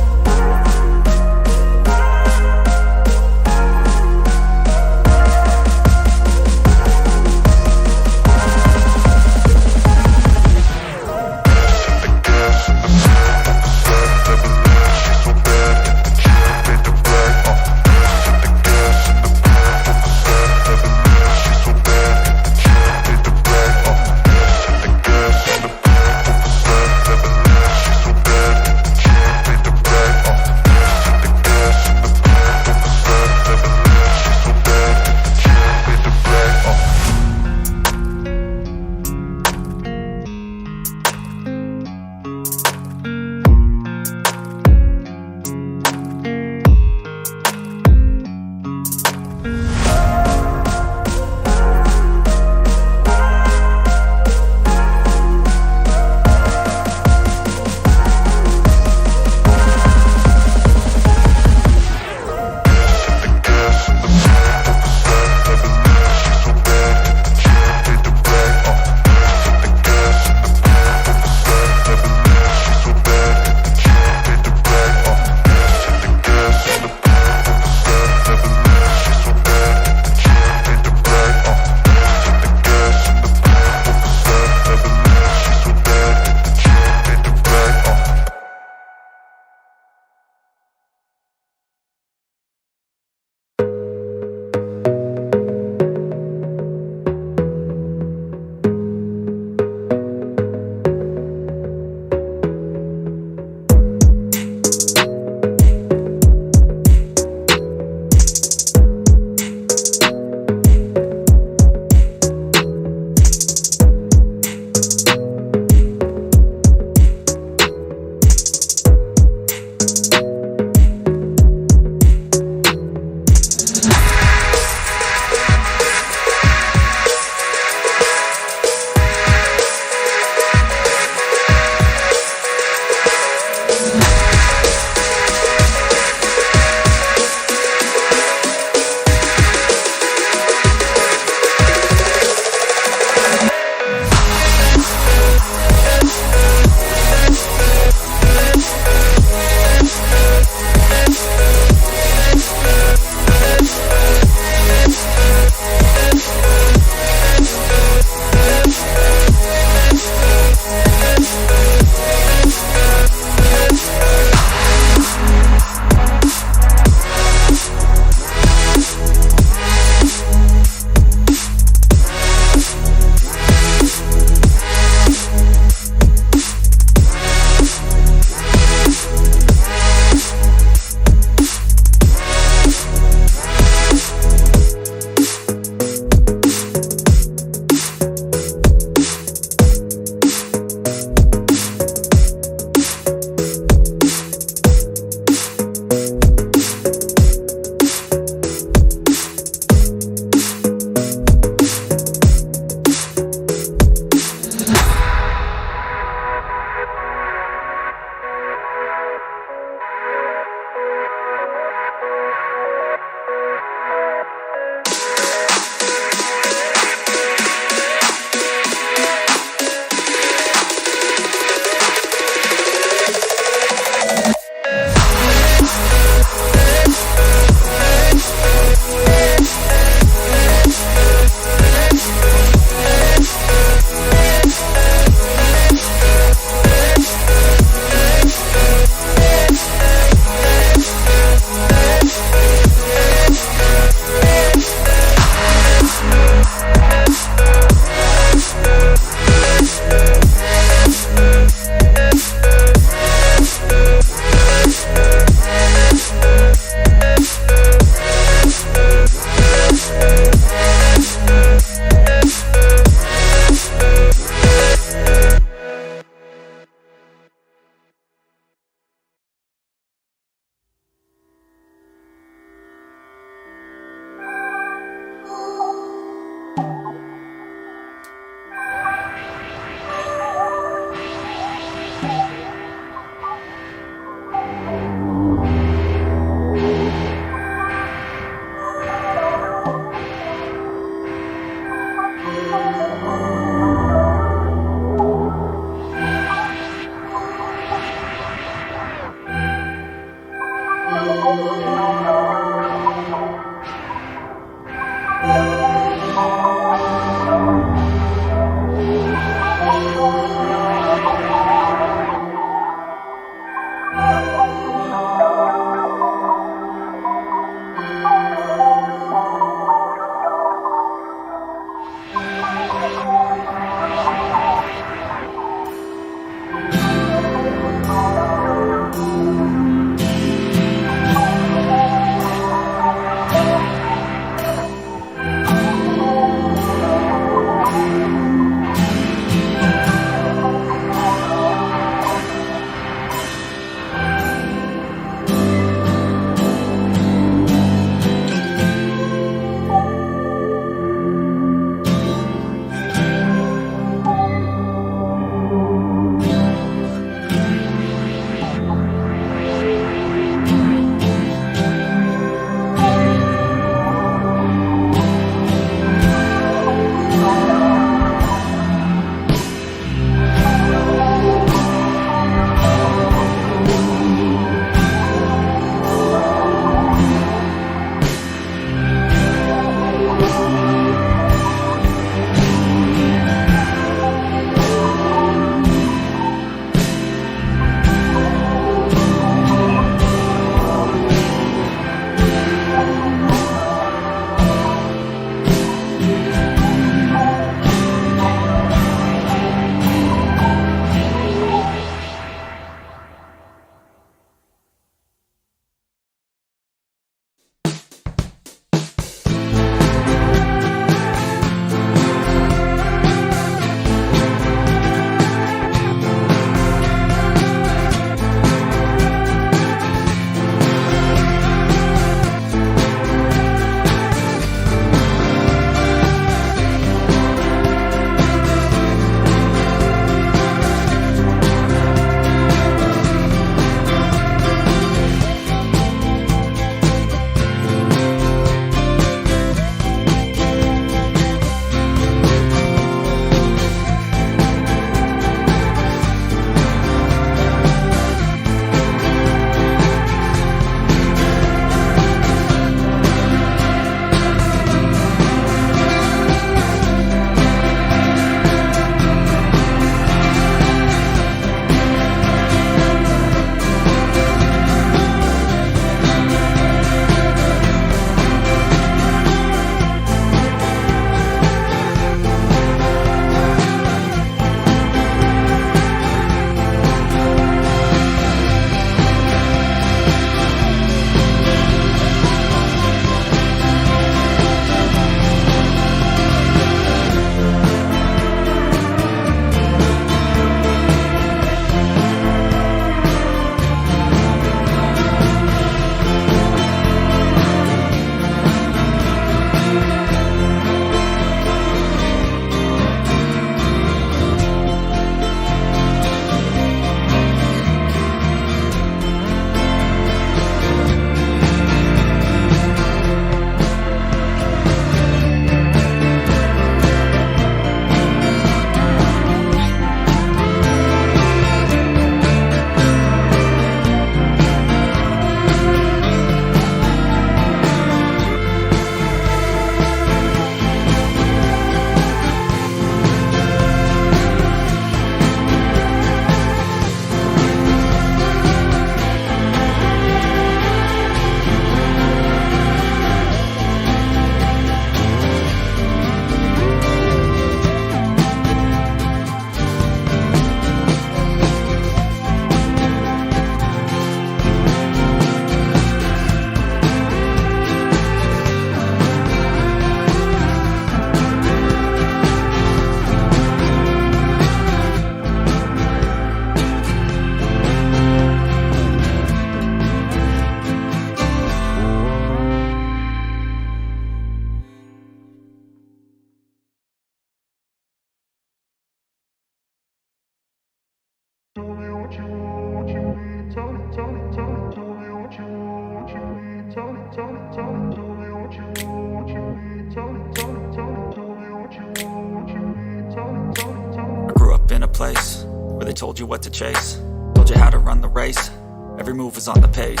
place where they told you what to chase, told you how to run the race. Every move was on the page,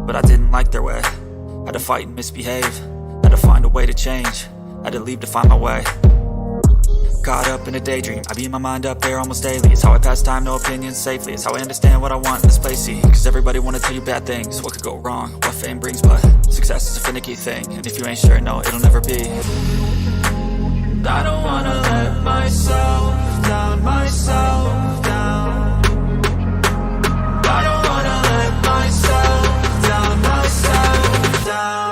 but I didn't like their way. Had to fight and misbehave, had to find a way to change, had to leave to find my way. Caught up in a daydream, I be in my mind up there almost daily. It's how I pass time, no opinions safely. It's how I understand what I want in this place. See, 'cause everybody wanna tell you bad things, what could go wrong, what fame brings, but success is a finicky thing, and if you ain't sure, no, it'll never be. I don't wanna let myself down, myself down. I don't wanna let myself down, myself down.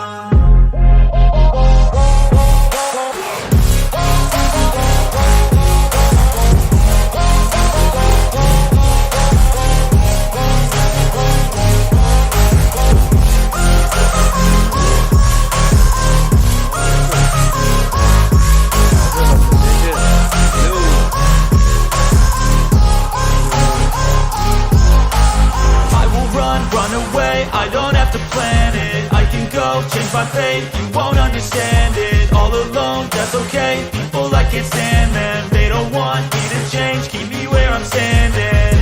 I will run, run away, I don't have to plan it. I can go, change my fate, you won't understand it. All alone, that's okay, people I can't stand them. They don't want me to change, keep me where I'm standing.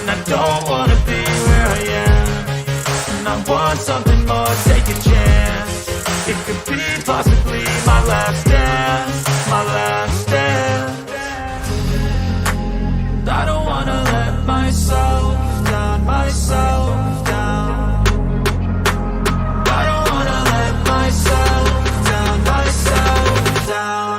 And I don't wanna be where I am. And I want something more, take a chance. It could be possibly my last dance, my last dance. I don't wanna let myself down, myself down. I don't wanna let myself down, myself down.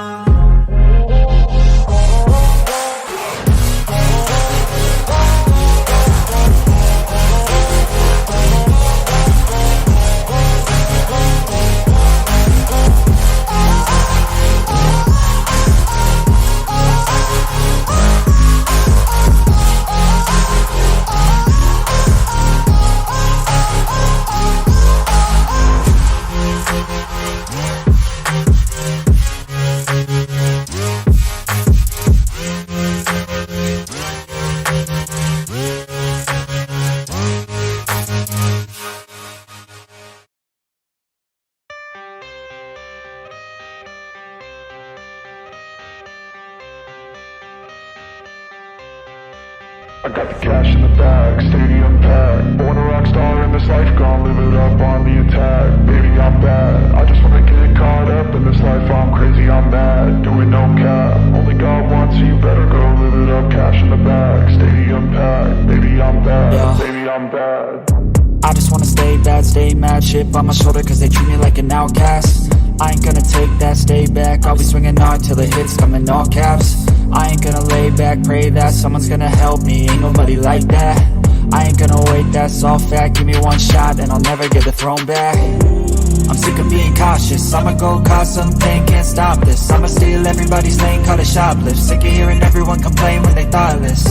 I got the cash in the bag, stadium packed. Born a rock star in this life, gon' live it up on the attack. Baby, I'm bad, I just wanna get caught up in this life. I'm crazy, I'm mad, doing no cap. Only God wants you, better go live it up. Cash in the bag, stadium packed. Baby, I'm bad, baby, I'm bad.
I just wanna stay bad, stay mad. Chip on my shoulder 'cause they treat me like an outcast. I ain't gonna take that, stay back. I'll be swinging hard till the hits come in all caps. I ain't gonna lay back, pray that someone's gonna help me. Ain't nobody like that. I ain't gonna wait, that's all fact. Give me one shot and I'll never get the throne back. I'm sick of being cautious. I'ma go cause something, can't stop this. I'ma steal everybody's lane, call it shoplift. Sick of hearing everyone complain when they thoughtless.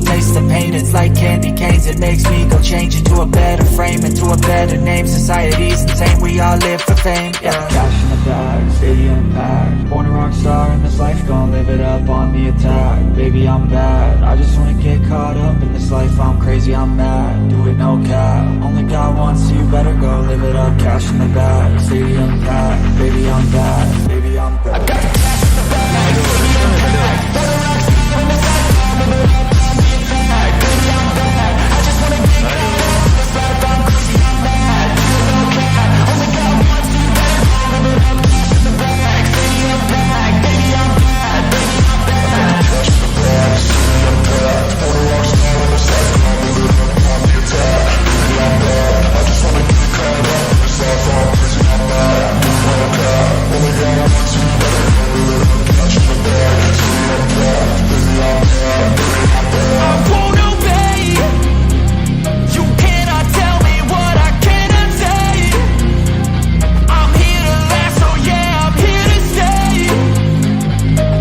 Taste the pain, it's like candy canes. It makes me go change into a better frame, into a better name. Society's insane, we all live for fame, yeah. Cash in the bag, stadium packed. Born a rock star in this life, gon' live it up on the attack. Baby, I'm bad, I just wanna get caught up in this life. I'm crazy, I'm mad, do it no cap. Only God wants you, better go live it up. Cash in the bag, stadium packed. Baby, I'm bad, baby, I'm bad. I got the cash in the bag, stadium packed. Born a rock star in this life, gon' live it up on the attack. Baby, I'm bad, I just wanna get caught up in this life. I'm crazy, I'm mad, do it no cap. Only God wants you, better go live it up. Cash in the bag, stadium packed. Baby, I'm bad, baby, I'm bad. I won't obey. You cannot tell me what I cannot say. I'm here to last, oh yeah, I'm here to stay.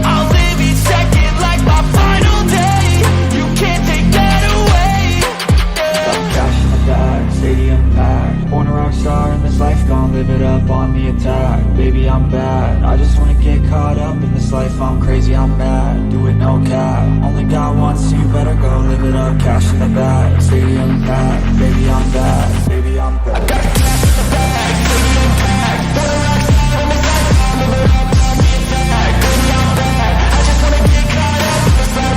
I'll live each second like my final day. You can't take that away. Yeah. Cash in the bag, stadium packed. Born a rock star in this life, gon' live it up on the attack. Baby, I'm bad, I just wanna get caught up in this life. I'm crazy, I'm mad, do it no cap. Only God wants you, better go live it up. Cash in the bag, stadium packed. Baby, I'm bad, baby, I'm bad. I got the cash in the bag, stadium packed. Born a rock star in this life, gon' live it up on the attack. Baby, I'm bad, I just wanna get caught up in this life.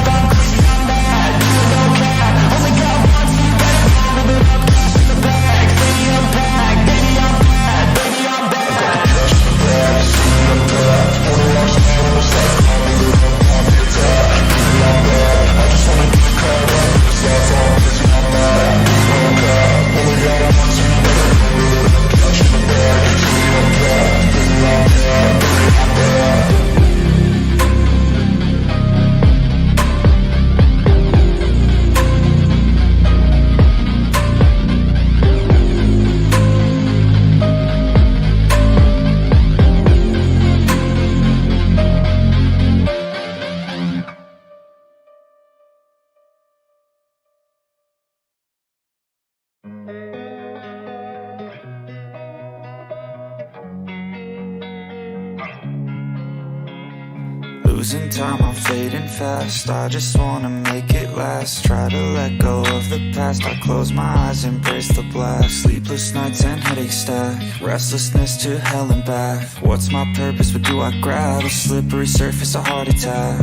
Losing time, I'm fading fast. I just wanna make it last. Try to let go of the past. I close my eyes, embrace the black. Sleepless nights and headaches stack. Restlessness to hell and back. What's my purpose? What do I grab? A slippery surface, a heart attack.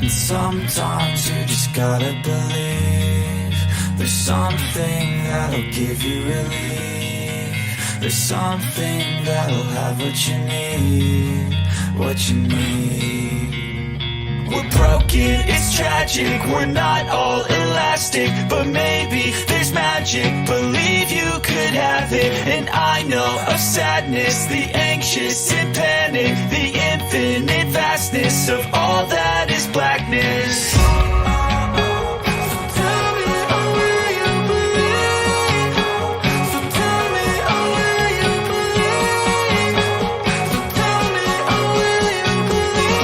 And sometimes you just gotta believe. There's something that'll give you relief. There's something that'll have what you need, what you need. We're broken, it's tragic, we're not all elastic. But maybe there's magic, believe you could have it. And I know of sadness, the anxious and panic, the infinite vastness of all that is blackness. So tell me, oh, will you believe? So tell me, oh, will you believe? So tell me, oh, will you believe?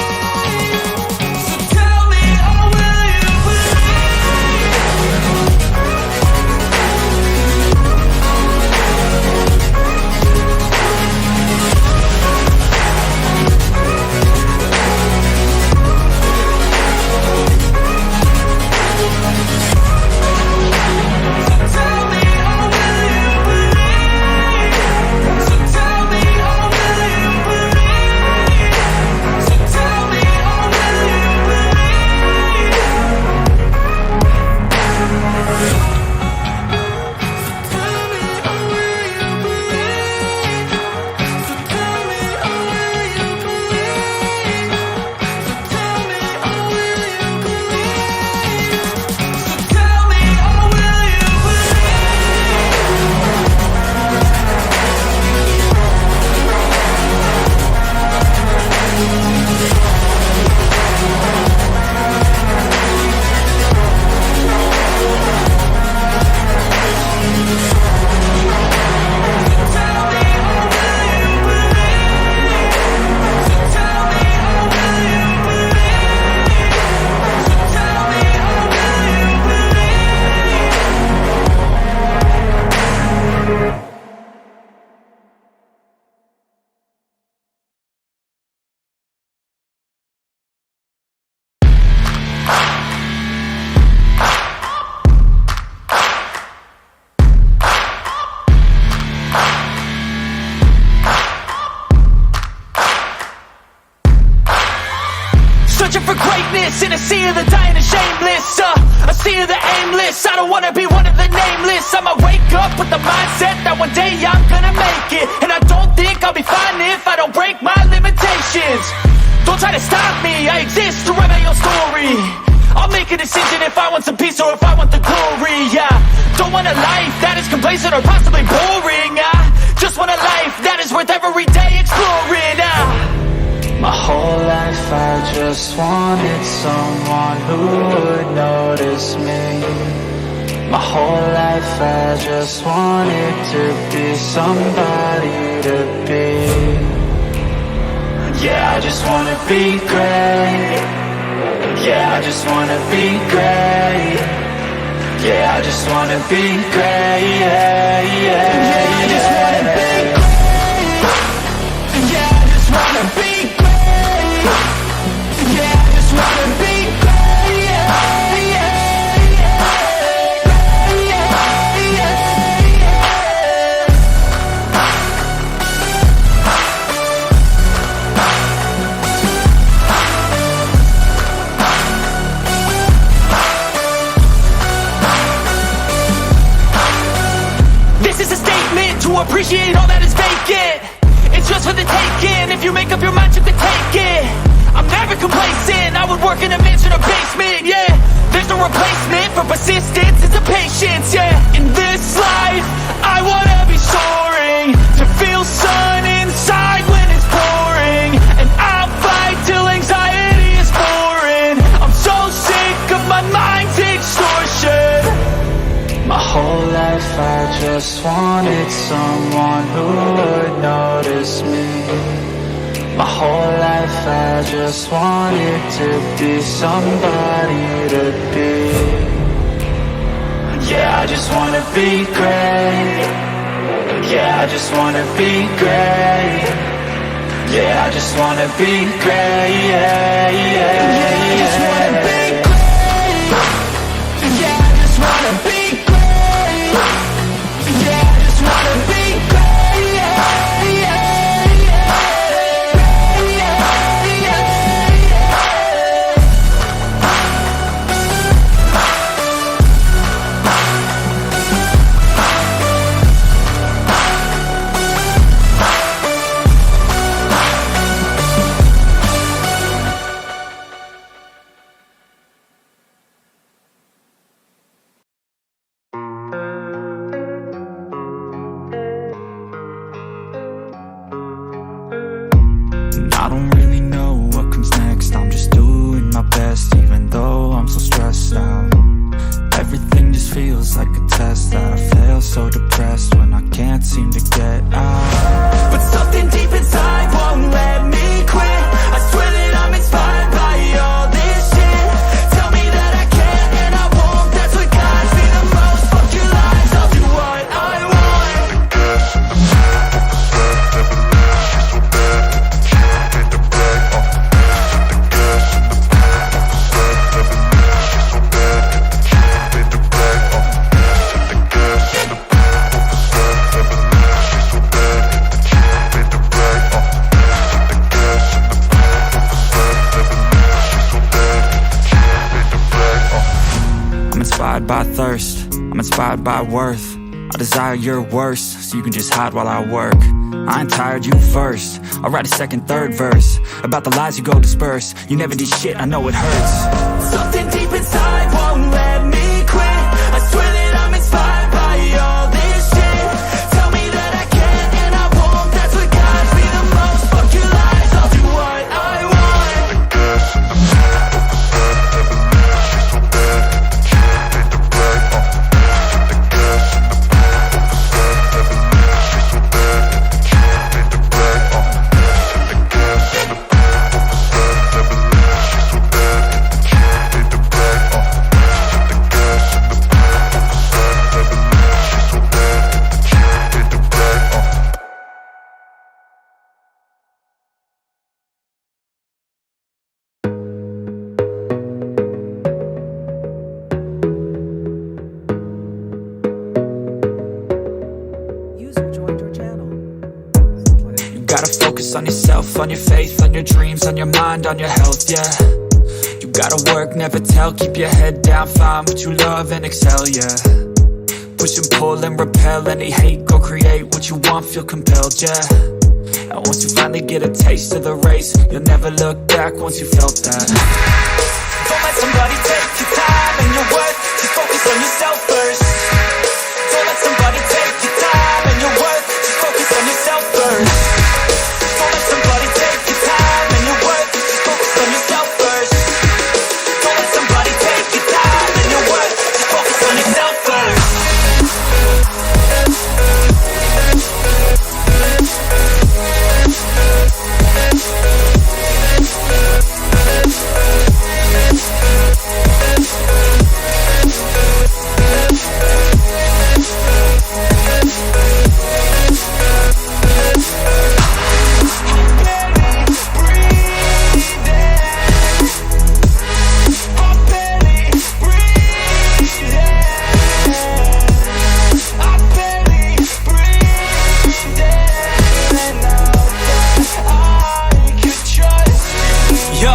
So tell me, oh, will you believe? So tell me, oh, will you believe? So tell me, oh, will you believe? So tell me, oh, will you believe? So tell me, oh, will you believe? So tell me, oh, will you believe? So tell me, oh, will you believe? So tell me, oh, will you believe? Tell me, oh, will you believe? So tell me, oh, will you believe? So tell me, oh, will you believe?
Searching for greatness in a sea of the dying and shameless. A sea of the aimless. I don't wanna be one of the nameless. I'ma wake up with the mindset that one day I'm gonna make it. And I don't think I'll be fine if I don't break my limitations. Don't try to stop me, I exist to write my own story. I'll make a decision if I want some peace or if I want the glory. Yeah, don't want a life that is complacent or possibly boring. I just want a life that is worth every day exploring.
My whole life I just wanted someone who would notice me. My whole life I just wanted to be somebody to be. Yeah, I just wanna be great. Yeah, I just wanna be great. Yeah, I just wanna be great. Yeah, I just wanna be great. Yeah, I just wanna be great. Yeah, I just wanna be great. Yeah.
This is a statement to appreciate all that is vacant. It's just for the taking. If you make up your mind, you can take it. I'm never complacent. I would work in a mansion or basement, yeah. There's no replacement for persistence. It's a patience, yeah. In this life, I wanna be soaring. To feel sun inside when it's pouring. And I'll fight till anxiety is foreign. I'm so sick of my mind's extortion.
My whole life I just wanted someone who would notice me. My whole life I just wanted to be somebody to be. Yeah, I just wanna be great. Yeah, I just wanna be great. Yeah, I just wanna be great, yeah, yeah. Yeah, I just wanna be great. Yeah, I just wanna be great. Yeah, I just wanna be great, yeah, yeah, yeah, yeah, yeah, yeah. And I don't really know what comes next. I'm just doing my best, even though I'm so stressed out. Everything just feels like a test that I fail, so depressed when I can't seem to get out. But something deep inside won't let me quit. I swear that I'm inspired by all this shit. Tell me that I can and I won't. That's what guides me the most. Fuck your lies, I'll do what I want. I'm inspired by thirst, I'm inspired by worth. I desire your worst, so you can just hide while I work. I ain't tired, you first. I'll write a second, third verse about the lies you go disperse. You never did shit, I know it hurts. Something deep inside won't let me quit. I swear that I'm inspired by all this shit. Tell me that I can and I won't. That's what guides me the most. Fuck your lies, I'll do what I want.
User joined your channel.
You gotta focus on yourself, on your faith, on your dreams, on your mind, on your health, yeah. You gotta work, never tell, keep your head down, find what you love and excel, yeah. Push and pull and repel any hate, go create what you want, feel compelled, yeah. And once you finally get a taste of the race, you'll never look back once you felt that. Don't let somebody take your time and your worth, just focus on yourself first. Don't let somebody take your time and your worth, just focus on yourself first. Don't let somebody take your time and your worth, just focus on yourself first. Don't let somebody take your time and your worth, just focus on yourself first. Yo,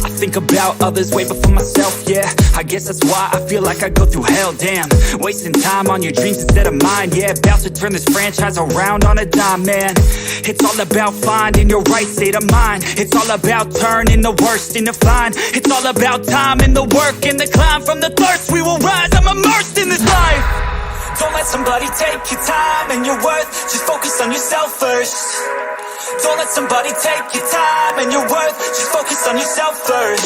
I think about others way before myself, yeah. I guess that's why I feel like I go through hell, damn. Wasting time on your dreams instead of mine, yeah. About to turn this franchise around on a dime, man. It's all about finding your right state of mind. It's all about turning the worst into fine. It's all about time and the work and the climb. From the thirst we will rise, I'm immersed in this life. Don't let somebody take your time and your worth. Just focus on yourself first. Don't let somebody take your time and your worth. Just focus on yourself first.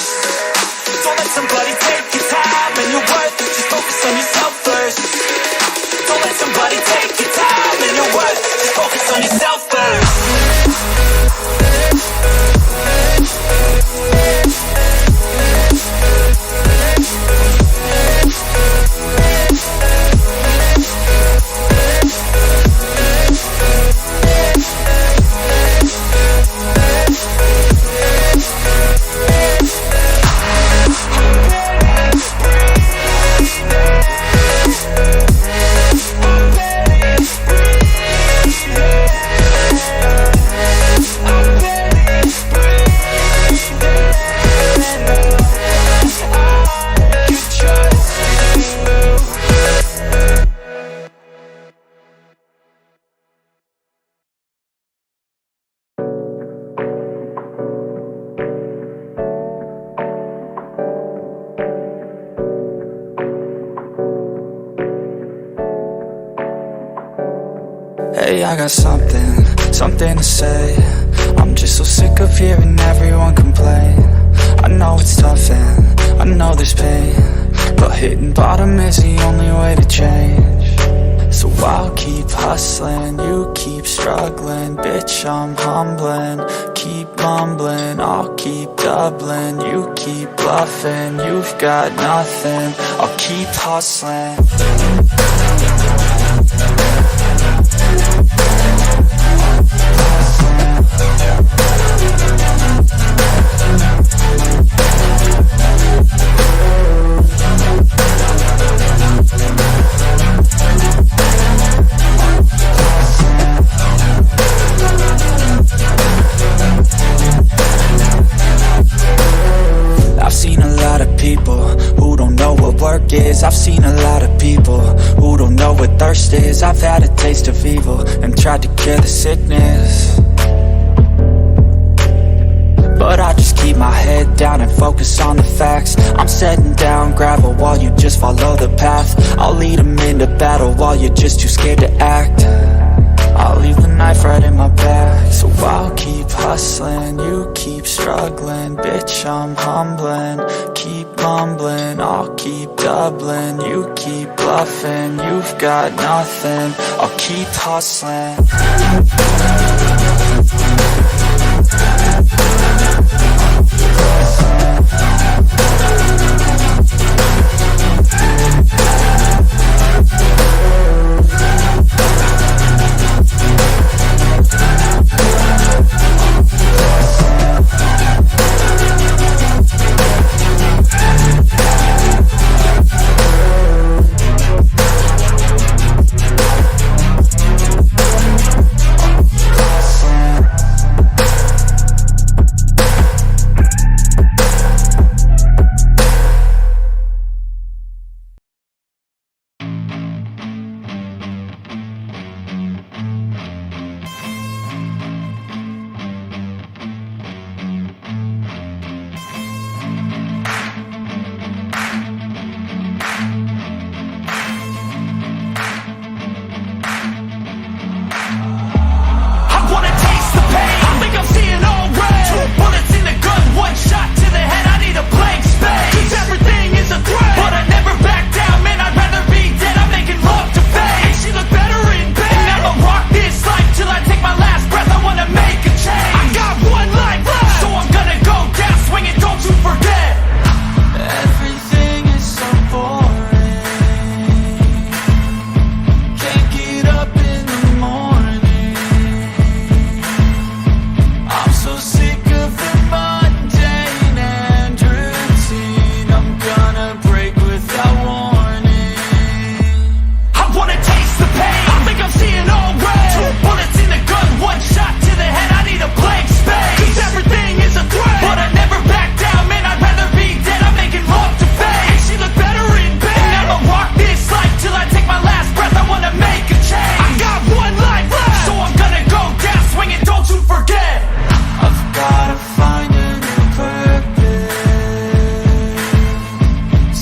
Don't let somebody take your time and your worth. Just focus on yourself first. Don't let somebody take your time and your worth. Just focus on yourself first. I got something, something to say. I'm just so sick of hearing everyone complain. I know it's tough and I know there's pain, but hitting bottom is the only way to change. So I'll keep hustling, you keep struggling. Bitch, I'm humbling, keep mumbling. I'll keep doubling, you keep bluffing. You've got nothing, I'll keep hustling. I've seen a lot of people who don't know what work is. I've seen a lot of people who don't know what thirst is. I've had a taste of evil and tried to cure the sickness, but I just keep my head down and focus on the facts. I'm setting down gravel while you just follow the path. I'll lead 'em into battle while you're just too scared to act. I'll leave the knife right in my back. So I'll keep hustling, you keep struggling. Bitch, I'm humbling, keep mumbling. I'll keep doubling, you keep bluffing. You've got nothing, I'll keep hustling. I wanna taste the pain. I think I'm seeing all red. Two bullets in the gun, one shot to the head. I need a blank space, 'cause everything is a threat. But I never back down, man, I'd rather be dead. I'm making love to fame, and she look better in bed. And I'ma rock this life till I take my last breath. I wanna make a change. I got one life left, so I'm gonna go down swinging, don't you forget. Everything is so boring. Can't get up in the morning. I'm so sick of the mundane and routine. I'm gonna break without warning. I wanna taste the pain. I think I'm seeing all red. Two bullets in the gun, one shot to the head. I need a blank space, 'cause everything is a threat. But I never back down, man, I'd rather be dead. I'm making love to fame, and she look better in bed. And I'ma rock this life till I take my last breath. I wanna make a change. I got one life left, so I'm gonna go down swinging, don't you forget. I've gotta find a new purpose,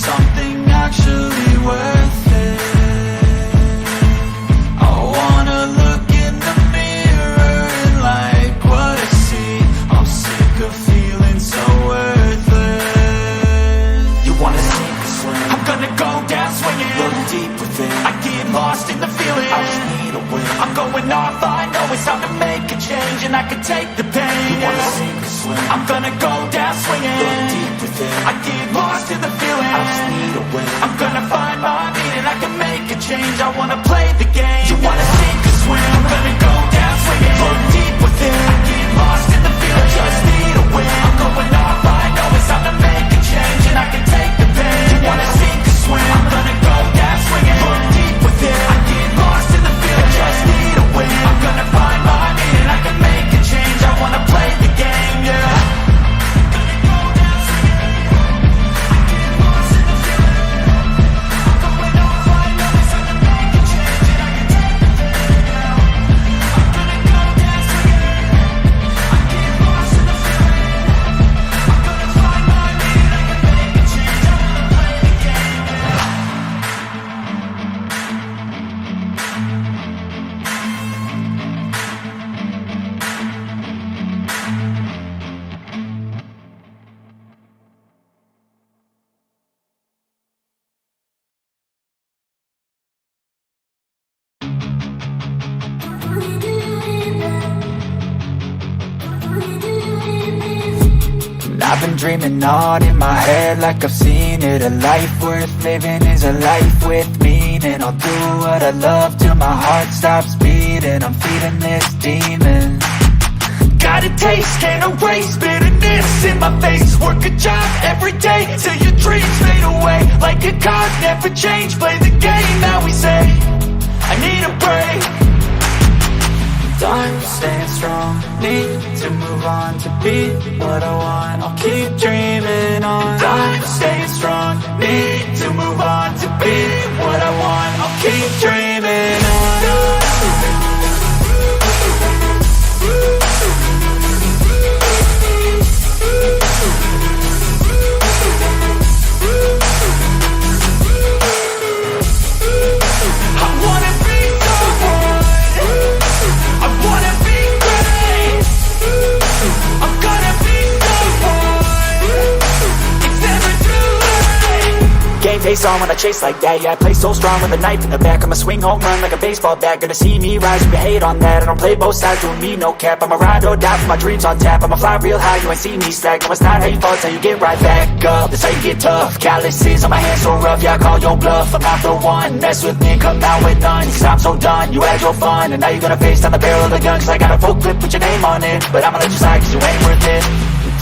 something actually worth it. I wanna look in the mirror and like what I see. I'm sick of feeling so worthless. You wanna sink or swim? I'm gonna go down swinging. Look deep within. I get lost in the feeling. I just need a win. I'm going off, I know it's time to make a change, and I can take the pain. You wanna sink or swim? I'm gonna go down swinging. Look deep within. I get lost in the feeling. I just need a win. I'm gonna find my meaning. I can make a change. I wanna play the game. You wanna sink or swim? I'm gonna go down swinging. Look deep within. I get lost in the feeling. I just need a win. I'm going off, I know it's time to make a change, and I can take the pain. You wanna sink or swim? I'm gonna go down swinging. Look deep within. I get lost in the feeling. I just need a win. I'm gonna find my meaning. I can make a change. I wanna play the game, yeah. Gonna go down swinging. I get lost in the feeling. I'm going off, I know it's time to make a change, and I can take the pain now. I'm I've been dreaming on in my head like I've seen it. A life worth living is a life with meaning. I'll do what I love till my heart stops beating. I'm feeding this demon. Got a taste, can't erase bitterness in my face. Work a job every day till your dreams fade away. Like a card, never change, play the game that we say. I need a break. I'm staying strong, need to move on to be what I want. I'll keep dreaming on. I'm staying strong, need to move on to be what I want. I'll keep dreaming on. I wanna be someone, I wanna be great. I'm gonna be someone. It's never too late.
Game face on when I chase like that. Yeah, I play so strong with a knife in the back. I'ma swing home run like a baseball bat. Gonna see me rise, you can hate on that. I don't play both sides, doing me no cap. I'ma ride or die for my dreams on tap. I'ma fly real high, you ain't see me slack. No, it's not how you fall, it's how you get right back up. That's how you get tough. Calluses on my hands so rough, yeah, I call your bluff. I'm not the one, mess with me, come out with none. 'Cause I'm so done, you had your fun, and now you're gonna face down the barrel of the gun. 'Cause I got a full clip, put your name on it. But I'ma let you slide 'cause you ain't worth it.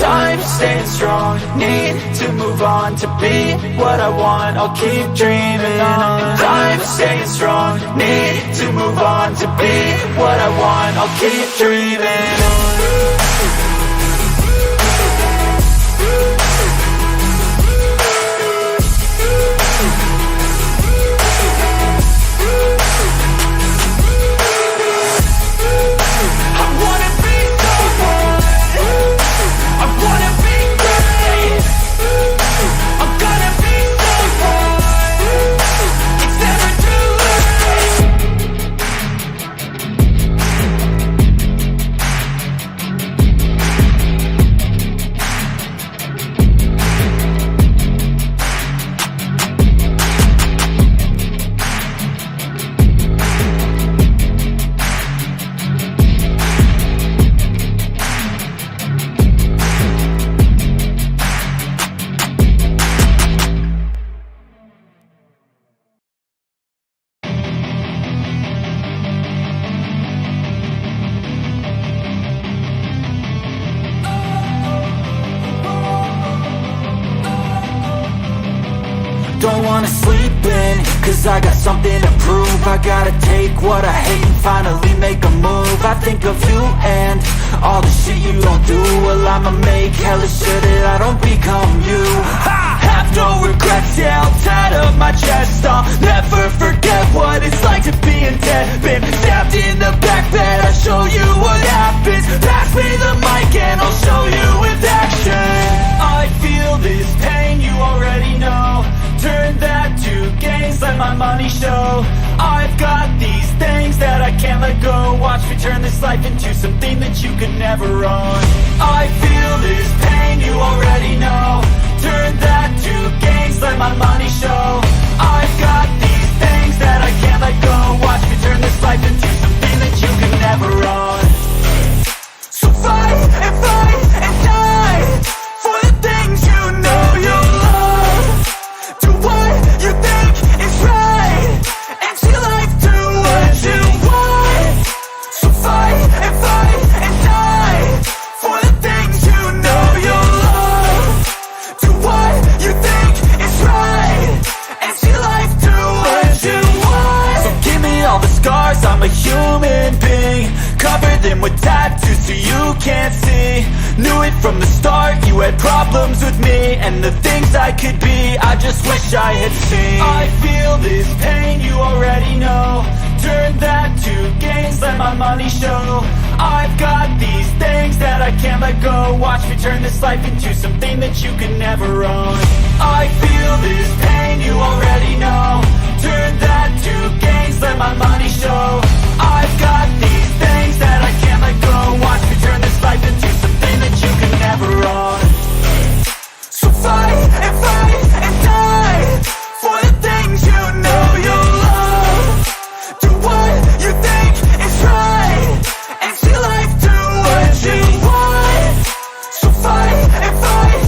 I'm staying strong, need to move on to be what I want. I'll keep dreaming on. I'm staying strong, need to move on to be what I want. I'll keep dreaming on.
I wanna be someone, I wanna be great. I'm gonna be someone. It's never too late.
Don't wanna sleep in, 'cause I got something to prove. I gotta take what I hate and finally make a move. I think of you and all the shit you don't do. Well, I'ma make hella sure that I don't become you.
I have no regrets, yeah, I'll tie up my chest. I'll never forget what it's like to be in debt. Been stabbed in the back bed, I'll show you what happens. Pass me the mic and I'll show you with action. I feel this pain, you already know. Turn that to gains, let my money show. I've got these things that I can't let go. Watch me turn this life into something that you could never own. I feel this pain, you already know. Turn that to gains, let my money show. I've got these things that I can't let go. Watch me turn this life into something that you could never own. So fight and fight and die for the things you know you love. Do what you think is right and see life do what you want. So fight and die for the things you know you love. Do what you think is right and see life do what you want.
So give me all the scars, I'm a human being. Cover them with tattoos so you can't see. Knew it from the start, you had problems with me and the things I could be, I just wish I had seen.
I feel this pain, you already know. Turn that to gains, let my money show. I've got these things that I can't let go. Watch me turn this life into something that you could never own. I feel this pain, you already know. Turn that to gains, let my money show. I've got these things that I can't let go. Watch me turn this life into something that you could never own. So fight and fight and die for the things you know you love. Do what you think is right and see life do what you want. So fight and fight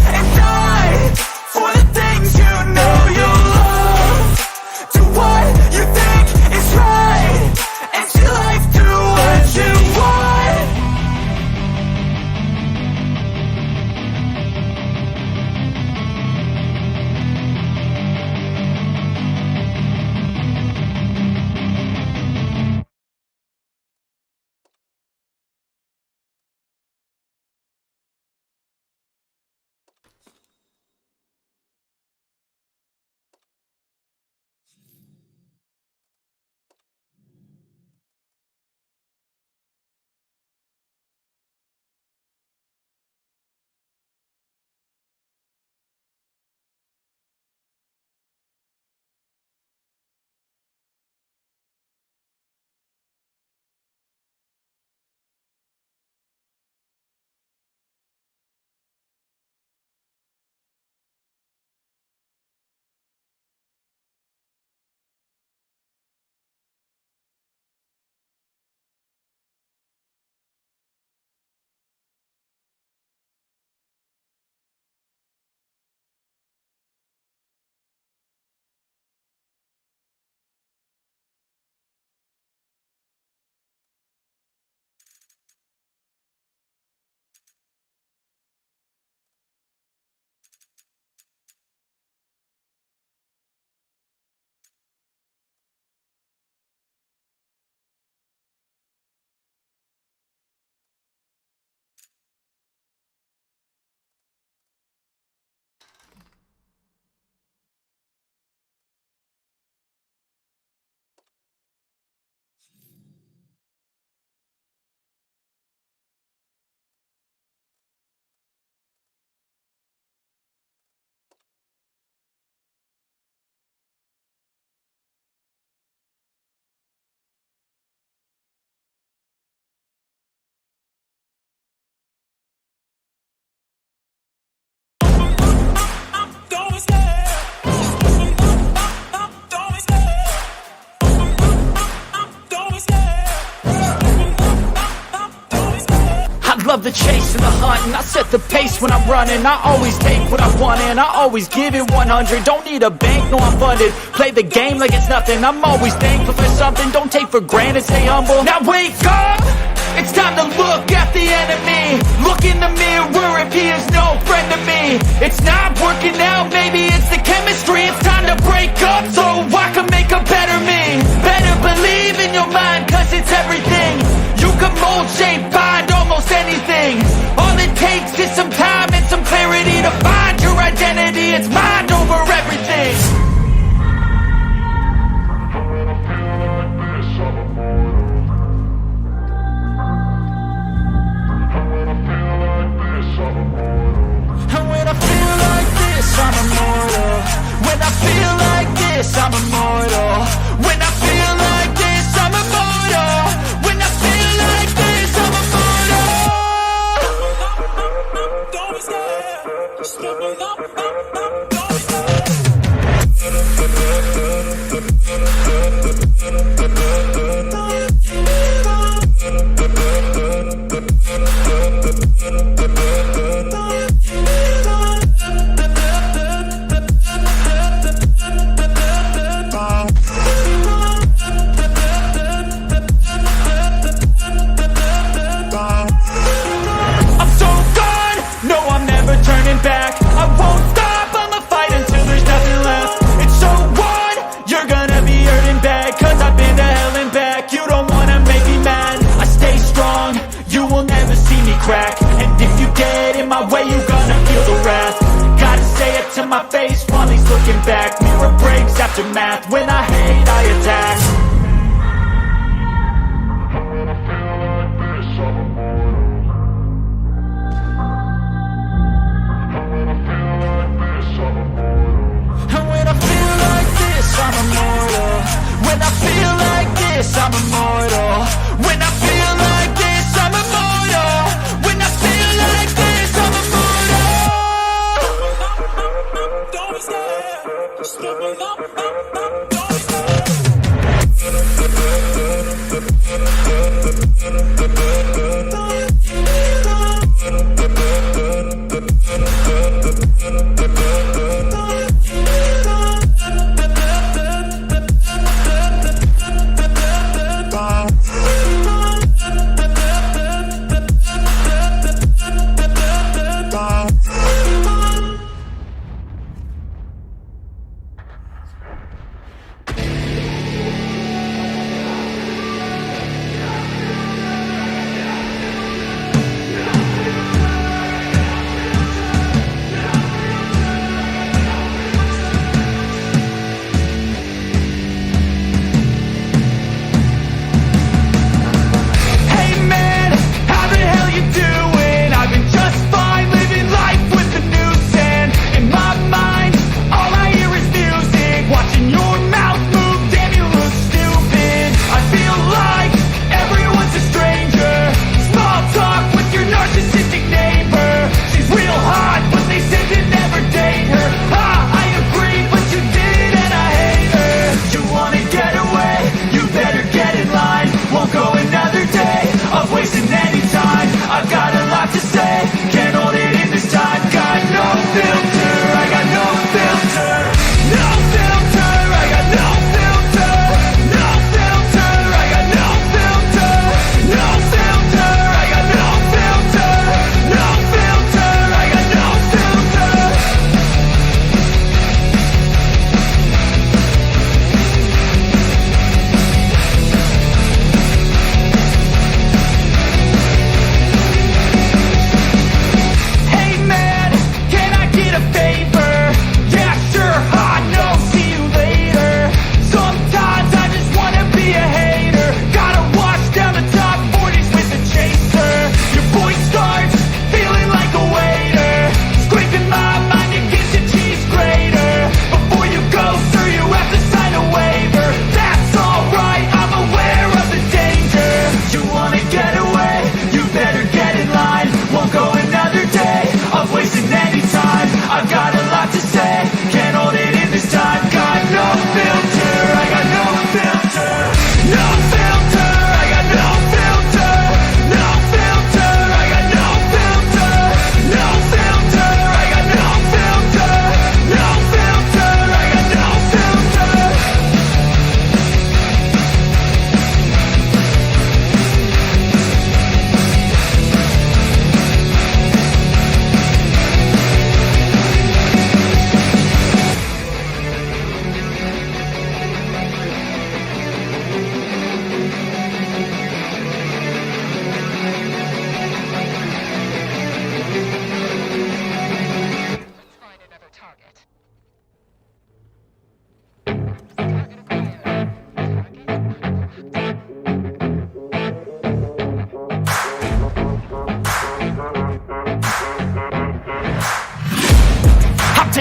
love the chase and the hunt, and I set the pace when I'm running. I always take what I want and I always give it 100. Don't need a bank, no I'm funded. Play the game like it's nothing. I'm always thankful for something. Don't take for granted, stay humble. Now wake up! It's time to look at the enemy. Look in the mirror if he is no friend to me. It's not working out, maybe it's the chemistry. It's time to break up so I can make a better me. Better believe in your mind, cause it's everything. You can mold, shape, find almost anything. All it takes is some time and some clarity to find your identity. It's mind over everything. And when I feel like this, I'm immortal. When I feel like this, I'm immortal. When I feel like this, I'm immortal. When I feel like this, I'm immortal.
Don't be scared. Stepping up, up, up, don't be scared.
I'm so gone, no I'm never turning back. I won't stop, I'ma fight until there's nothing left. It's so on, you're gonna be hurting bad. Cause I've been to hell and back, you don't wanna make me mad. I stay strong, you will never see me crack. And if you get in my way, you gonna feel the wrath. Gotta say it to my face while he's looking back. Mirror breaks after math, when I hate I attack.
And when I feel like this, I'm immortal. And when I feel like this, I'm immortal.
And when I feel like this, I'm immortal. When I feel like this, I'm immortal. When I feel like this, I'm immortal. When I feel like this, I'm immortal.
Don't be scared. Stepping up, up, up, don't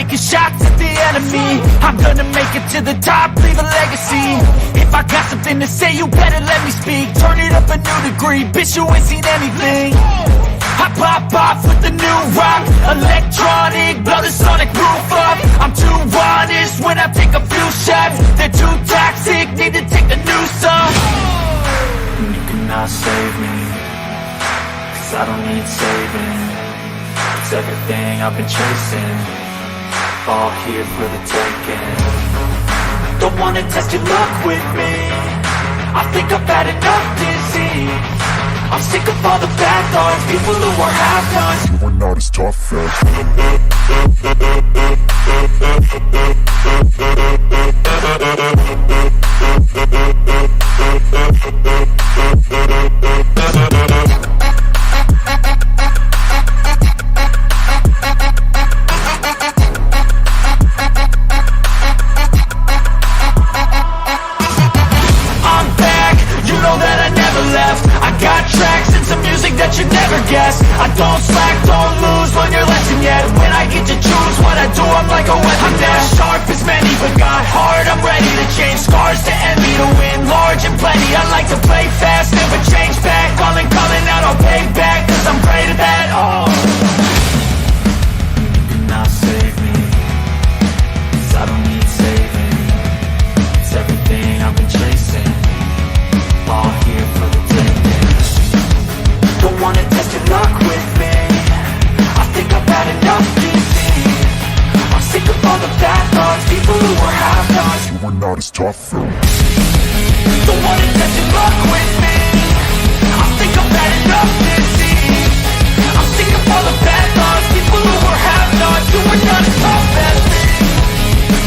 Taking shots at the enemy. I'm gonna make it to the top, leave a legacy. If I got something to say, you better let me speak. Turn it up a new degree, bitch, you ain't seen anything. I pop off with the new rock, electronic, blow the sonic roof up. I'm too honest when I take a few shots. They're too toxic, need to take the noose off. And you cannot save me, 'cause I don't need saving. It's everything I've been chasing, all here for the taking. Don't wanna test your luck with me, I think I've had enough disease. I'm sick of all the bad thoughts, people who are half-nots.
You are not as tough as.
I'm back, you know that I never left. I got tracks and some music that you never guess. I don't slack, don't lose, learn your lesson yet. When I get to choose what I do, I'm like a weapon. I'm not sharp as many, but got heart. I'm ready to change scars to envy, to win large and plenty. I like to play fast, never change back. Calling, calling out, I'll pay back, 'cause I'm great at that, oh.
You cannot save me, 'cause I don't need saving. It's everything I've been chasing, all here for the taking.
Don't wanna test your luck with me, I think I've had enough disease. I'm sick of all the bad thoughts, people who are half-nots.
You are not as tough as.
Don't wanna test your luck with me, I think I've had enough disease. I'm sick of all the bad thoughts, people who are half-nots. You are not as tough as me.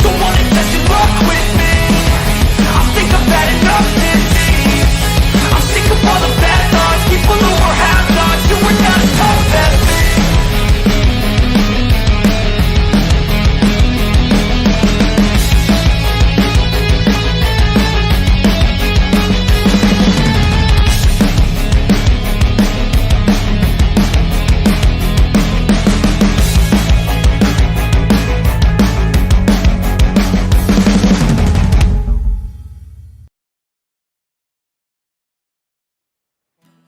Don't wanna test your luck with me, I think I've had enough disease. I'm sick of all the bad thoughts, people who are half-nots. You are not as tough as me.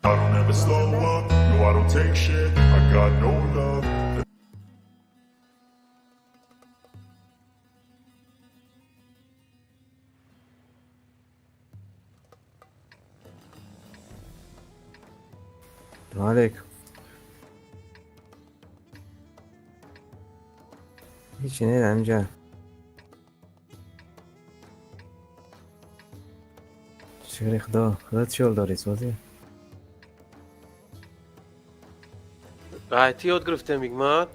I don't ever slow up, no I don't take shit. I got no love.
Алейкум. Ҳечи не, ҳаминҷа. Шукри Худо. Худо чӣ ҳол дорӣ, созӣ?
Ғайти ёд гирифтем, Ҳикмат.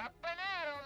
Up and at 'em.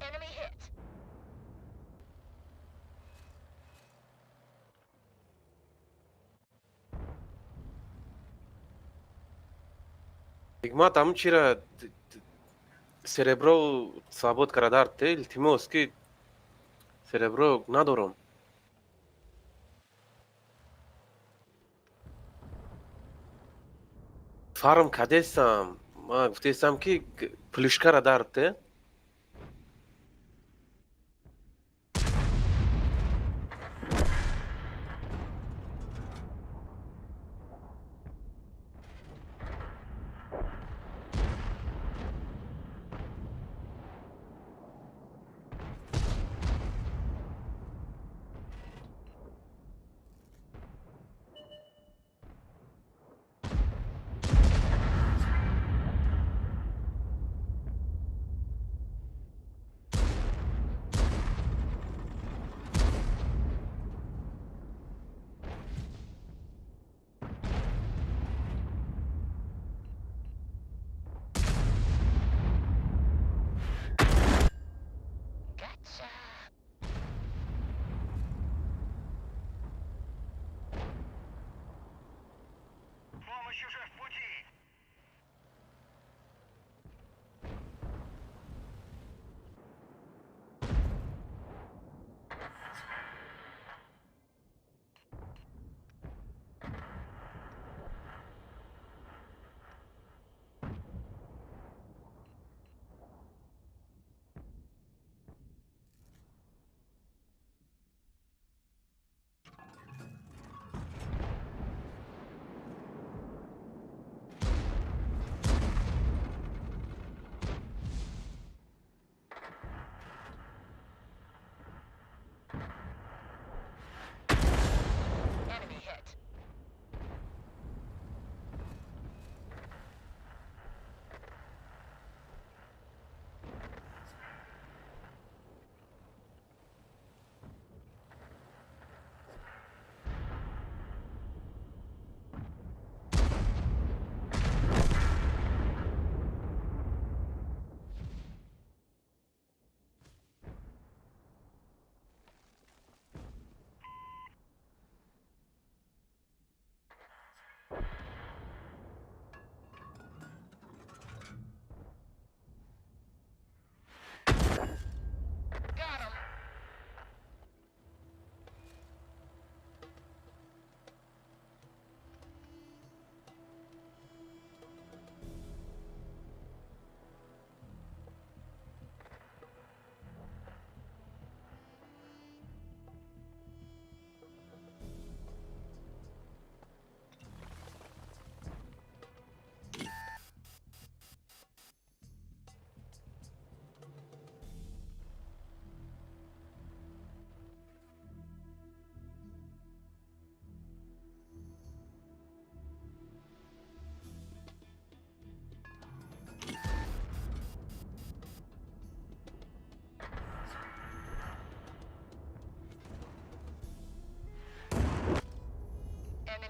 Enemy hit.
Ҳикмат, ҳамун чира серебро свобод карадар те, илтимос, ки серебро надорам. Фарм кадесам, ма гуфтесам, ки плюшкара дар те.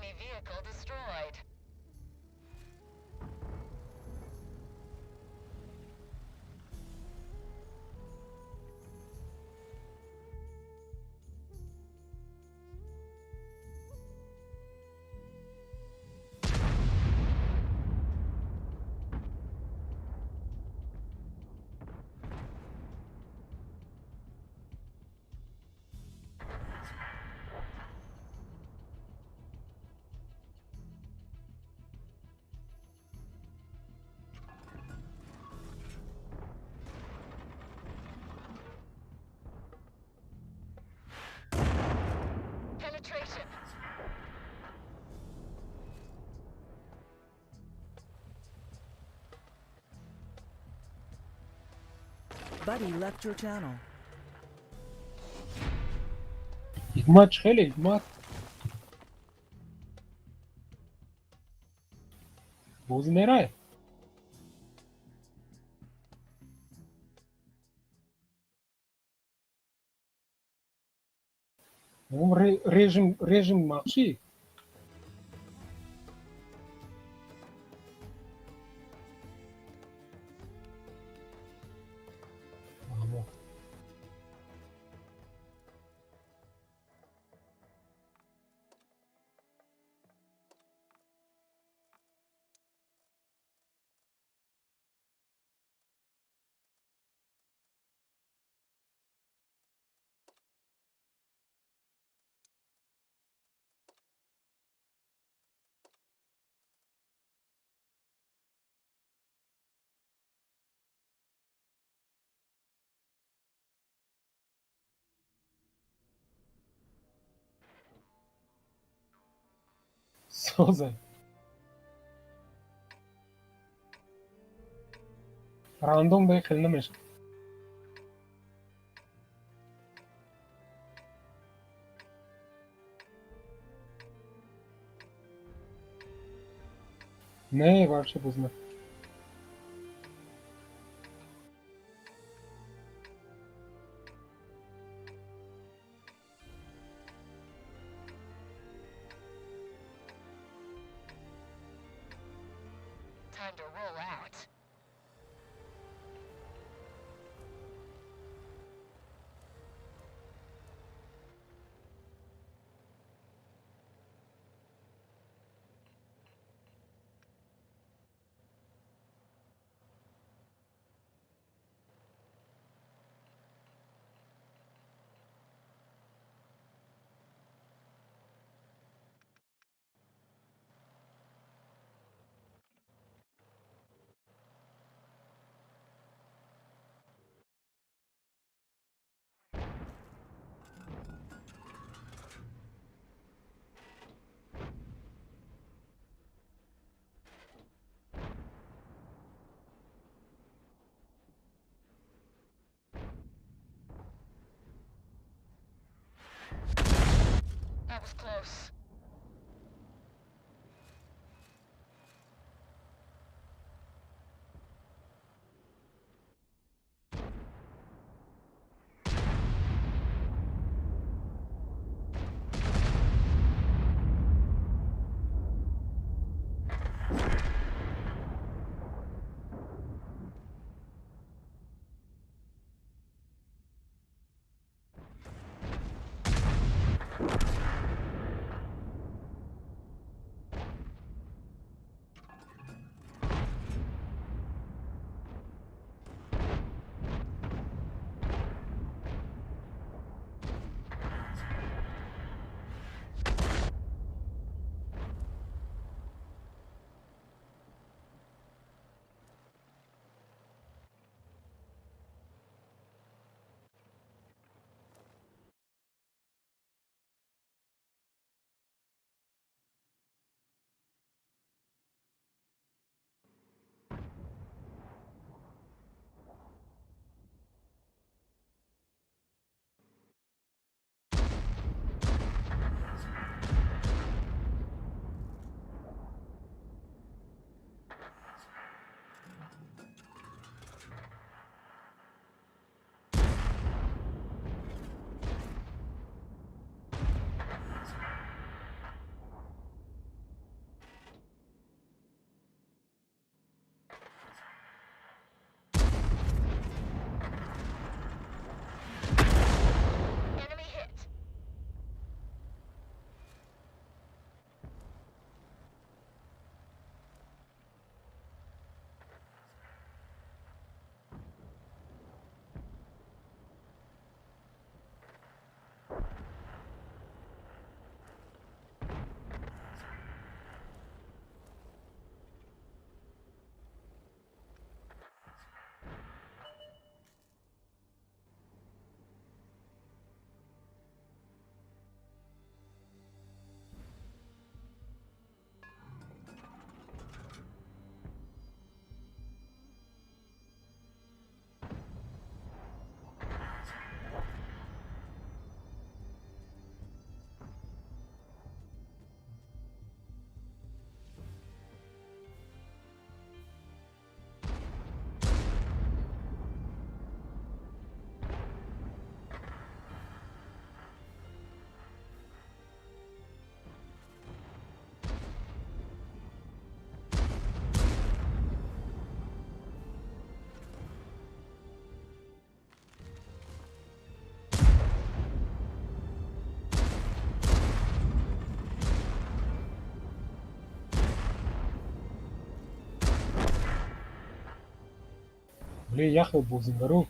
Enemy vehicle destroyed. Penetration.
Buddy left your channel.
Ҳикмат чӣ хеле ҳикмат бозӣ мерай. Мегӯм режим режим махшӣ. Фаҳмо. Соза. Рандом ба хеле намешавад. Не, вообще бозӣ накард.
Time to roll out.
Бле, яхел бозингаро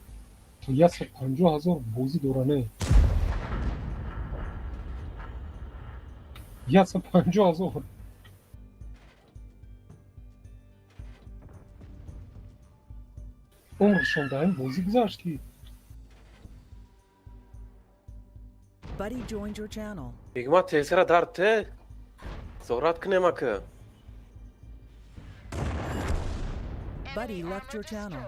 то 150 000 бозӣ дора, не? 150 000. Умршон дар ин бозӣ гузашт ки.
Buddy joined your channel.
Бигма тезра дар те. Зорат кунем ака.
Buddy left your channel.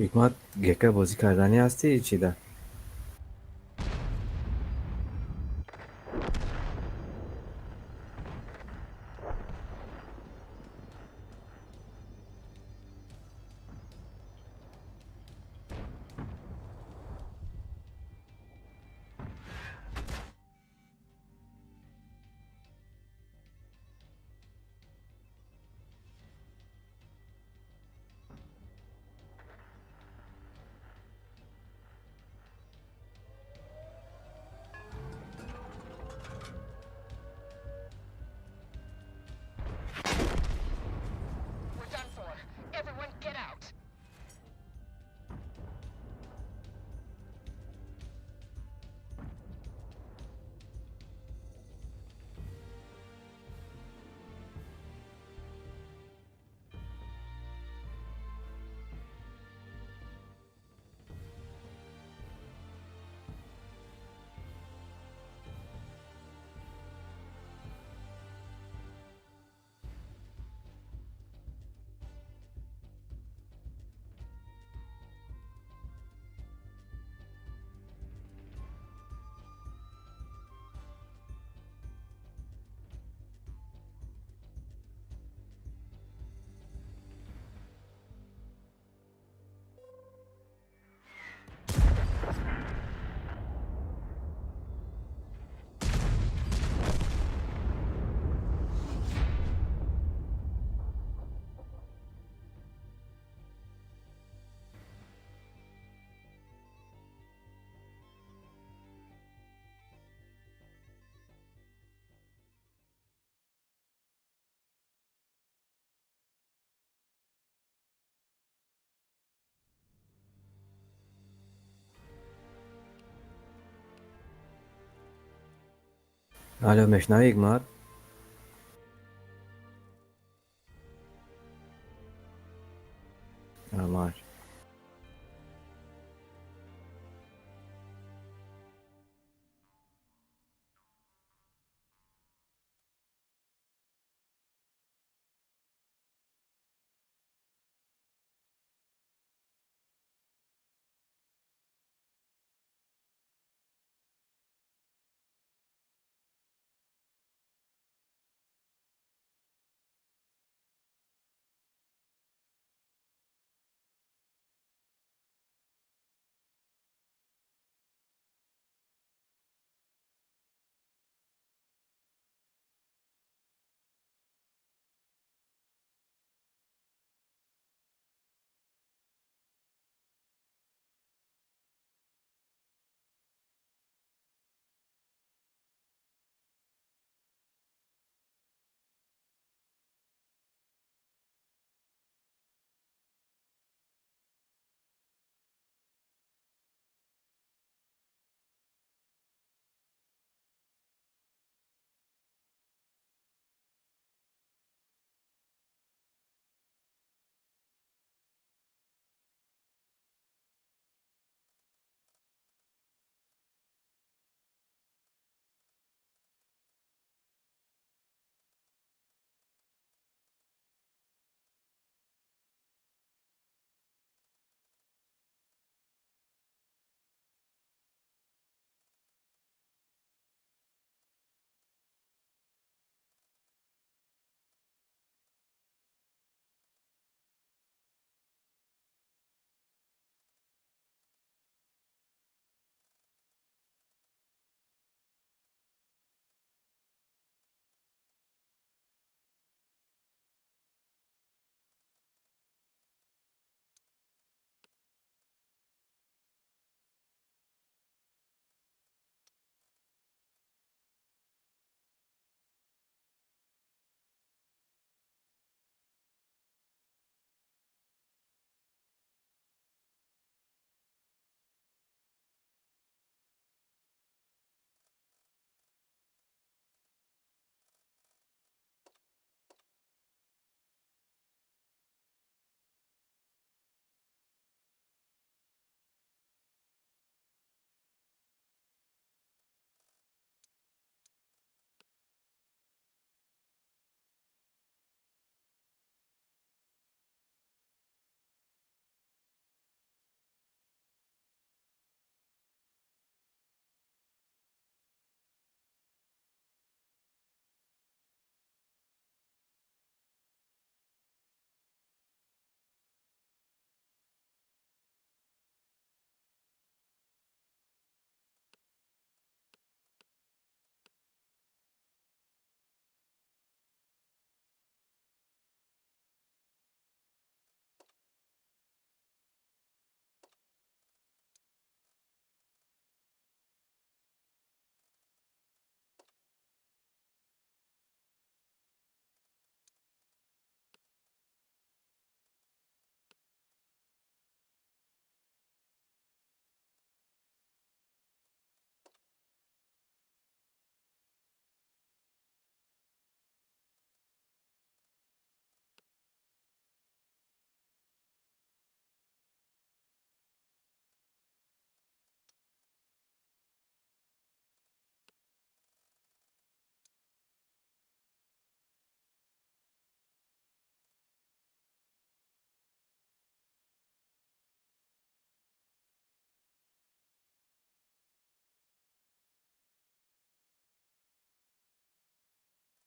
Ҳикмат, гека бозӣ карданӣ ҳастӣ чида?
We're done for. Everyone get out.
Алё, мешнавӣ, Ҳикмат? Марш.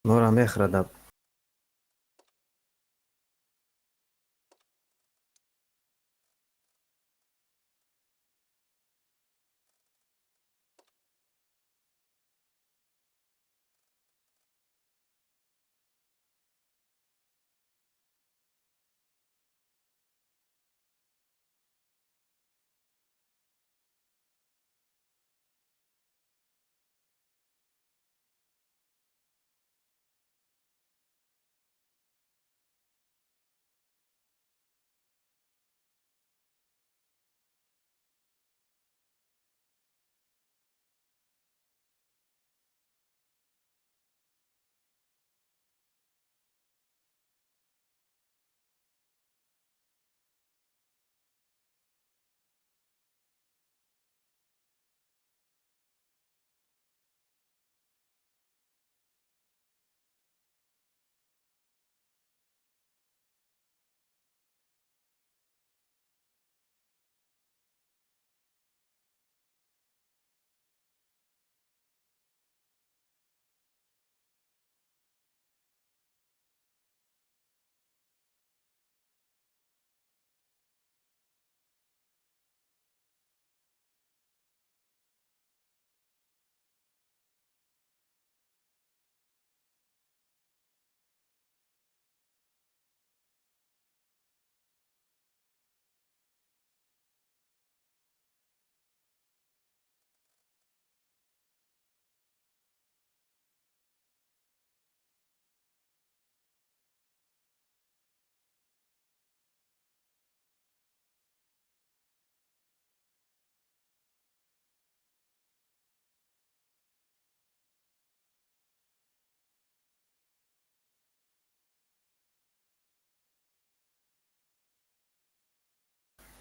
Моро мехӯрад.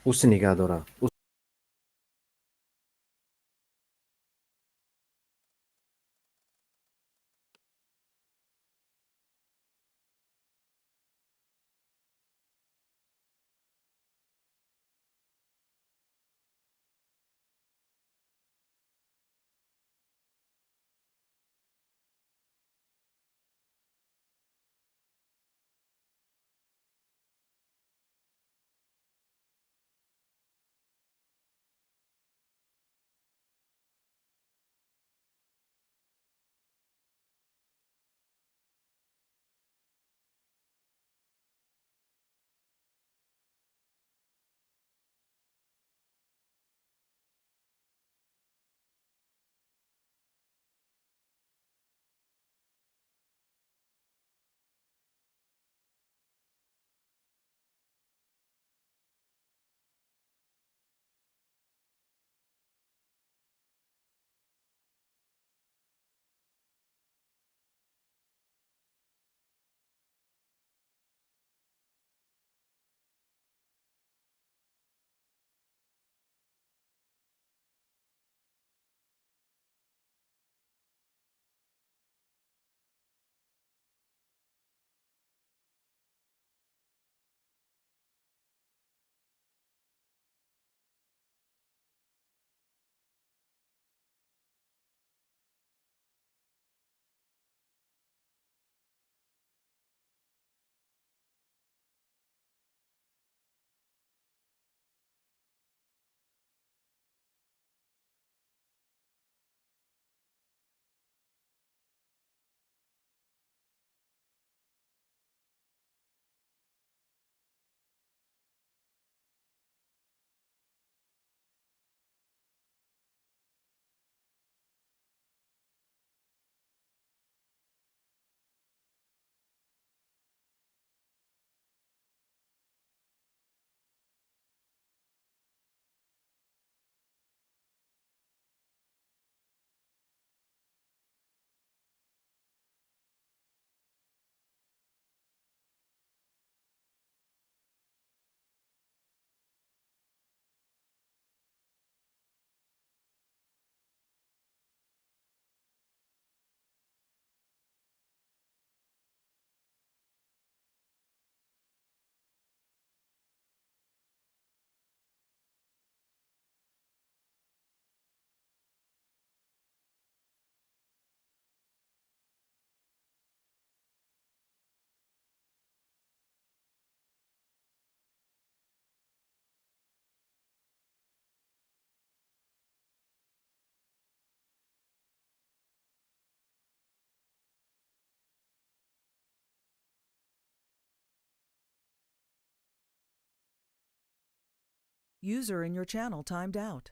Уси нигаҳ дора.
User in your channel timed out.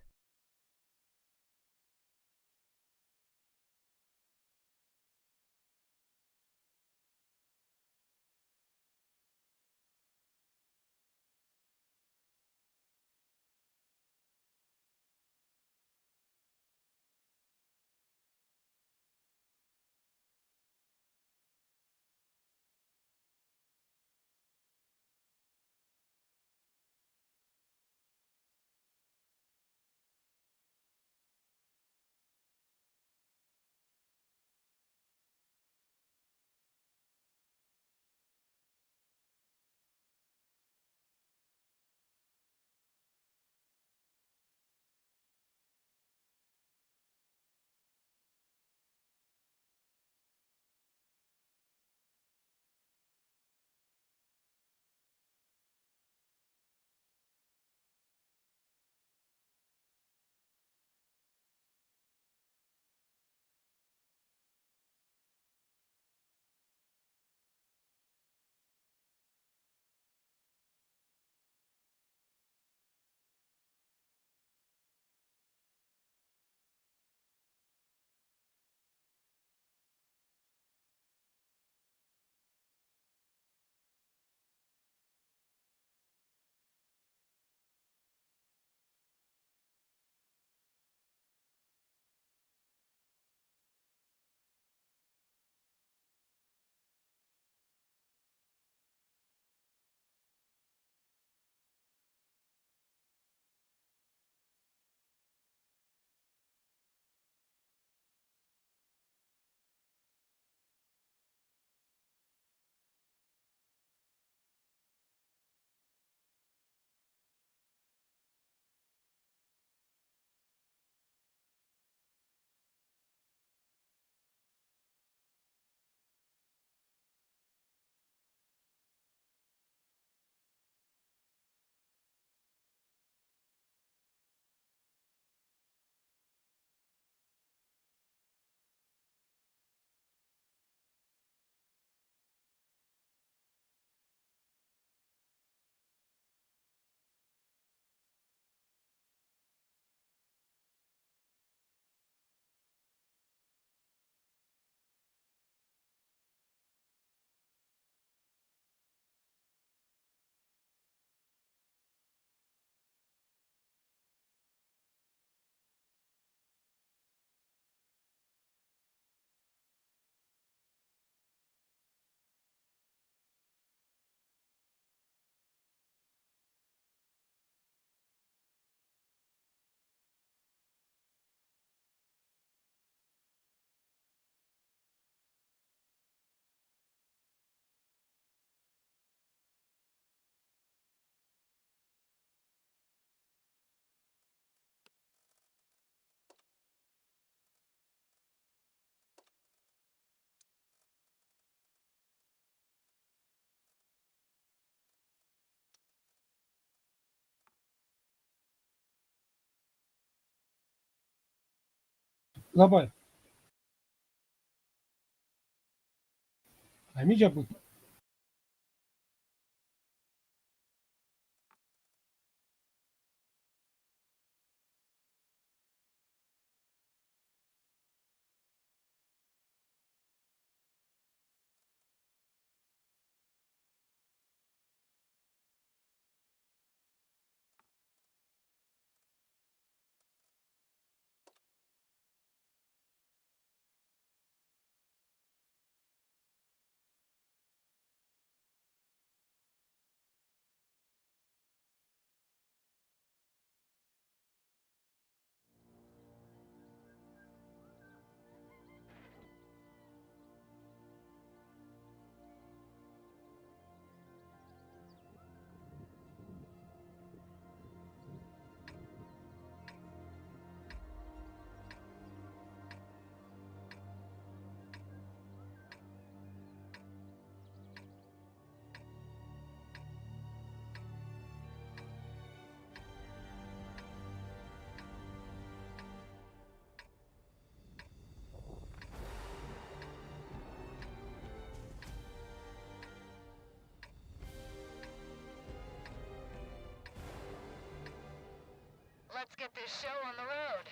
Лабай. Ҳамиҷа буд.
get this show on the road.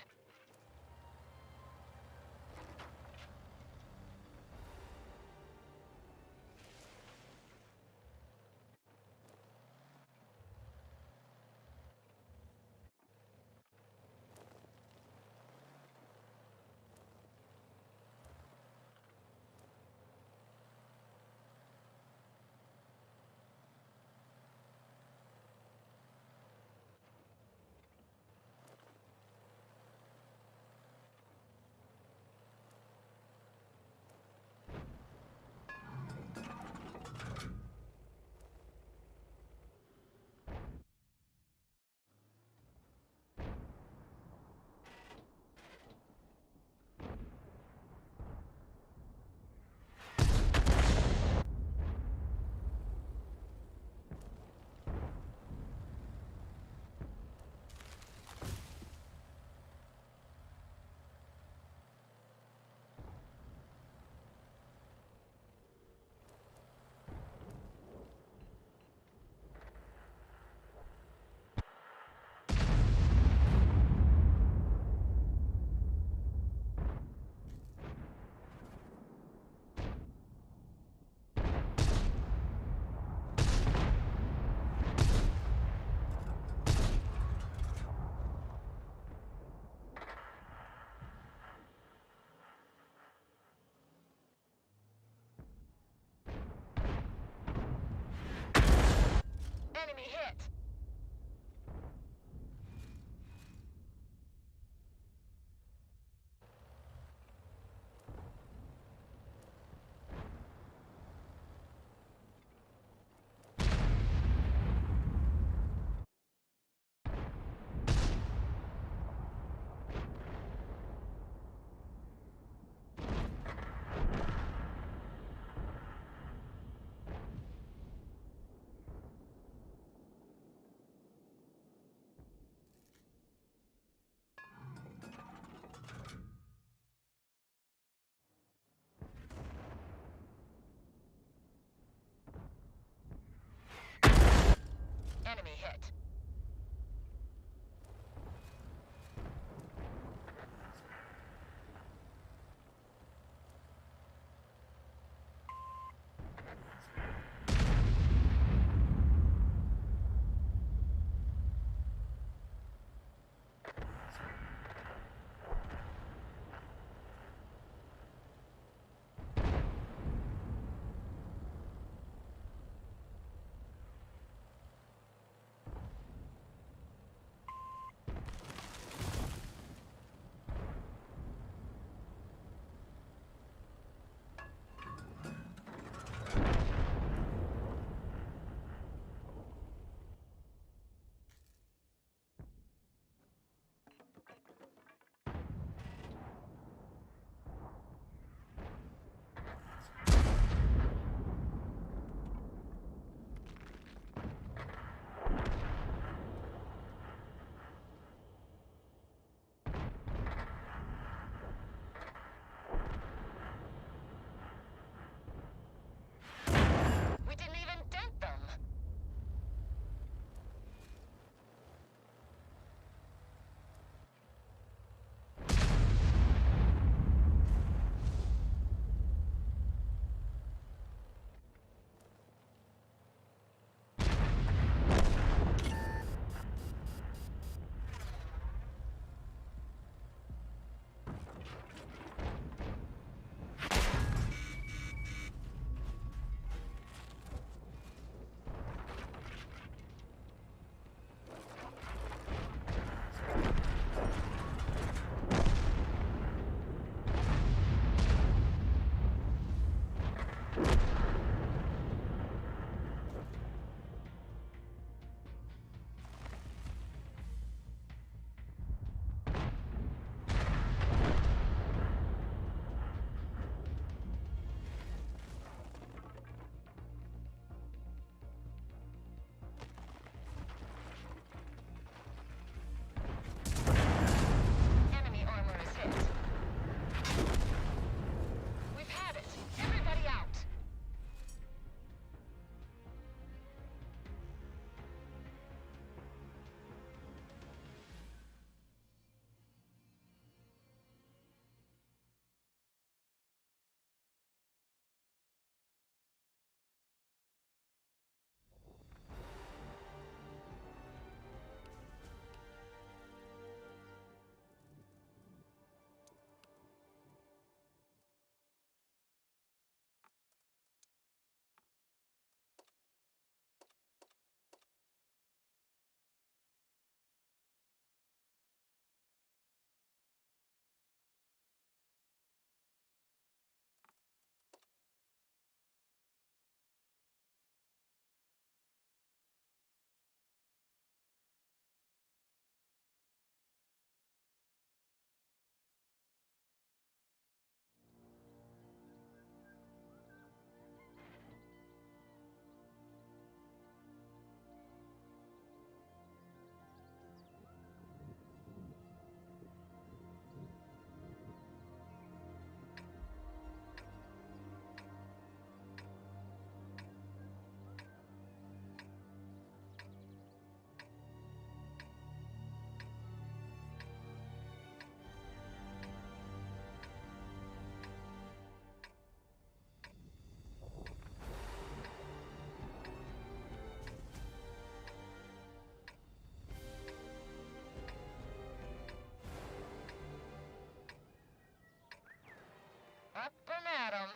Got him.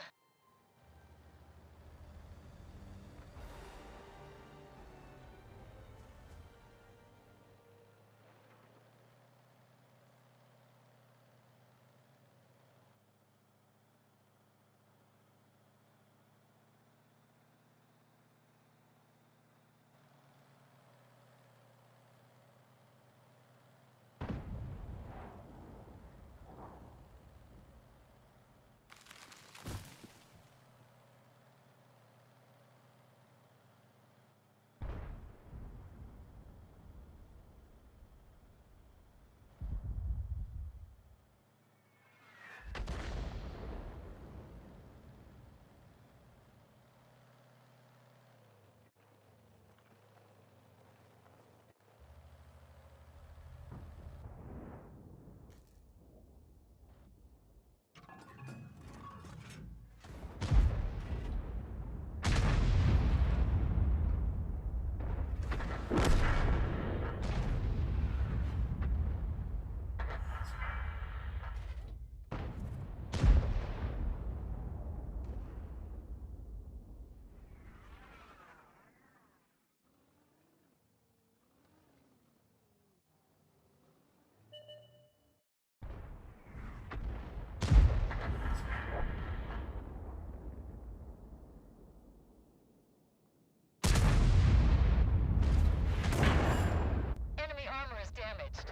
Enemy armor is damaged.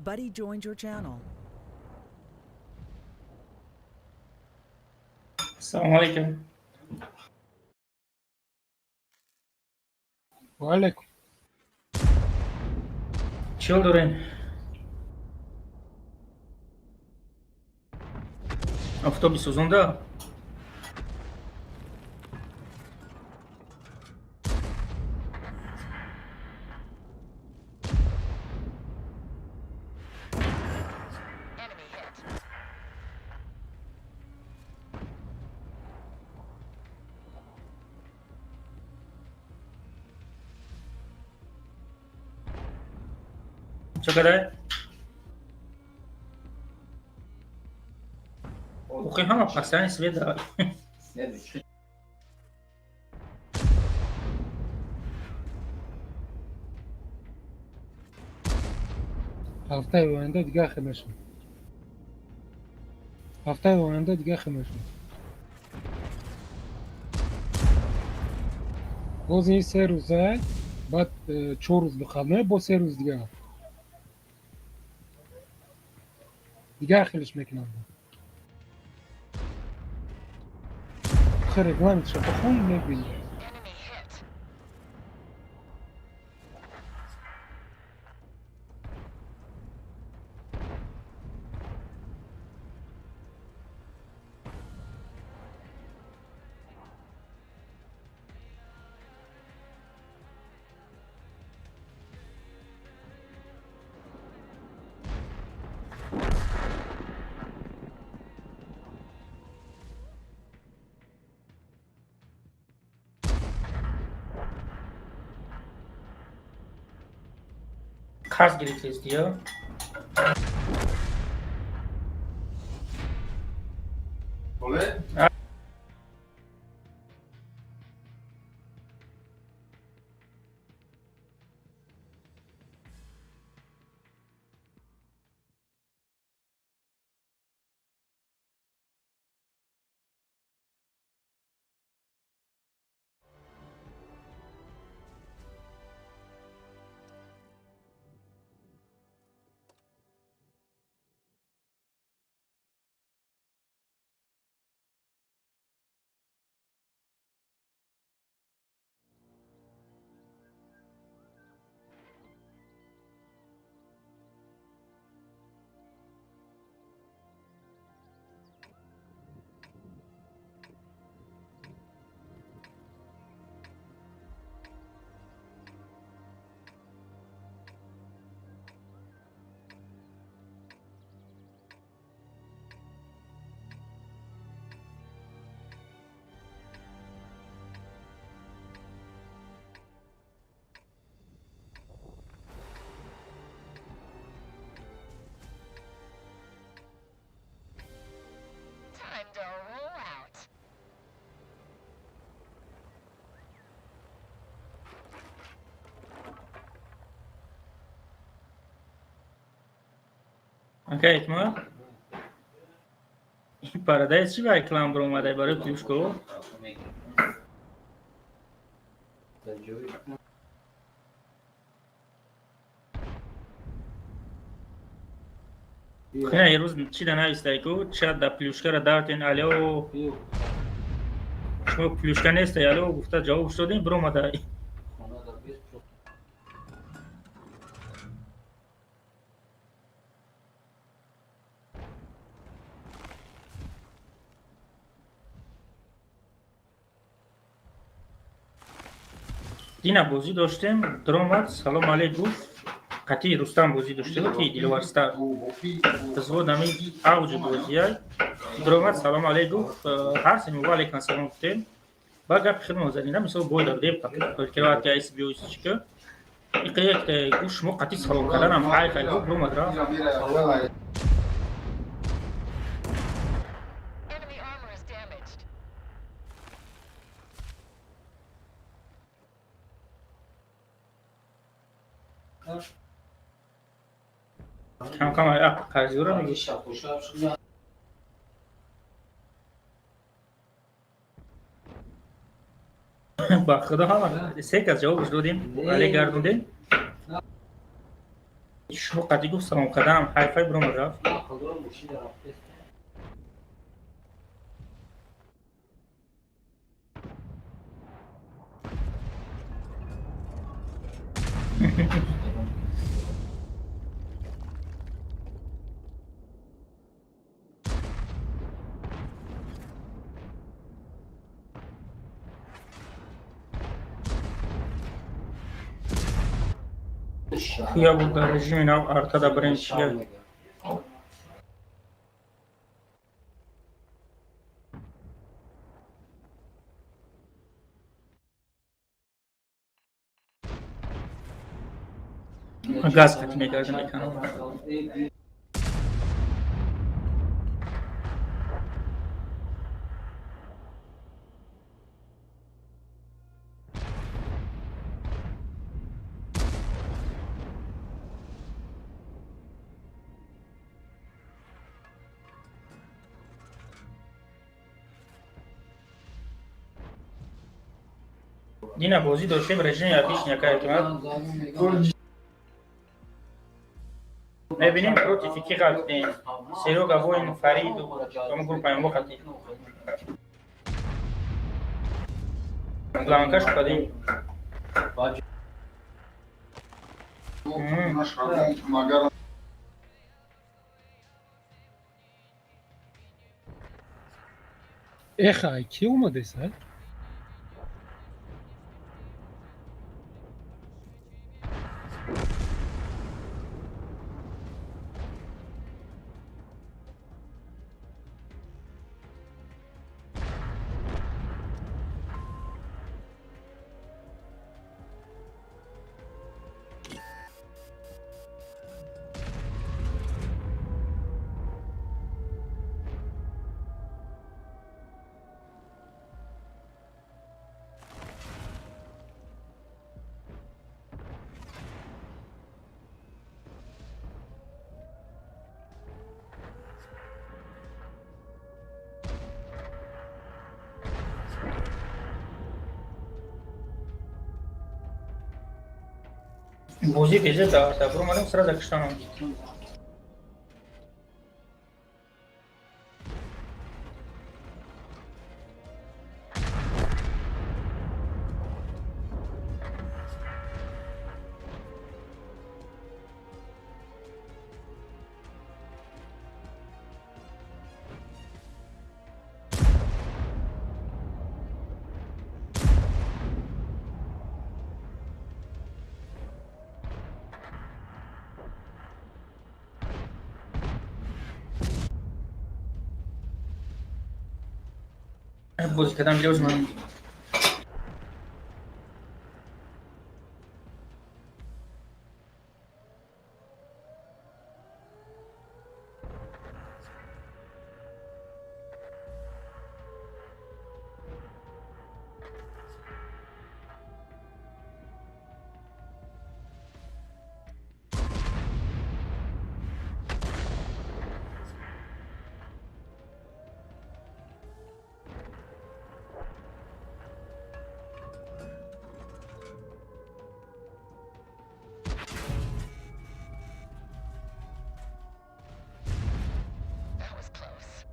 Buddy joined your channel.
Assalomu alaykum.
Ва алайкум.
Чӣ дорем? Офтоби сӯзонда?
Enemy hit.
Чӣ кадай? Охи ҳама пасани свет да.
Ҳафтаи оянда дигар хел мешавад. Ҳафтаи оянда дигар хел мешавад. Боз ин се рӯза, баъд чор рӯз бихабне, бо се рӯз дигар. Дигар хелеш мекунам. Хе регламентша бихон, мебинӣ.
Enemy hit.
Қарз гирифтестия?
Time to roll out.
Ака Ҳикмат? Ин парадаи чӣ ба реклам баромадай барои плюшко? Не, ирӯз чӣ да навистай ку? Ча да плюшкара дартен алё. Шумо плюшка нестай алё гуфта ҷавоб шудем баромадай. Дина бозӣ доштем, дромад, салом алейк гуфт. Қатъи Рустам бозӣ доштем, ки Диловар Стар. Взвод ами авҷи бозияй. Дромад, салом алейк гуфт. Ҳар се ва алейкум ассалом гуфтем. Ба гапи худмон задем, мисол бой додем, кироват ки ICBO чика. Иқа як гуфт шумо қатъи салом карданам хайф ай гуфт, ромад рафт.
Enemy armor is damaged.
Кам кам ай қарзиёра мегӣ. Ба худо ҳама се кас ҷавобш додем, али гардондем. Шумо қатъи гуфт салом карданам хайфай биромад рафт. Я буд дар режими нав артада бренд чия. Газ қатъ мекардам экранро. Дина бозӣ доштем режими обычный ака Ҳикмат. Мебинем против ки ғалтидем. Серёга воин Фариду ҳамон группаи мо қатӣ. Бланкаш кадем.
Эха, ай ки омадес, ай?
Бозӣ беза да буромадам, сразу киштанам. Бозӣ кардам билёз ман.
That was close.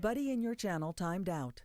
Buddy in your channel timed out.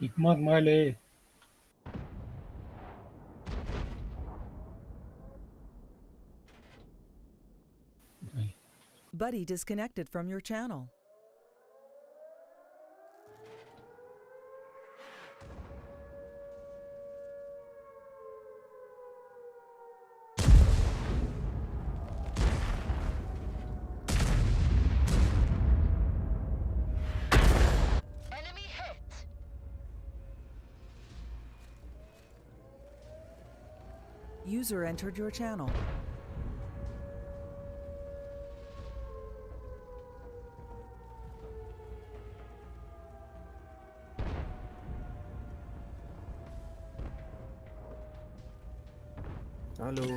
Ҳикмат майле.
Buddy disconnected from your channel.
Enemy hit.
User entered your channel.
Алло.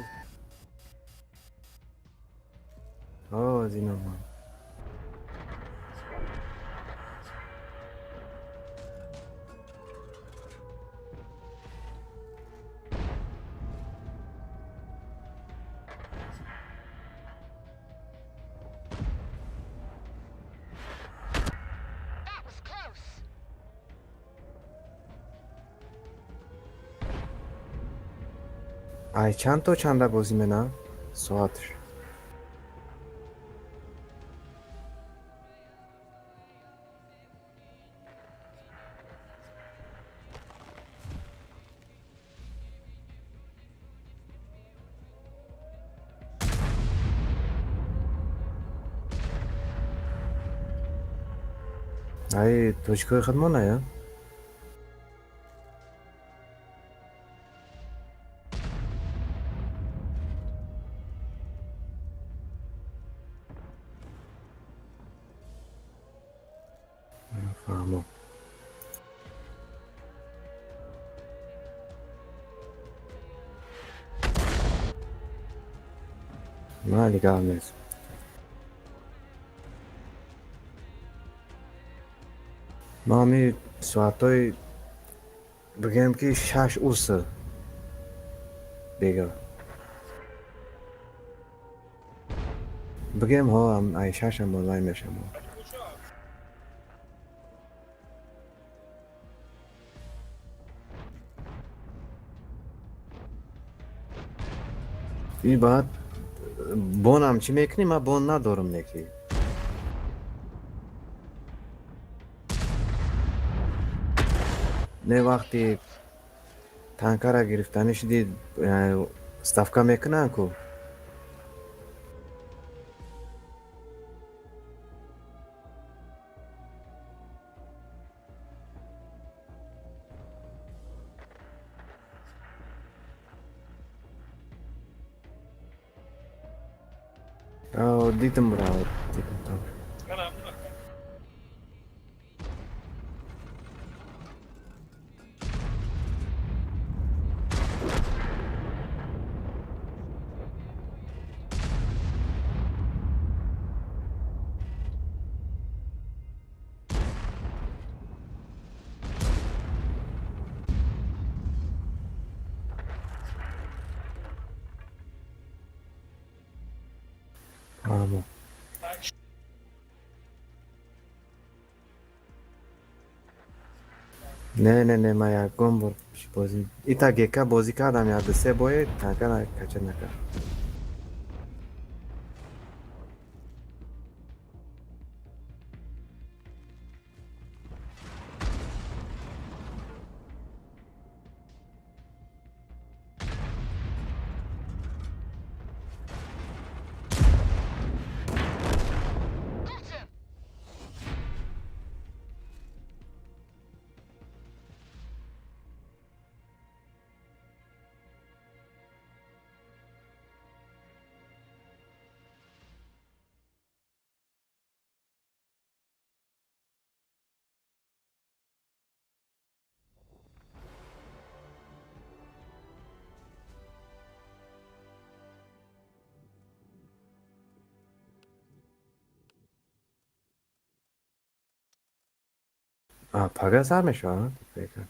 О, Зинома.
That was close.
Ай чанд то чанда бозӣ мена? Соатш. Ай тоҷикои худмона я? Фаҳмо. Майли, гап нест. Ма ҳами соатҳои бигӯем ки шаш уса бега. Бигӯем ҳо, ай шашам онлайн мешам. И баъд бонам чӣ мекунӣ? Ман бон надорам неки. Не вақти танкара гирифтанӣ шуди, ставка мекунанд ку. Дидам, бра, дидам там. Фаҳмо. Не, не, не, ман ягон бор бозӣ ита гека бозӣ кардам як ду се бое танка кача накард. Пага сар мешавад фикр.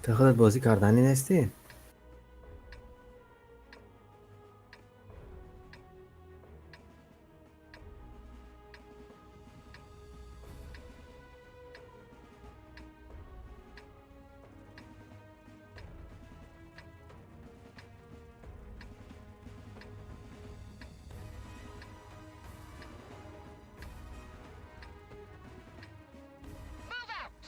Ту худат бозӣ карданӣ нестӣ?
Move out!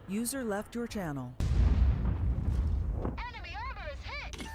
User left your channel.
Enemy armor is hit.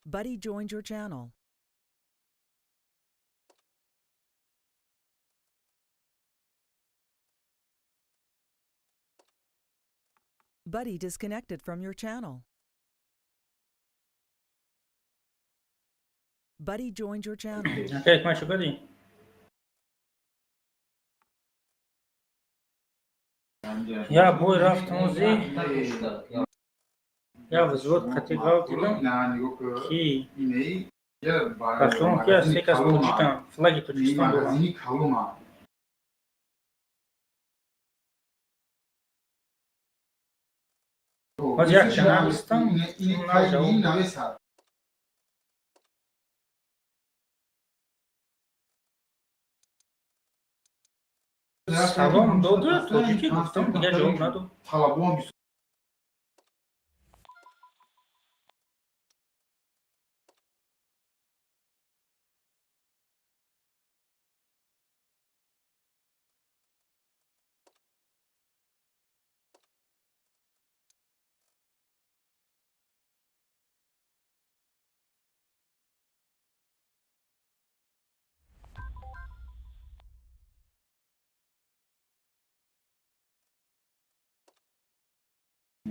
Buddy joined your channel. Buddy disconnected from your channel. Buddy joined your channel.
Акай, ман чӣ кардӣ? Я бой рафтам ози. Я взвод қатӣ ғалтидам. Ки? Бахён ки аз се кас тоҷикам, флаги Тоҷикистон дорам. Ҳозир як чанавистам, на ҷавоб. Салом доду, тоҷикӣ гуфтам, дигар ҷавоб надод.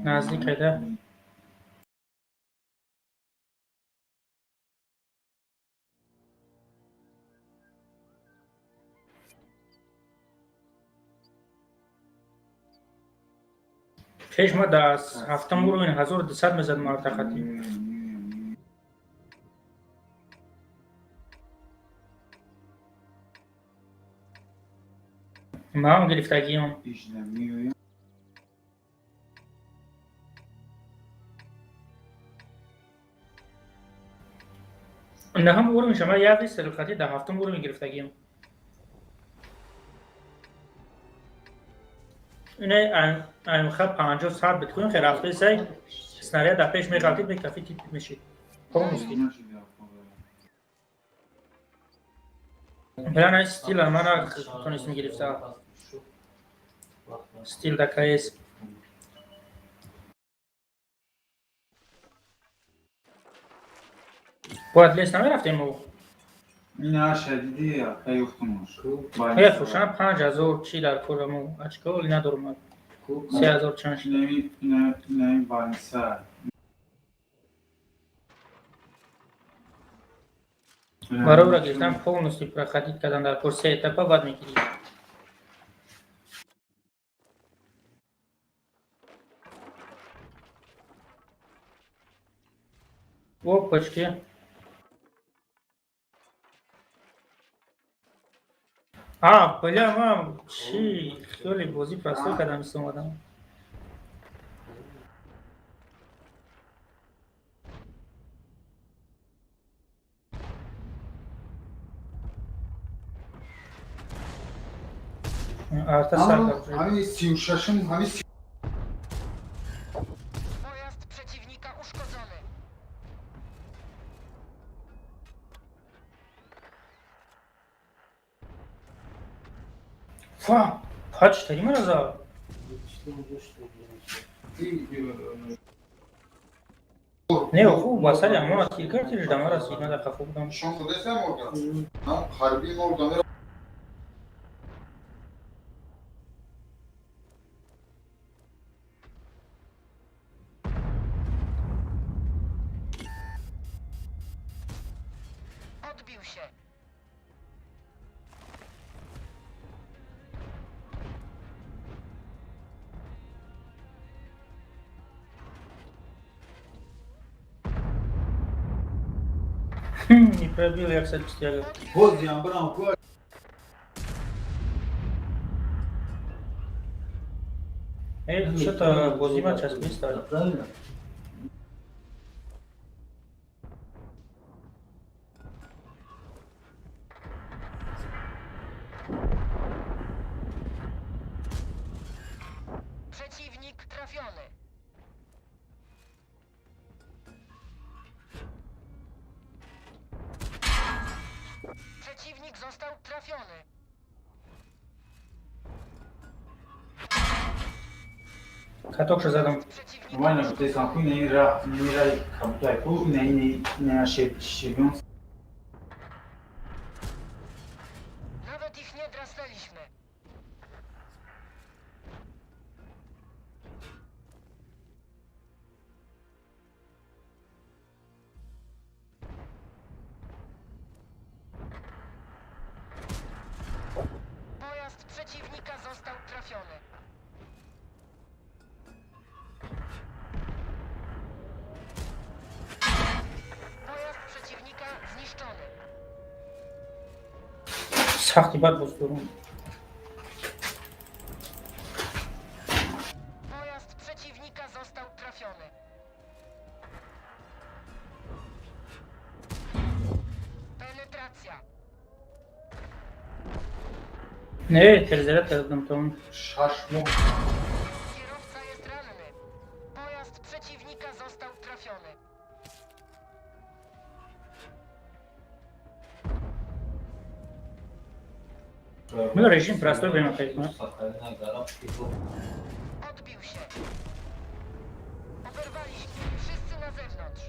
Наздик айда. Пеш ма дар ҳафтам уровень 1200 мезад мартахатӣ. Маам гирифтагиён. Наҳам уровень шама як выстрел хати дар ҳафтум уровень гирифтагиён. Ине аймха 50 100 биткоин хе рафтаи сай снаряд дар пеш меғалтид, мекафи тип мешид. Полностью. Бля, на стила мана тонистим гирифта. Стил да КС. Бояд лес намерафтем мо. Э, хушам 5000 чи дар корамо очко оли надорум. 3000 чанд шуд. Барои ӯро гирифтан полностью проходить кардан дар кор се этапа, баъд мегирӣ. Опачки. А, бля, мам, чӣ хеле бозӣ простой кардам истомадам. Арта сар кард.
Pojazd przeciwnika uszkodzony.
Фа, ҳач тари мара зад. Не, хуб, ба сари ҳамона тир кард, тирш дама расид, ман дар қафо будам.
Odbił się.
Не пробил я, кстати, стрелял. Эй, что-то бозима часпи стали.
Przeciwnik trafiony. Przeciwnik został trafiony.
Катокша задам.
Нормально, ты сам хуй не ра, не ра, кабутай ку, не не шебён.
Nawet ich nie drasnęliśmy. Pojazd przeciwnika został trafiony. Pojazd przeciwnika zniszczony.
Сахти бад боз дорум.
Pojazd przeciwnika został trafiony. Penetracja.
Не, терзера кардам то.
Шаш моҳ.
Kierowca jest ranny. Pojazd przeciwnika został trafiony.
Ну, режим простой время хайма.
Odbił się. Oberwaliśmy. Wszyscy na zewnątrz.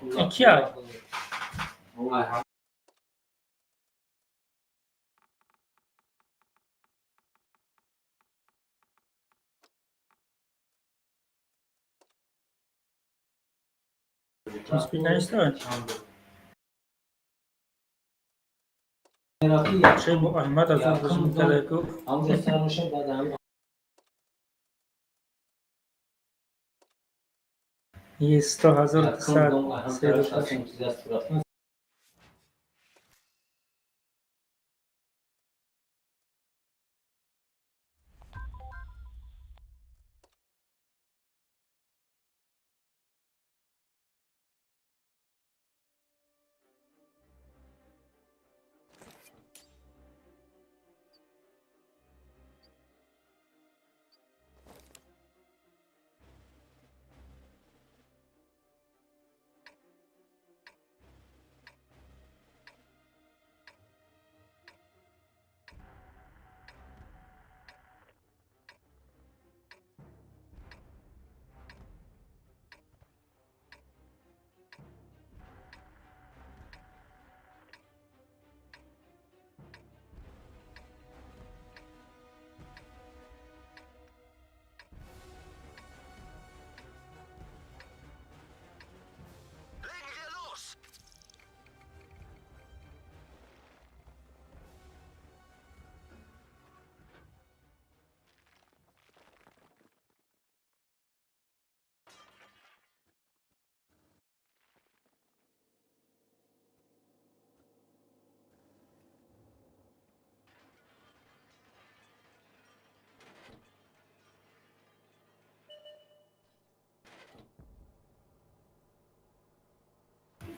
2 ay. Спина Чӣ бо Аҳмад аз он бозӣ мекарда гуфт. Е 100 200 се.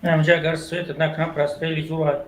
Ҳамҷа агар светат накунам, прострели зурай.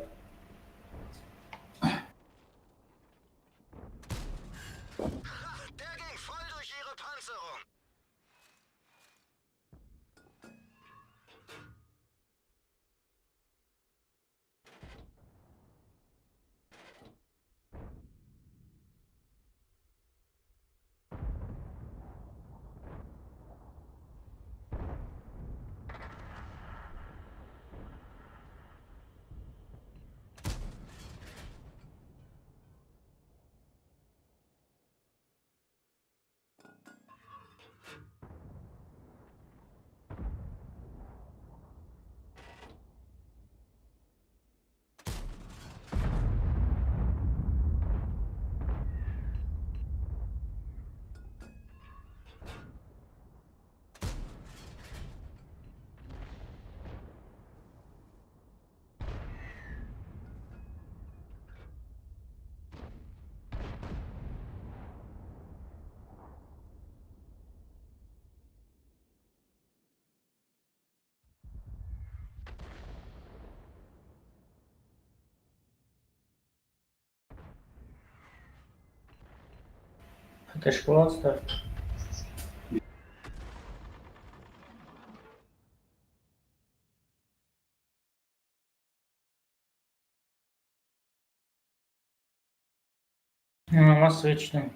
Ташкилот аст. Ман свет шудам.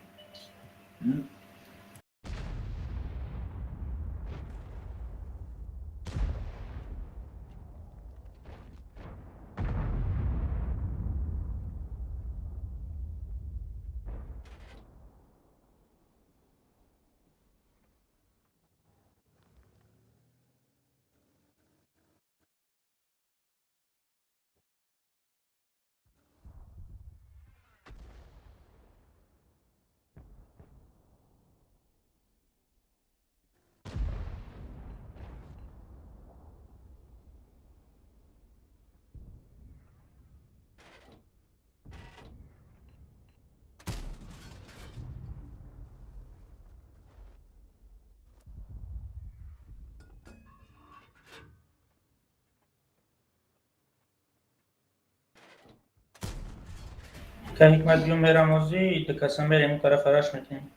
Ка ҳикмат биё мерам озӣ, ду каса мерем он тараф араш мекунем.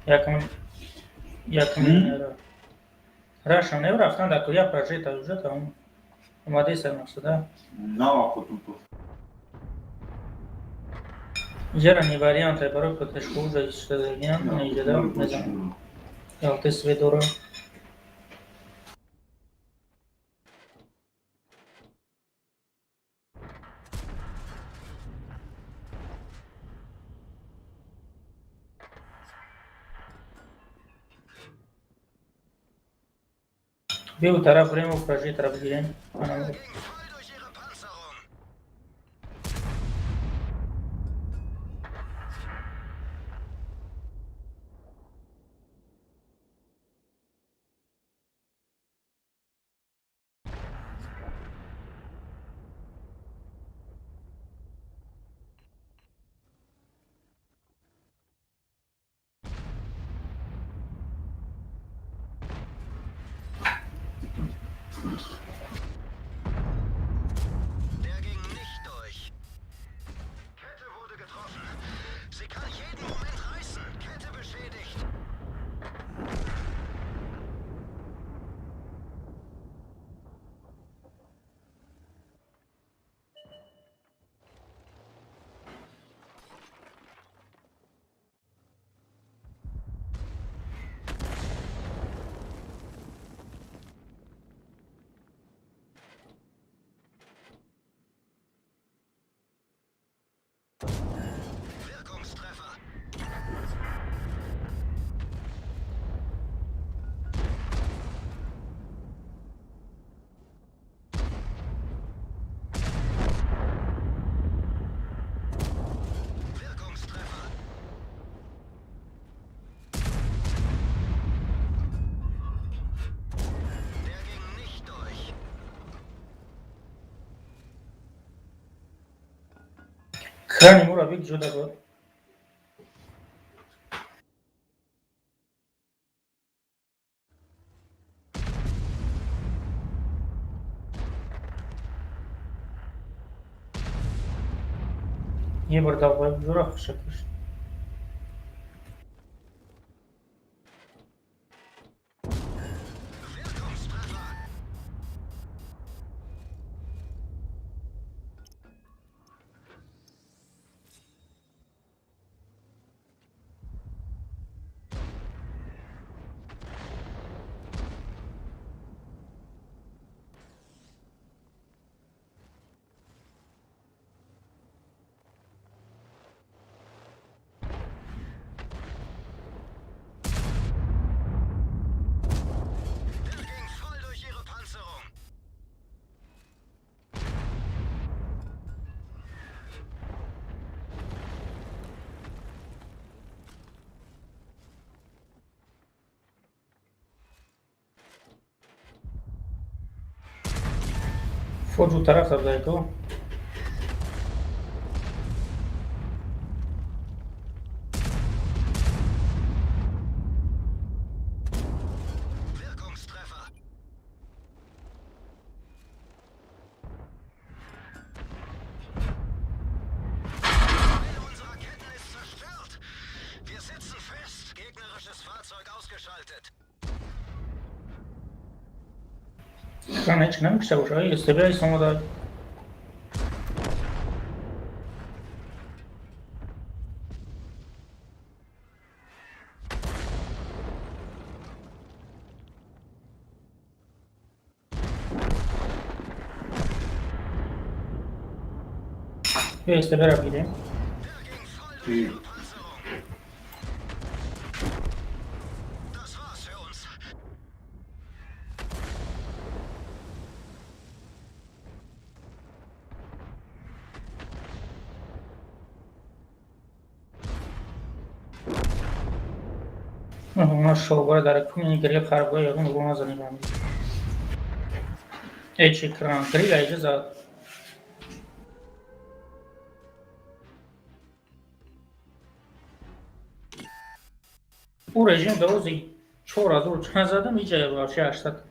Якм якм рашам не рафтан дар кор як прожекта уже тамом. Омадаи сар мақсада. Иҷара не варианте барои ПТшко уже иштадагиам, иҷада мезанам. Ялте свет дора. Биё тараф ремо прожектора бигирем. Крани мура биг ҷуда буд. Е бор долбоеб ҷура хушакиш. Фоҷу тараф забдай ку. Кран ҳеч намекушта боша. Ай СТБ ай сомода. Бیا СТБ ра бигирем. Она шоу дар кумини грил харбо ягон рӯ назанем ҳам. Эч экран грил айҷа зад. Ӯ режим давози 4000 чанд задам, иҷа вообще 800.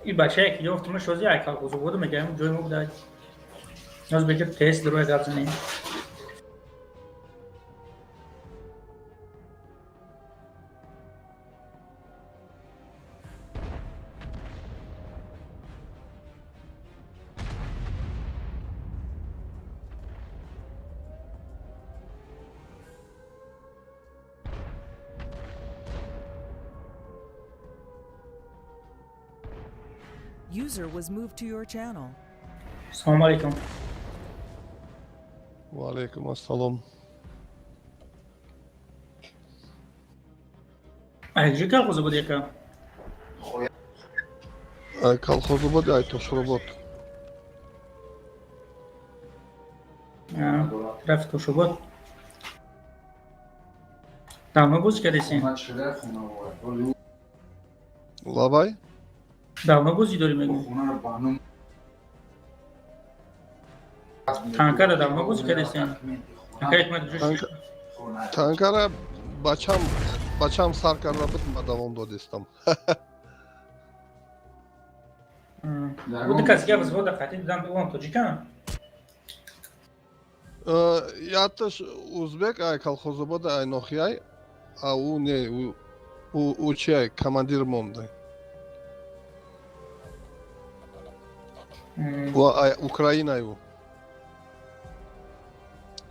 И бачае ки ёфтимаш ози ай колхозобода мегаем, ҷои мо будай. Ноз бекир тест дроя гап занем.
User was moved to your channel.
Салому алейкум.
Ва алейкум ассалом.
Ай ҷи колхозобод яка?
Ай колхозобод, ай Тошробод.
Рафт Тошобод. Давно бозӣ кардесен?
Лабай?
Давно бозӣ дорӣ мегӯ? Танкара давно бозӣ кардесен? Танкара ҳикмат ҷӯш.
Танкара бачам сар карда буд, ма давом додистам.
Ӯ ду кас гап взвода қатӣ дидам, он тоҷикан?
Якташ узбек ай колхозобода ай нохияй, а ӯ не, ӯ чи ай командир монда. Ва ай Украинай ӯ.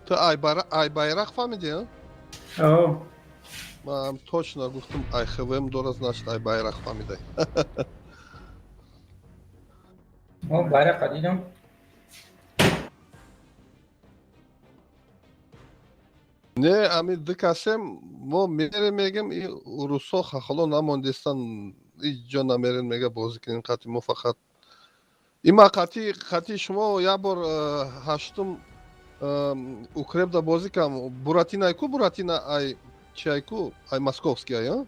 Ту ай байрақ фаҳмидӣ, а?
О.
Ман точно гуфтам ай ХВМ дора, значит ай байрақ фаҳмидай.
О, байрақа дидам.
Не, ами ду касем мо мерем мегем, и русо хахоло намондистан, ҳеҷ ҷо намерем мега бозӣ кунем қати мо фақат. Има қати шумо як бор ҳаштум укрепда бозӣ кардам. Буратина ай ку, Буратина ай чи ай ку, ай московский ай, а?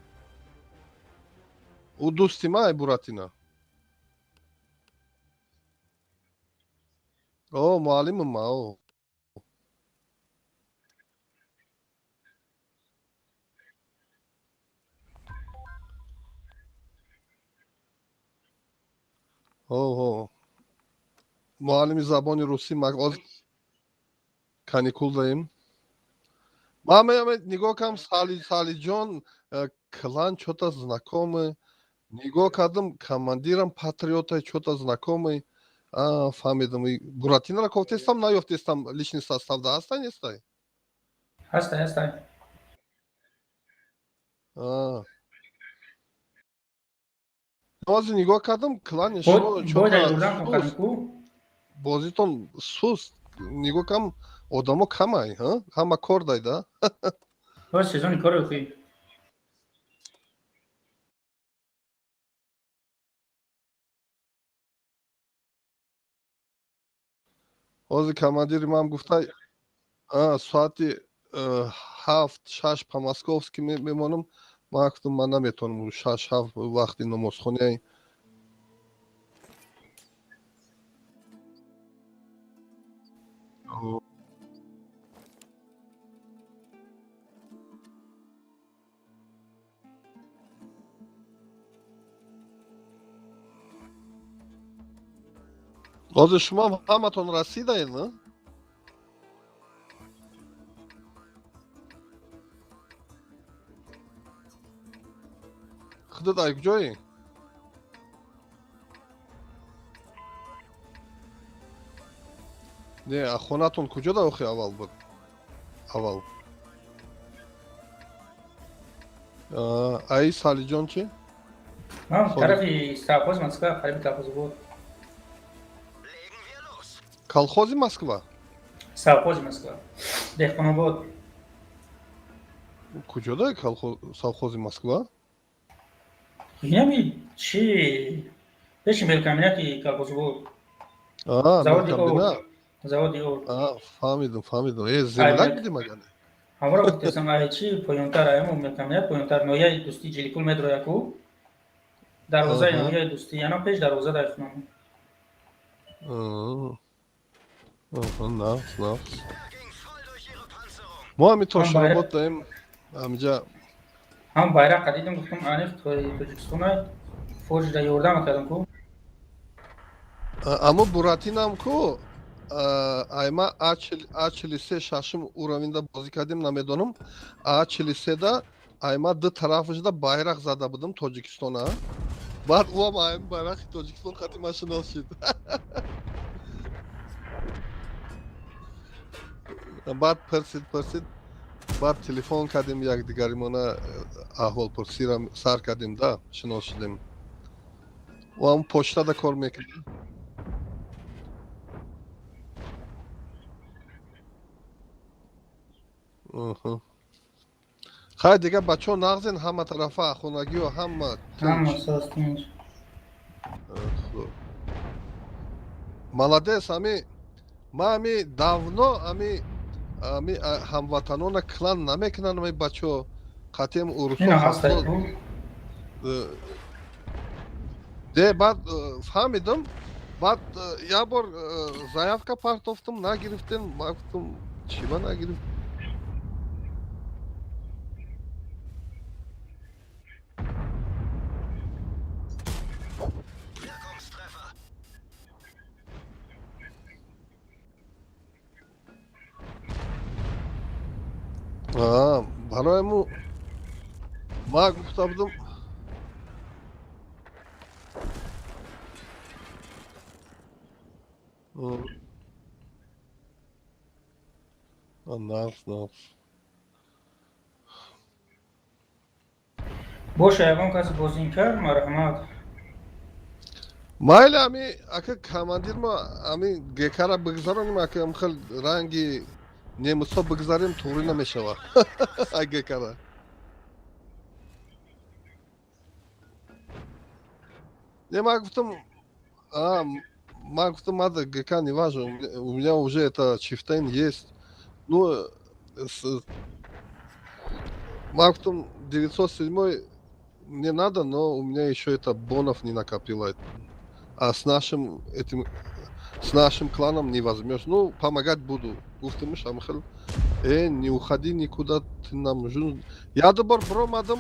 Ӯ дӯсти ма ай Буратина. О, муаллимим ма, о. О, муаллими забони русӣ оз каникул даем. Ман нигоҳ кардам Салиҷон клан чё-то знакомый. Нигоҳ кардам командирам патриота чё-то знакомый. А, фаҳмидам. Буратиноро кофтестам, наёфтестам, личный состав да ҳастай нестай?
Ҳастай, ҳастай.
А. Ҳозир нигоҳ кардам клани шумо
чё-то бозитон
суст. Нигоҳ кардам Одамо камай, ҳа? Ҳама кор дайда.
Ҳо, сезони кори охи.
Ҳозир командири ман гуфта, соати 7-6 по московски мемонам. Ман гуфтам, ман наметавонам 6-7, вақти намозхонаи. Ҳозир шумо ҳаматон расидаед, на? Худат ай куҷоӣ? Не, а хонатон куҷо да охи аввал буд? Аввал. Ай Салиҷон чӣ?
Ман тарафи совхози Москва, қариби колхоз буд.
Колхози Москва?
Совхози Москва. Деҳқонобод.
Куҷо да совхози Москва?
Инами чи пеши мелкомбинати колхоз буд. Заводи
мелкомбинат.
Заводи орд.
Фаҳмидам, фаҳмидам. Э, земляк будем агар?
Ҳамро гуфтесам, ай чи поёнтар, аямо мелкомбинат поёнтар, ноҳияи Дӯстӣ Ҷиликул медрояку. Дарвозаи ноҳияи Дӯстӣ, яна пеш дарвоза дар хонам.
Нағз, нағз. Мо ҳами Тошробод даем, ҳамиҷа.
Ҳам байрақа дидам, гуфтам, аниқ Тоҷикистона, фоҷда ёрдам кардам ку.
Аммо Буратинам ку, айма А43 шашум уровеньда бозӣ кардем, намедонам. А43-да айма ду тарафашда байрақ зада будам Тоҷикистона. Баъд ӯам айм байрақи Тоҷикистон хати ма шинос шид. Баъд пурсид, пурсид, баъд телефон кардем якдигаримона, аҳволпурсира сар кардем да, шинос шудем. Ӯам почтада кор мекард. Хай, дига бачаҳо нағзен, ҳама тарафа, хонагиҳо ҳама?
Ҳама соз, тинч.
Молодец. Ами ма ами давно ами ҳамватанона клан намекунанд, ами бачаҳо қатъиам урусо. Де, баъд фаҳмидам, баъд як бор заявка партофтам, нагирифтем. Ма гуфтам, чиба нагирифт? Барои му ма гуфта будам. Нағз, нағз.
Боша, ягон кас бозинкар, марҳамат.
Майли, ами ака командир ма ами гекара бигзаронем, ака хел ранги немусо бигзарем, туғрӣ намешавад гекара. Не, ма гуфтам, мада ГК не важно, у меня уже это Чифтайн есть. Ну, ма гуфтам, 907 мне надо, но у меня еще это бонов не накопило. А с нашим этим, с нашим кланом не возьмешь. Ну, помогать буду. Гуфтамш, амхел. Э, не уходи никуда, ты нам нужен. Я бор бромадам,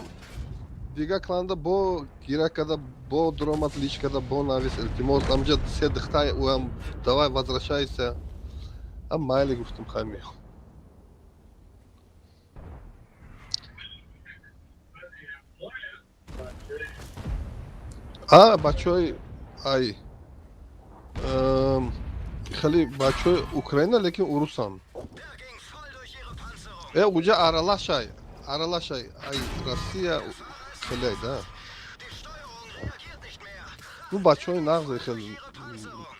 дига кланда бо гира када, бо дромад личкада, бо навис, илтимос, амҷа се дихтай уам, давай возвращайся. А майли, гуфтам, хай мехом. А бачаҳои ай хеле бачаҳои Украина, лекин урусанд. Э, уҷа аралашай, аралашай, ай Россия хеле да. Ну, бачаҳои нағзе хеле.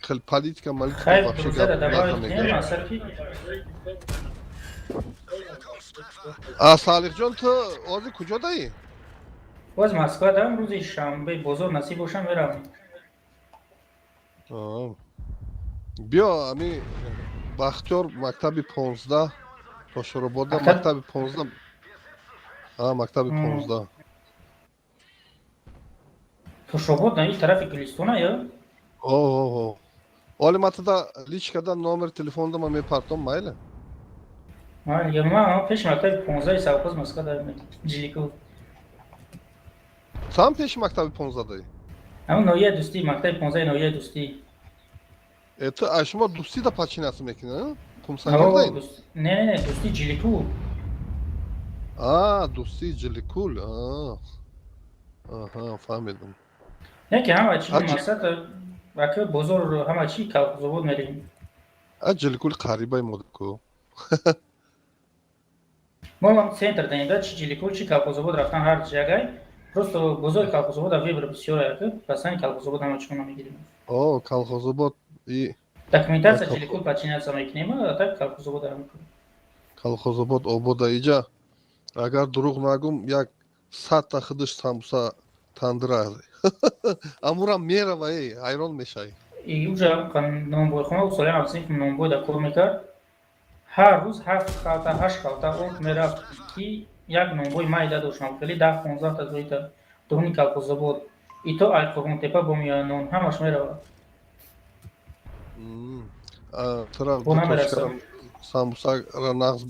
Хел политика, малитика
Хайр,
вообще
друзья,
гап
добавить
намегӯяд.
тема, сарки.
А Салиҳҷон, ту ҳозир куҷо даӣ?
Боз Москва дам, рӯзи шанбе бозор насиб бошам меравам.
Аа. Биё, ами Бахтиёр мактаби 15 Тошуробода, мактаби 15. А, мактаби 15.
Тошобод на ин тарафи Гулистона ё?
О, о, о. Оли ма тада личкада номер телефонда ма мепартом, майли?
Майли, ма пеши мактаби 15 совхоз Москва дар Жиликул.
Сам пеши мактаби 15 даӣ?
Ҳамон ноҳияи Дӯстӣ, мактаби 15 ноҳияи Дӯстӣ.
Э, ту а шумо Дӯстида подчиняться мекунед, а?
О,
Қумсангирдаин?
Не, не, не, Дӯстӣ Жиликул.
А, Дӯстии Жиликул. А. Аҳа, фаҳмидам.
Не ки ҳама чи
А, ҷи-
мақсад ака бозор ҳама чи колхозобод мерем.
А Жиликул қарибаи модаку.
Мо ҳам центр даем да, чи Жиликул, чи колхозобод рафтан ҳар ҷагай. Просто бозори колхозобода выбор бисёр ака, пасани колхозобод ҳама чиро мегирем.
О, колхозобод и
Документация Жиликул подчиняться мекунем, а так колхозобод ҳам.
Колхозобод обода иҷа. Агар дурӯғ нагум, як 100-та худаш самбуса тандира. Амурам мерава, эй, ҳайрон мешавӣ.
И уҷа нонбойхона усоли ҳамсинф нонбой да кор мекард. Ҳар рӯз ҳафт халта, ҳашт халта орд мерафт, ки як нонбой майда доштам, хеле 10-15 та зоита дуруни колхозобод. И то Айқурғонтепа бо меояд нон, ҳамаш меравад.
А, тура
Бо
ду
намерасад.
точкара самбусаро нағз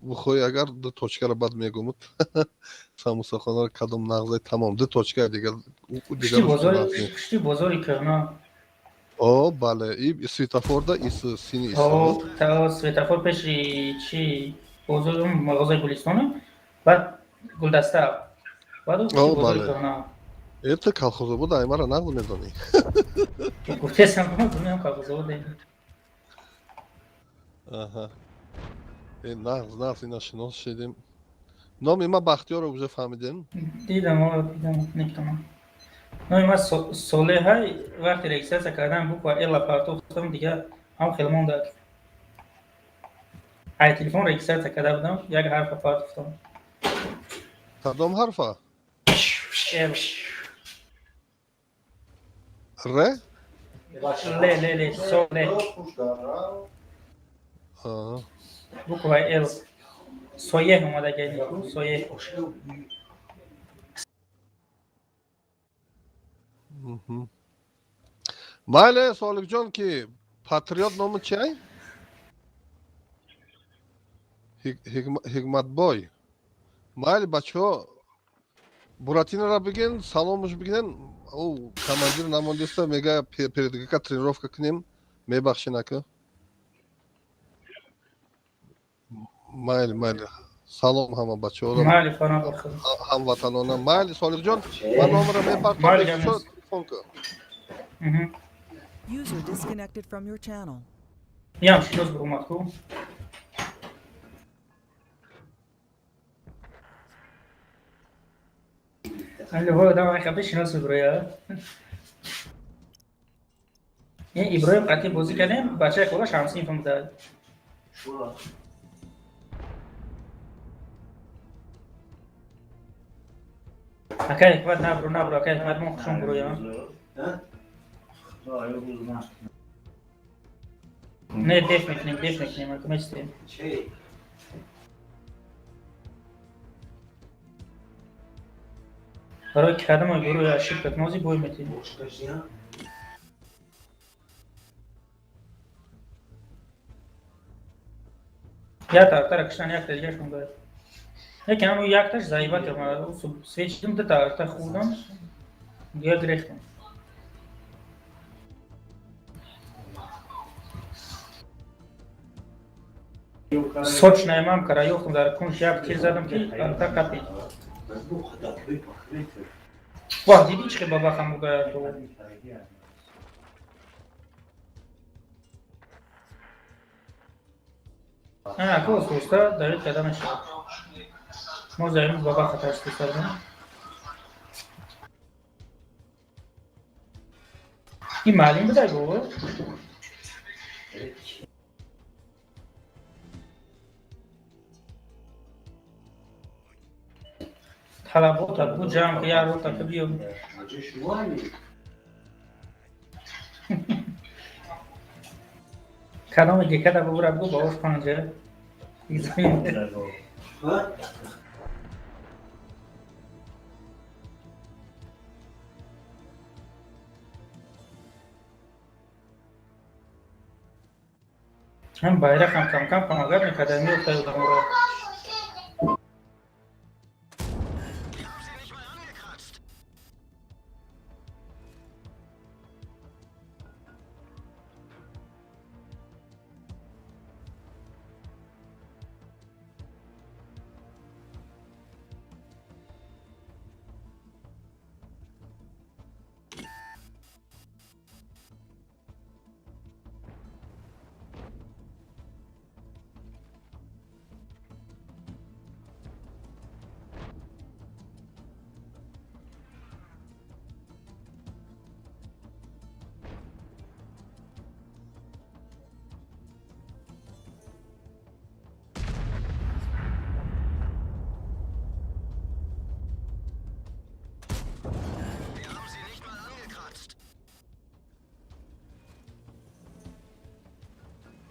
бихоҳӣ, агар ду точкара баъд мегумуд. Самбусахонаро кадом нағзай тамом, ду точка дигар
Пушти
дигараш
бозори
нағз нест.
пушти бозори кӯҳна.
О, бале, и светофорда ис сини ис.
О, та светофор пеши чи бозор мағозаи Гулистона, баъд гулдаста. Баъд пушти
О,
бозори
бале.
кӯҳна.
Э, ту колхозобод аймара нағз медонӣ.
Гуфтесам, гумям колхозобод.
Аҳа. Э, нағз, нағз, ина шинос шидем. Номи ма Бахтиёро уже фаҳмидем?
Дидам, о, дидам, никтамам. Номи ма Солеҳай, вақти регистрация кардан буква Л партохтам, дига ҳам хел монда. Ай телефон регистрация карда будам, як ҳарфа партохтам.
Кадом ҳарфа?
Л.
Р?
Л, Л, Л, Соле.
Аа.
Буква Л. Соеҳ омада гайнику, Соеҳ.
Мгм. Майли, Солиҳҷон, ки патриот номи чиай? Ҳикматбой. Майли, бачаҳо, Буратиноро бигин, саломуш бигинен, ӯ командир намондиста, мега перед ГК тренировка кунем, мебахшен ака. Майли, майли. Салом ҳама бачаҳоро.
Майли, фарам.
Ҳамватанона. Майли, Солиҳҷон, ман номеро мепартом,
Майли,
чо
гамес.
телефон кун.
User disconnected from your channel.
Ям шинос бурумад ку. Али одам ай хабе шинос биброя. Ин Иброҳим қатӣ бозӣ кардем, бачаи холаш ҳамсинфам буда. Акай Ҳикмат набро, набро, акай Ҳикмат мон хушон буроя. Не, деф мекунем, деф мекунем, ака местем. Барои кардам гурӯҳи ошибка нози бой метем. Як тарафтара киштан, якта дигараш монда. Яке ҳамун якташ заиба кард, свеч дидам, ду тарафта хӯрдам, дигар гирехтам. Сочная мамка ёфтам дар кунш як тир задам ки арта капид. Вах, дидӣ чӣ бабахам бугая то. Ана, ко оста давид карда мешавад. Мо заим бабаха тарсида. Ин маълим будай бобо? Талабота бу ҷамъ ки як рота ки биё. Кадоме гекада бубура бигӯ ба ош панҷа. Ҳам байрақам кам-кам помогать мекарда, меёфтаю одаморо.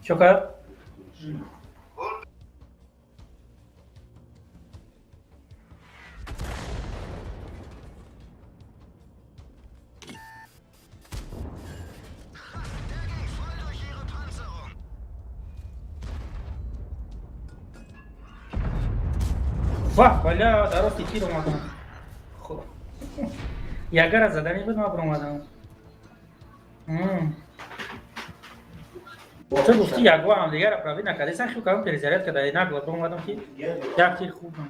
Чё кард? Ваҳ, валя, дар рости тир омадам. Хуб. Ягара задани буд, ман баромадам. Ту гуфтӣ ягва ҳамдигарро правӣ накардесан, хел кардам перезаряд карда, нагло баромадам ки як тир хубам.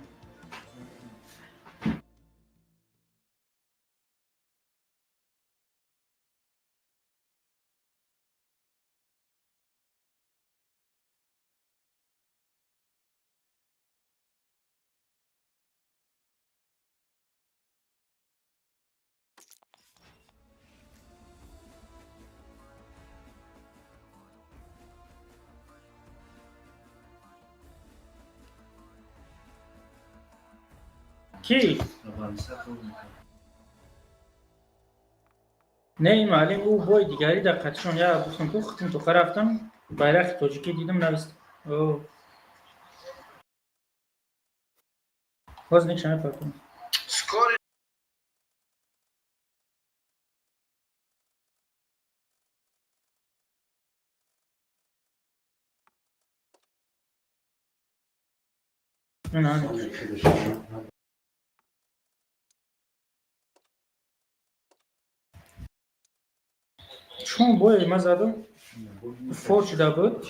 Ки? Не, ин маълим ӯ бой дигари дар қатишон я гуфтам ку хитм тоқа рафтам, байрақи тоҷикӣ дидам, навист. Боз никша мепартам. Чун бой ман задам, фор шуда буд.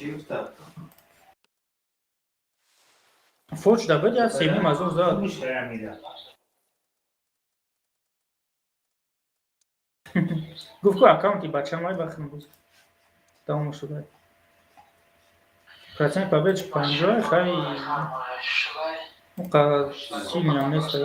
Фор шуда буд, як сеним аз он зад. Гуфт ку аккаунти бачам ай бахм буд. Давом шуда. Процент побед 50, хай. Уқа сильно нест.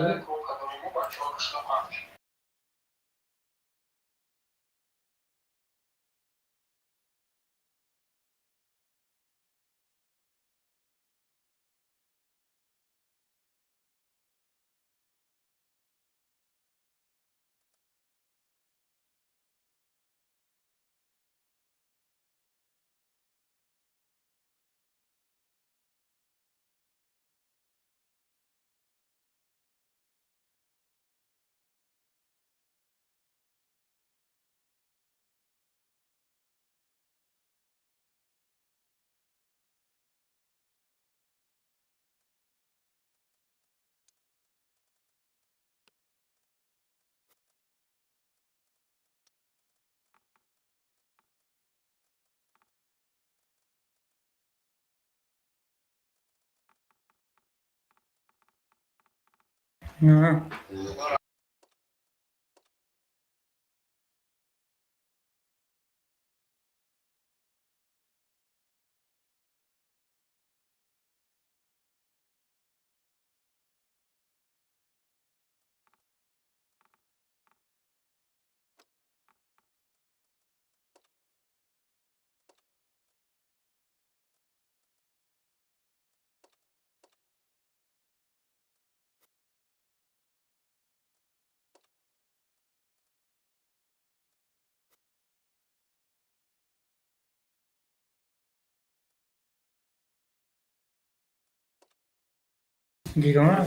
Гирон?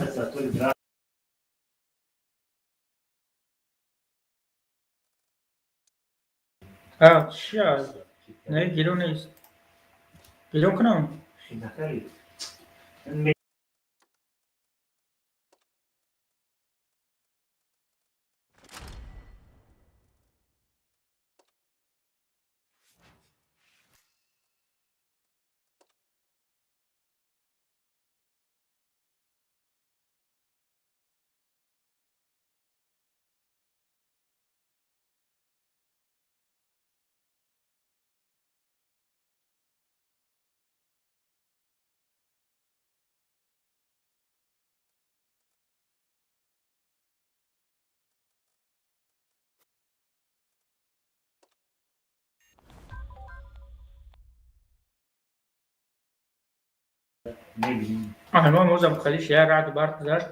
А, чия? Не, гирон нест. Гирон кунам? Ҳамон озам халиш я раъду барқ зад.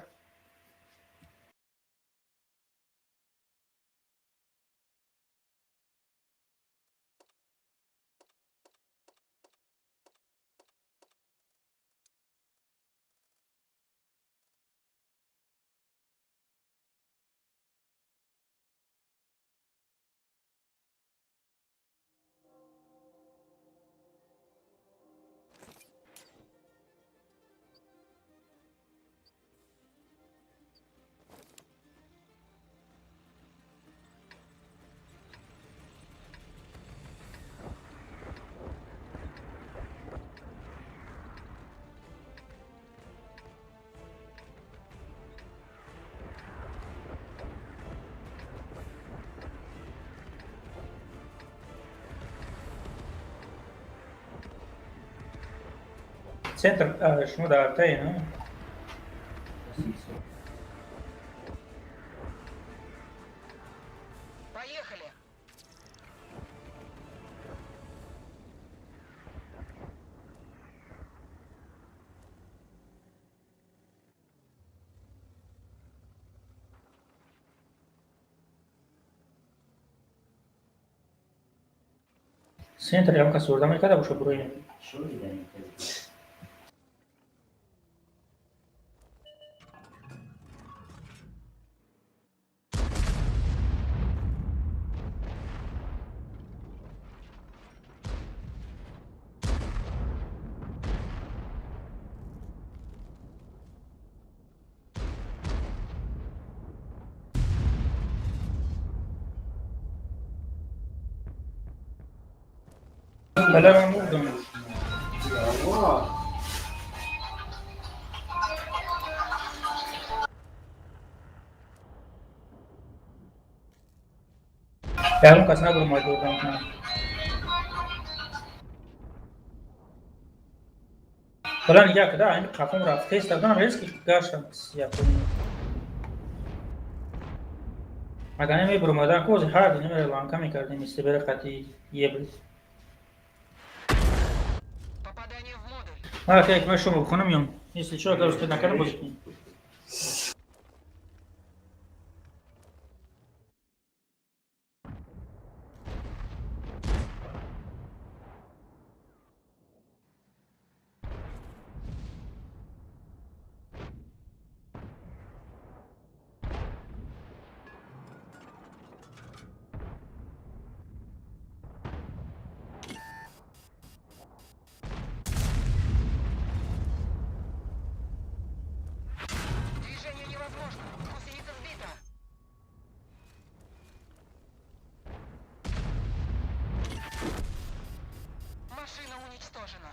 Центр шумо дар Алтае, на?
Поехали.
Центр ям кас ёрдам мекарда боша буроем. Бале, ман мурдам. Ягон кас набуромад ёрдам кунад. Бале, нигоҳ када, ҳамин қафом рафт. Тест дадам, резки гаштам якум. Агар намебуромадан, ко ҳар ду намера ланка мекардем, истибера қати ебр. А, как мы шуму бихонам ём. Если чё, агар успеть накарда бозӣ кунем.
Движение невозможно. Гусеница сбита. Машина уничтожена.